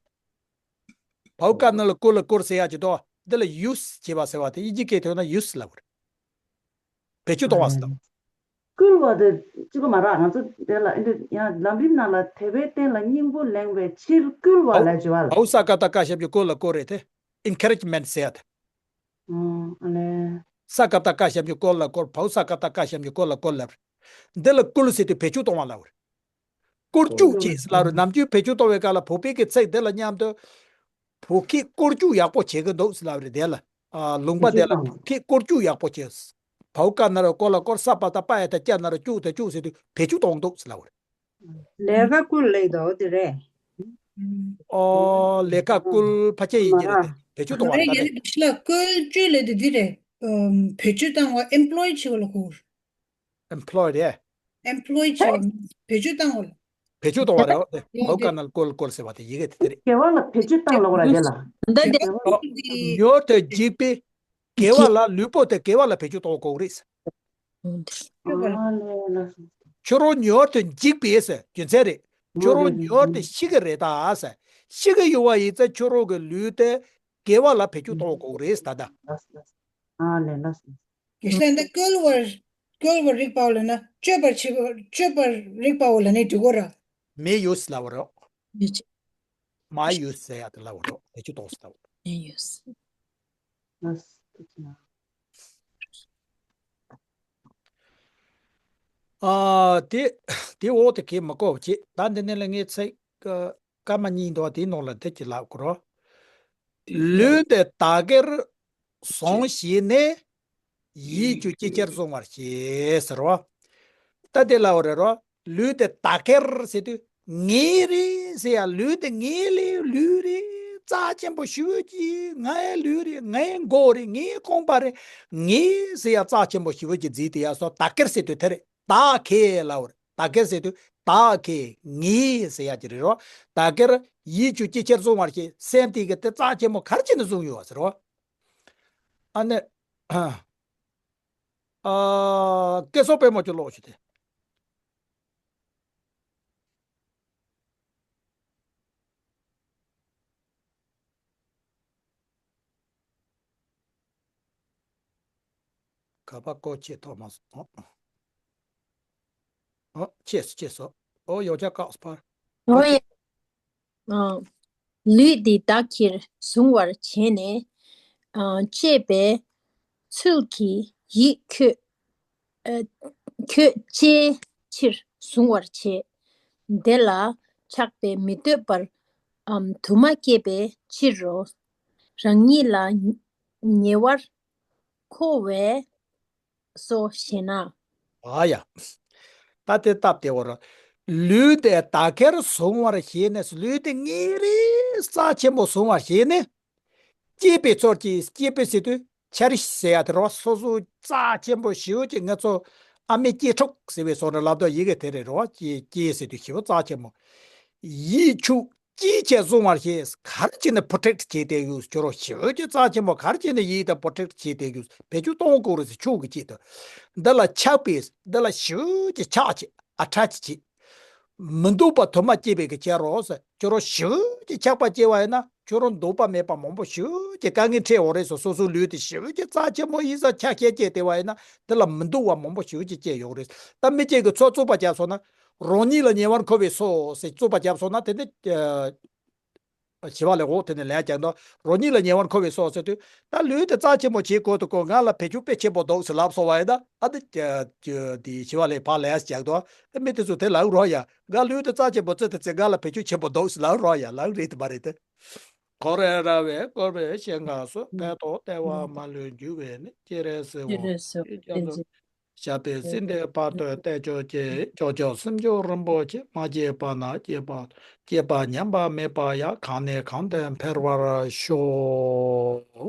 བའོ་ཀ་ན་ལ་བསྐུལ་ལ་བསྐུལ་ཟེར་ཡ་ཅིག་འདུག་འདི་ལ་ཡུས་བྱེད་པ་ཟེར་བ་དེ་དབྱིན་ཇི་སྐད་ཐོག་ན་ཡུས་ལབ་པ་རེད། བེད་སྤྱོད་གཏོང་བ་ཟེར་དང་། བསྐུལ་བ་དེ་གཅིག་པ་མ་རག་ང་ཚོ་དེ་ལ་ཨེ་འདྲ་ཡང་ལམ་རིམ་ནང་ལ་དད་པའི་རྟེན་ལ་སྙིང་པོ་ལེན་པའི་ཕྱིར་བསྐུལ་བ་ལ་བརྗོད་པ་ལ། བའོ་ས་ཀ་ཏ་ཀ་ཞབས་ཀྱུ་བསྐུལ་ལ་བསྐུལ་རེད་དེ། ཨིན་ཁེ་རེཇ་མེན་ཊི་ཟེར་ཡ་དེ། ཨོ་ཨ་ལས། ས་ཀ་ཏ་ཀ་ཞབས་ཀྱུ་བསྐུལ་ལ་བསྐུལ། བའོ་ས་ཀ་ཏ་ཀ་ཞབས་ཀྱུ་བསྐུལ་ལ་བསྐུལ་ལབ་རེད། འདི་ལ་བསྐུལ་ཟེར་དུས་བེད་སྤྱོད་གཏོང་བ་ལབ་རེད། བསྐུལ་བཅུག་ཅེས་ལབ་རེད། ནམ་རྒྱུན་བེད་སྤྱོད་གཏོང་བའི་སྐབས་ལ་བོད་པའི་གི་ཚིག་འདི་ལ་མཉམ་དུ། བོད་སྐད་བསྐུལ་བཅུག་ཡག་པོ་བྱེད་ཀྱི་འདུག་ཟེར་ལབ་རེད་དེ་ལ། ཨ་ལུང་པ་དེ་ལ་བོད་སྐད་བསྐུལ་བཅུག་ཡག་པོ་བྱེད། བའོ་ཀ་ན་རོ་བསྐུལ་ལ་བསྐུལ། ས་པ་ད་པ་ཡ་ད་ཀྱ་ན་རོ་བཅུག་ད་བཅུག་ཟེར་དུས་བེད་སྤྱོད་གཏོང་འདུག་ཟེར་ལབ་རེད། ལས་ཀ་བསྐུལ་ལེགས་འདུག་དེ་རེད། ཨོ་ལས་ཀ་བསྐུལ་ཕལ་ཆེར་ཡིན་གྱི་རེད་དེ། བེད་སྤྱོད་གཏོང་བ་རེད་ད་དེ། ལ་བསྐུལ་བཅུག་ལས་དེ་དེ་རེད། བེད་སྤྱོད་བཏང་བ་ཨེམ་པོ་ལོའི་བྱེད་པ་ལ་གོ། ཨེམ་པོ་ལོའི་རེད། ཨེམ་པོ་ལོའི་བྱེད་པ་བེད་སྤྱོད་བཏང་བ་ལ། བེད་སྤྱོད་གཏོང་བ་རེད། ཨོ་དེ་བའོ་ཀ་ན་ལ་བསྐུལ་བསྐུལ་ཟེར་བ་དེ་ཡི་གེ་དེ་དེ་རེད། དགེ་བ་ལ་བེད་སྤྱོད་བཏང་ལ་གོ་ར་དེ་ལ། འདི་དེ་དགེ་བ་ལ། ཨོ་མྱུར་དུ་འཇིག་པའི་དགེ་བ་ལ་ལུས་པོ་དེ་དགེ་བ་ལ་བེད་སྤྱོད་གཏོང་དགོས་རེད། ཨ་ལས་ལ། ཁྱོད་རང་མྱུར་དུ་འཇིག་པའི་ཟེར་རྒྱུ་མཚན་རེད། ཁྱོད་རང་མྱུར་དུ་ཤི་གི་རེད་ད་ཟེར། ཤི་གི་ཡོད་བ་ཡིན་ཙང་ཁྱོད་རང་གི་ལུས་དེ་དགེ་བ་ལ་བེད་སྤྱོད་གཏོང་དགོས་རེད་ད་ད། ཨ་ལས་ལ། དགེ་བཤེས་ལགས་འདི་བསྐུལ་བར་བསྐུལ་བར་རིགས་པའོ་ལབ་ན་སྤྱོད་པར་བྱེད་པ་སྤྱོད་པར་རིགས་པའོ་ལབ་ནས་འགྲིག་གོ་ར། མེ་ཡོས་ལབ་རོགས། མེ་ཡོས། མ་ཡོས་ཟེར་ཡ་དེ་ལབ་རོགས། དེ་ཆུ་དོགས་ལབ། མེ་ཡོས། ཨ་དེ་དེ་འོག་དེ་གས་མི་གོ་བ་བྱེད། ད་འདི་ནས་ལ་ངས་ཚིག་སྐར་མ་གཉིས་འདུག་པ་དེའི་ནང་ལ་འདི་གཅིག་ལབ་དགོས་རོ། ལུས་འདི་དག་གིར་བཟུང་ཞིག་ནས། ཡིད་ཀྱིས་ཅི་ཕྱིར་གཟུང་བར་བྱེད་ཟེར་རོ། ད་དེ་ལབ་པ་རེད་རོ། ལུས་འདི་དག་གིར་ཟེར་དུས་ངའི་རེད་ཟེར་ཡ། ལུས་འདི་ངའི་ལུས་རེད། རྩ་ཆེན་པོ་ཞེ་པོ་ཅིག་ངའི་ལུས་རེད། ངའི་མགོ་རེད། ངའི་རྐང་པ་རེད། ངའི་ཟེར་ཡ་རྩ་ཆེན་པོ་ཞེ་པོ་ཅིག་བརྩིས་ཏེ་ཡ་སོ་དག་གིར་ཟེར་དུས་དེ་རེད། དག་གིར་ལབ་པ་རེད། དག་གིར་ཟེར་དུས་དག་གིར་ངའི་ཟེར་ཡ་ཅིག་རེད་རོ། དག་གིར་ཡིད་ཀྱིས་ཅི་ཕྱིར་གཟུང་བར་བྱེད། སེམས་དེ་གིས་དེ་རྩ་ཆེན་པོ་ག་རེ་བྱས་ནས་བཟུང་ཡོད་པ་ཟེར་རོ། ཨ་ནི། ཨ། སྐལ་བཟང་དཔལ་མོ་ཁྱོད་ཀློག་ཞུ་དེ། ག་པ་ཀོ་ཆེ་ཐོག་མ་སོང་། ཨོ་ཆེ་སོ་ཆེ་སོ། ཨོ་ཡོ་ཆ་ཀགས་པར། ཨོ་ཡེ། ཨ། ལུས་འདི་བདག་གིར་གཟུང་བར་བྱས་ནས། ཨ། གཅེས་པའི་ཚུལ་གྱིས་ཡིད་ཁྱོད། ཨ། ཁྱོད་གཅེས་ཕྱིར་གཟུང་བར་བྱེད། དེ་ལ་ཆགས་པས་མི་སྡོད་པར། ཨམ། དུ་མ་བསྐྱེད་པའི་ཕྱིར་རོ། རང་ཉིད་ལ་ཉེ་བར་མཁོ་བས། སོ་ཞེ་ན། ཨ་ཡ། ད་དེ་སྟབས་བདེ་བོ་རེད། ལུས་དེ་ད་གར་བཟུང་བར་བྱས་ནས། ལུས་དེ་ཉིན་རེ་རྩ་ཆེན་པོ་བཟུང་བར་བྱས་ནས། སྐྱེས་པའི་ཚོར་གྱིས། སྐྱེས་པའི་ཟེར་དུས་འཆར་གཞི་ཟེར་ཡ་དེ་རེད་བ། སོ་སོ་རྩ་ཆེན་པོ་ཞེ་པོ་ཅིག་ང་ཚོ་ཨ་མའི་སྐྱེ་འཕྲོད་ཟེར་བའི་བཟོ་འདྲ་ལབ་དུས་ཡི་གེ་དེ་རེད་རེད་བ། སྐྱེས་སྐྱེས་ཟེར་དུས་ཞེ་པོ་རྩ་ཆེན་པོ། ཡིད་ཕྱུག་སྐྱིད་ཅེས་བཟུང་བར་བྱས། ག་རེ་བྱས་ནས་པོ་རོ་ཊེག་བྱས་བསྡད་ཡོད། ཁྱོད་རང་ཞེ་པོ་ཅིག་རྩ་ཆེན་པོ། ག་རེ་བྱས་ནས་ཡིད་དེ་པོ་རོ་ཊེག་བྱས་བསྡད་ཡོད། བེད་སྤྱོད་གཏོང་དགོས་རེད་ཟེར། ཕྱུག་གི་ཆེད་དུ། འདི་ལ་ཆགས་པས། འདི་ལ་ཞེ་པོ་ཅིག་ཆགས་བྱས། ཨ་ཊེཆ་བྱས། མི་སྡུག་པ་དུ་མ་སྐྱེས་པའི་གི་ཁྱེད་རང་ཟེར། ཁྱོད་རང་ཞེ་པོ་ཅིག་ཆགས་པ་སྐྱེ་བ་ཡིན་ན། ཁྱོད་རང་སྡུག་པ་མེད་པ་མང་པོ་ཞེ་པོ་ཅིག་དཀའ་ངལ་འཕྲད་འོང་རེད་ཟེར། སོ་སོའི་ལུས་དེ་ཞེ་པོ་ཅིག་རྩ་ཆེན་པོ་ཡིན་ས་ཆ་ཤས་སྐྱེས་བསྡད་པ་ཡིན་ན། དེ་ལ་མི་སྡུག་པ་མང་པོ་ཞེ་པོ་ཅིག་སྐྱེ་ཡོང་རེད། ད་མི་གཅིག་གིས་ཚོ་རྩུབ་པ་བརྒྱབ་སོང་ན། རང་ཉིད་ལ་ཉེ་བར་མཁོ་བའི་སོ་ཟེར་རྩུབ་པ་བརྒྱབ་སོང་ན། དེ་ནི་ཨ་ཞི་བ་ལྷས་འོ་དེ་ནི་ལན་རྒྱག་འདུག་རང་ཉིད་ལ་ཉེ་བར་མཁོ་བའི་སོ་ཟེར་དུས། ད་ལུས་དེ་རྩ་ཆེན་པོ་བྱེད་དགོས་འདུག་གོ། ང་ལ་བེད་སྤྱོད་དཔེ་ཆེན་པོ་འདུག་ཟེར་ལབ་སོང་བ་ཡིན་ན། ཨ་ནི་དེ་ཞི་བ་ལྷས་ཕར་ལན་རྒྱག་འདུག་ཨ་མི་དེ་ཚོ་དེ་ལབ་རོགས་ཡ། ང་ལུས་དེ་རྩ་ཆེན་པོ་བརྩི་དེ་བརྩི། ང་ལ་བེད་སྤྱོད་ཆེན་པོ་འདུག་ཟེར་ལབ་རོགས་ཡ། ལབ་རེད་དེ་མ་རེད་དེ། འཁོར་བའི་ར་བས་བསྐོར་བའི་ཞིང་ཁམས་སུ། ཕན་འདོགས་ལྟེ་བ་མ་ལུས་རྒྱུ་བས་ནི། སྤྱན་རས་གཟིགས་དབང་ཕྱུག་ཁྱེད་ཅག་གསུམ། ཞབས་པད་སྲིད་མཐའི་བར་དུ་བརྟན་གྱུར་ཅིག་ཅོག་ཅོག་སེམས་མཆོག་རིན་པོ་ཆེ། མ་སྐྱེས་པ་ན་སྐྱེས་པ། སྐྱེས་པ་ཉམས་པ་མེད་པ་ཡང་། གང་ནས་གང་དུ་འཕེལ་བར་ཤོག